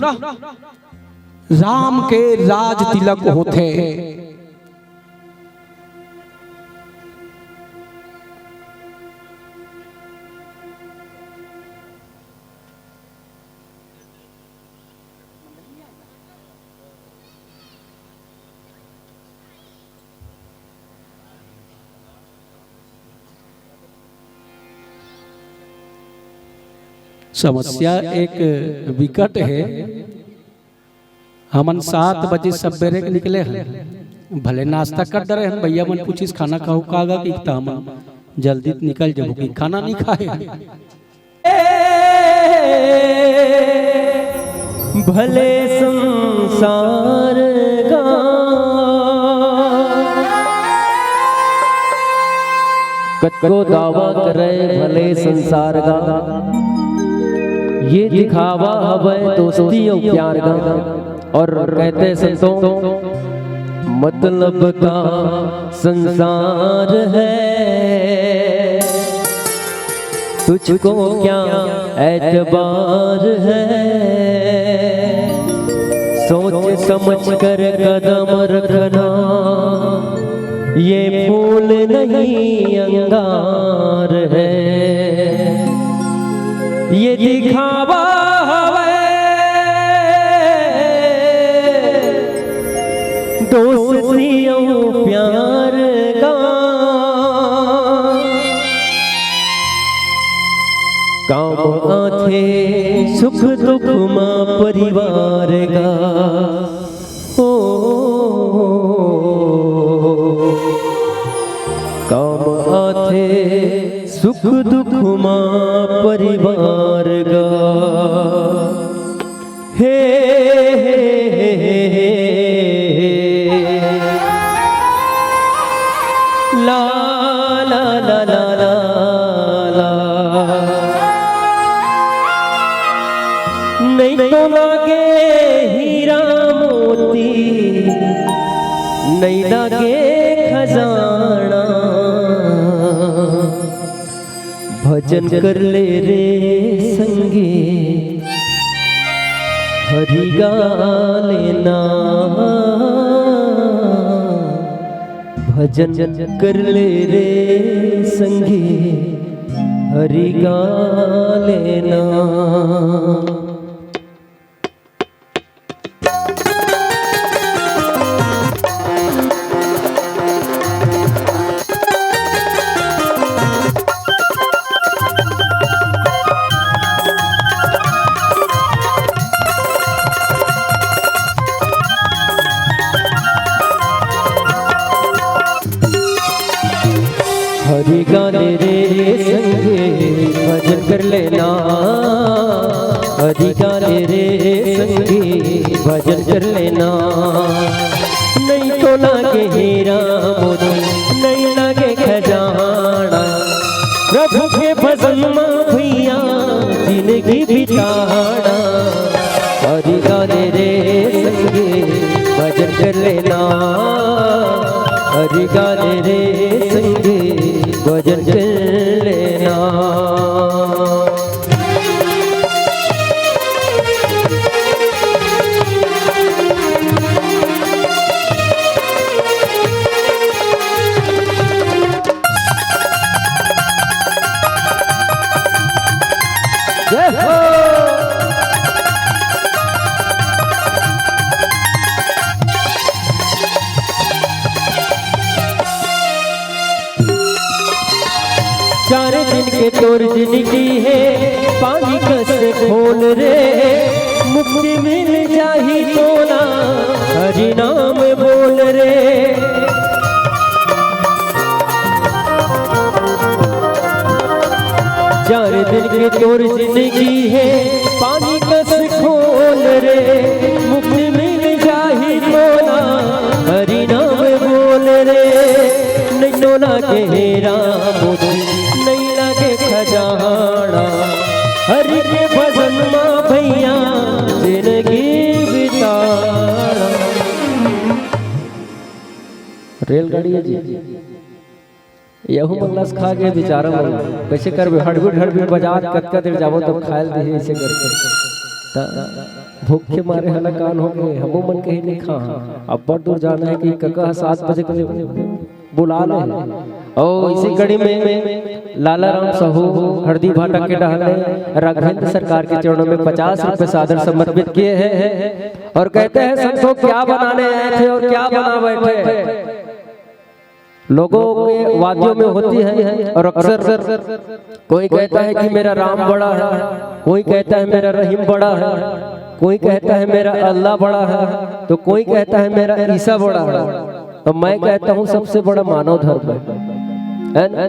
राम के राज तिलक होथे। समस्या एक विकट हे। हमन सात बजे सबेरे के निकले हन, भले नाश्ता कर डरे हन, भैया मन पूछिस, "खाना खाहू का गा?" कि त हमन जल्दी त निकल जबो कि खाना नहीं खाए हन। भले संसार गा कतको दावा करे भले संसार गा, ये दिखावा हवय दोस्ती अउ प्यार गा। और कहते संतों, मतलब का संसार है, तुझको क्या एतबार है। सोच समझ कर कदम रखना, ये फूल नहीं अंगार है, ये दिखावा हवे दोस्ती अउ प्यार का। काम आथे सुख दुख मा परिवार का। ओ, काम आथे सुख दुख मा परिवार का। हे, हे, हे, हे, हे, हे। ला, ला, ला, ला, ला, ला। नहीं तो लागे हीरा मोती, नहीं लागे खजाना। भजन कर ले रे संगी, हरि गा लेना। भजन कर ले रे संगी, हरि गा लेना। हरि गा ले रे संगी, भजन कर लेना। हरि गा ले रे संगी, भजन कर लेना। नहीं तो लागे हीरा मोती, नहीं लागे खजाना। प्रभु के भजन मा भैया जिंदगी बिताना। हरि गा ले रे संगी, भजन कर लेना। हरि गा ले रे संगी, भजन कर लेना। जय हो। चार दिन के तोर जिंदगी हे, पानी कस खोल रे, मुक्ति मिल जाही तोला, हरि नाम बोल रे। चार दिन के तोर जिंदगी हे, पानी कस खोल रे, मुक्ति मिल जाही तोला, हरि नाम बोल रे। नहीं तो लागे हीरा मोती, नहीं लागे खजाना, हरि के भजन मा भैया जिंदगी बिताना। रेलगाड़ी हे जी। यहू मन लस खा गे बिचारा मन। कइसे करबे, हड़बीड़ हड़बीड़ बजात, कतका देर जाबो तब खायल दिही, अइसे करके। त भूख के मारे हलाकान हो गे, हमू मन कहीं नहीं खा। अब्बड़ दूर जाना हे कि कका ह सात बजे के बुला ले। और इसी कड़ी में लाला राम साहू हरदी भाटा के डहान ले राघवेंद्र सरकार के चरणों में पचास रुपए सादर समर्पित किए हैं और कहते हैं, संतों, क्या बनाने आए थे और क्या बना बैठे। लोगों के वादियों में होती है और अक्सर कोई कहता है कि मेरा राम बड़ा है, कोई कहता है मेरा रहीम बड़ा है, कोई कहता है मेरा अल्लाह बड़ा है, तो कोई कहता है मेरा ईसा बड़ा है। तो मैं कहता हूँ सबसे बड़ा मानव धर्म है, है ना?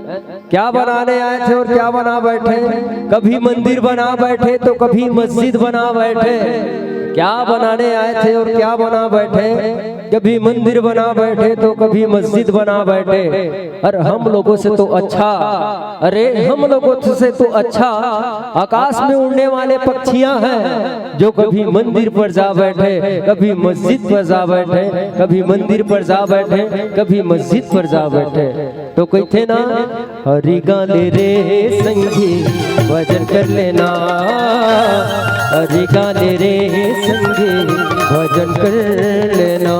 क्या बनाने आए थे और क्या बना बैठे? कभी मंदिर बना बैठे तो कभी मस्जिद बना बैठे। क्या बनाने आए थे और क्या बना बैठे? कभी मंदिर बना बैठे तो कभी मस्जिद बना बैठे। और हम लोगों से तो अच्छा, अरे हम लोगों से तो अच्छा आकाश में उड़ने वाले पक्षियां हैं, जो कभी मंदिर पर जा बैठे, कभी मस्जिद पर जा बैठे, कभी मंदिर पर जा बैठे, कभी मस्जिद पर जा बैठे। तो कहिथे ना, हरि गा ले रे संगी, भजन कर लेना। हरि गा ले रे संगी, भजन कर लेना।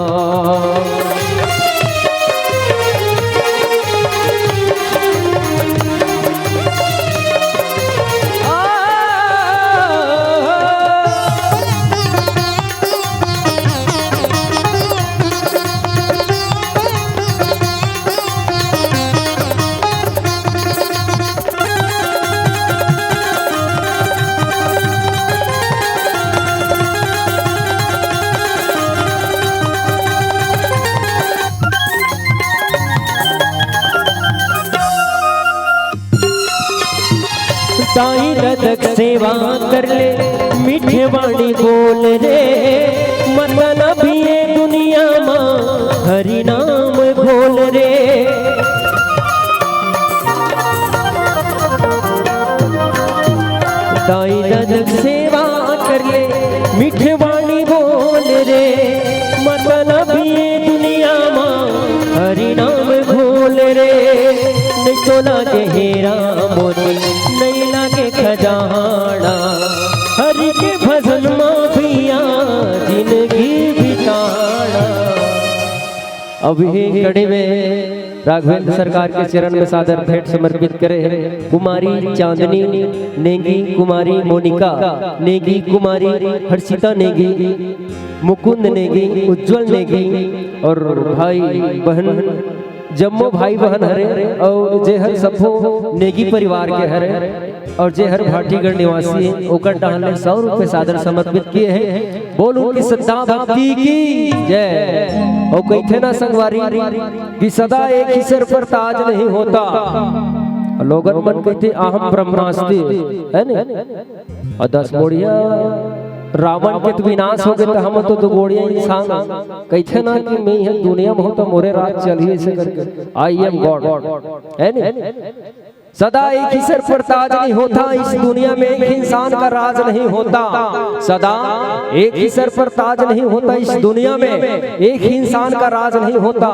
दाई ददा के सेवा कर ले, मीठे वाणी बोल रे, मतलब ये दुनिया मा हरि नाम बोल रे। दाई ददा के सेवा कर ले, मीठे वाणी बोल रे, मतलब ये दुनिया मा हरि नाम बोल रे। नहीं तो लागे हीरा मोती, नहीं लागे खजाना, हरि के भजन मा भैया जिंदगी बिताना। अभी कड़ी में राघवेंद्र सरकार के चरण में सादर भेंट समर्पित करे हैं कुमारी चांदनी नेगी, कुमारी मोनिका नेगी, कुमारी हर्षिता नेगी, मुकुंद नेगी, उज्जवल नेगी और भाई बहन, जम्मो भाई बहन हरे और जे हर सब्बो नेगी परिवार के हरे। और जे हर भाटीगढ़ निवासी हे, ओकर डहान ले सौ रुपये सादर समर्पित किए हे। बोल उनकी श्रद्धा भक्ति की जय। और कहिथे ना संगवारी कि सदा एक ही सिर पर ताज नहीं होता। लोगन मन कहिथे अहम ब्रह्मास्ति, है नी? और दस बोड़िया रावण के तो विनाश हो गए, तो हम तो दो बोड़िया इंसान। कहिथे ना कि मैं यह दुनिया में हूँ तो मोरे राज चलही, ऐसे करके I am God, है नी? सदा एक ही सिर पर ताज नहीं होता, इस दुनिया में एक इंसान का राज नहीं होता। सदा एक ही सिर पर ताज नहीं होता, इस दुनिया में एक ही इंसान का राज नहीं होता।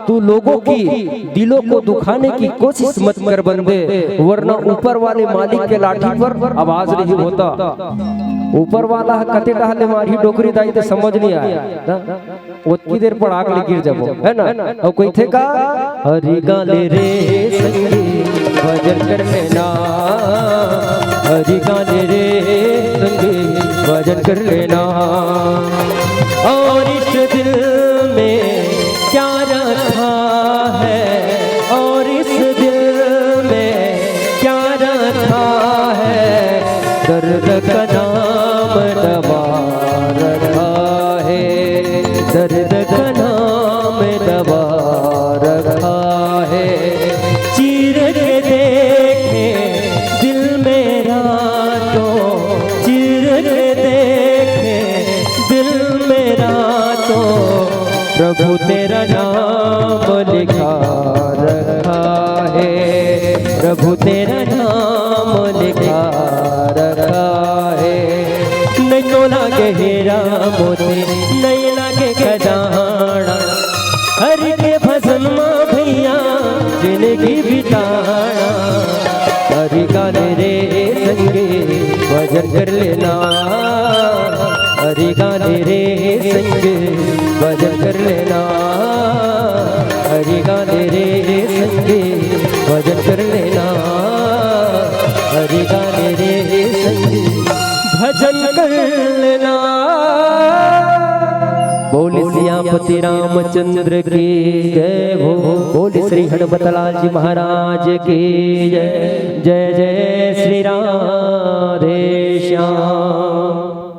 तू लोगों की दिलों को दुखाने की कोशिश मत कर बंदे, वरना ऊपर वाले मालिक के लाठी पर आवाज नहीं होता। ऊपर वाला ह कते डहले मारही डोकरी दाई, ते समझ नहीं आए ना? ओतकी देर पड़ाक ले गिर जाबो, है ना? अउ कहिथे का, हरि गाले रे संगी भजन कर लेना, हरि गाले रे संगी भजन कर लेना। और इस दिल में क्या रखा है, और इस दिल में क्या रखा है, दर्द का नाम दवा रखा है, दर्द का नाम दवा रखा है। चीर के देखे दिल मेरा तो, चीर के देखे दिल मेरा तो, प्रभु तेरा नाम लिखा रखा है, प्रभु तेरा नाम लिखा रखा है। नहीं तो लागे हीरा मोती, नहीं लागे खजाना, हरि के भजन मा भैया जिंदगी बिताना। हरि गाले रे संगे भजन कर लेना, हरि गाले रे संगे भजन कर लेना, हरि गाले रे संगे भजन कर लेना, हरि गाले रे संगे भजन कर लेना। बोल सियापति रामचंद्र की जय हो, बोल श्री हनुमतलाल जी महाराज की जय। जय जय श्री राम।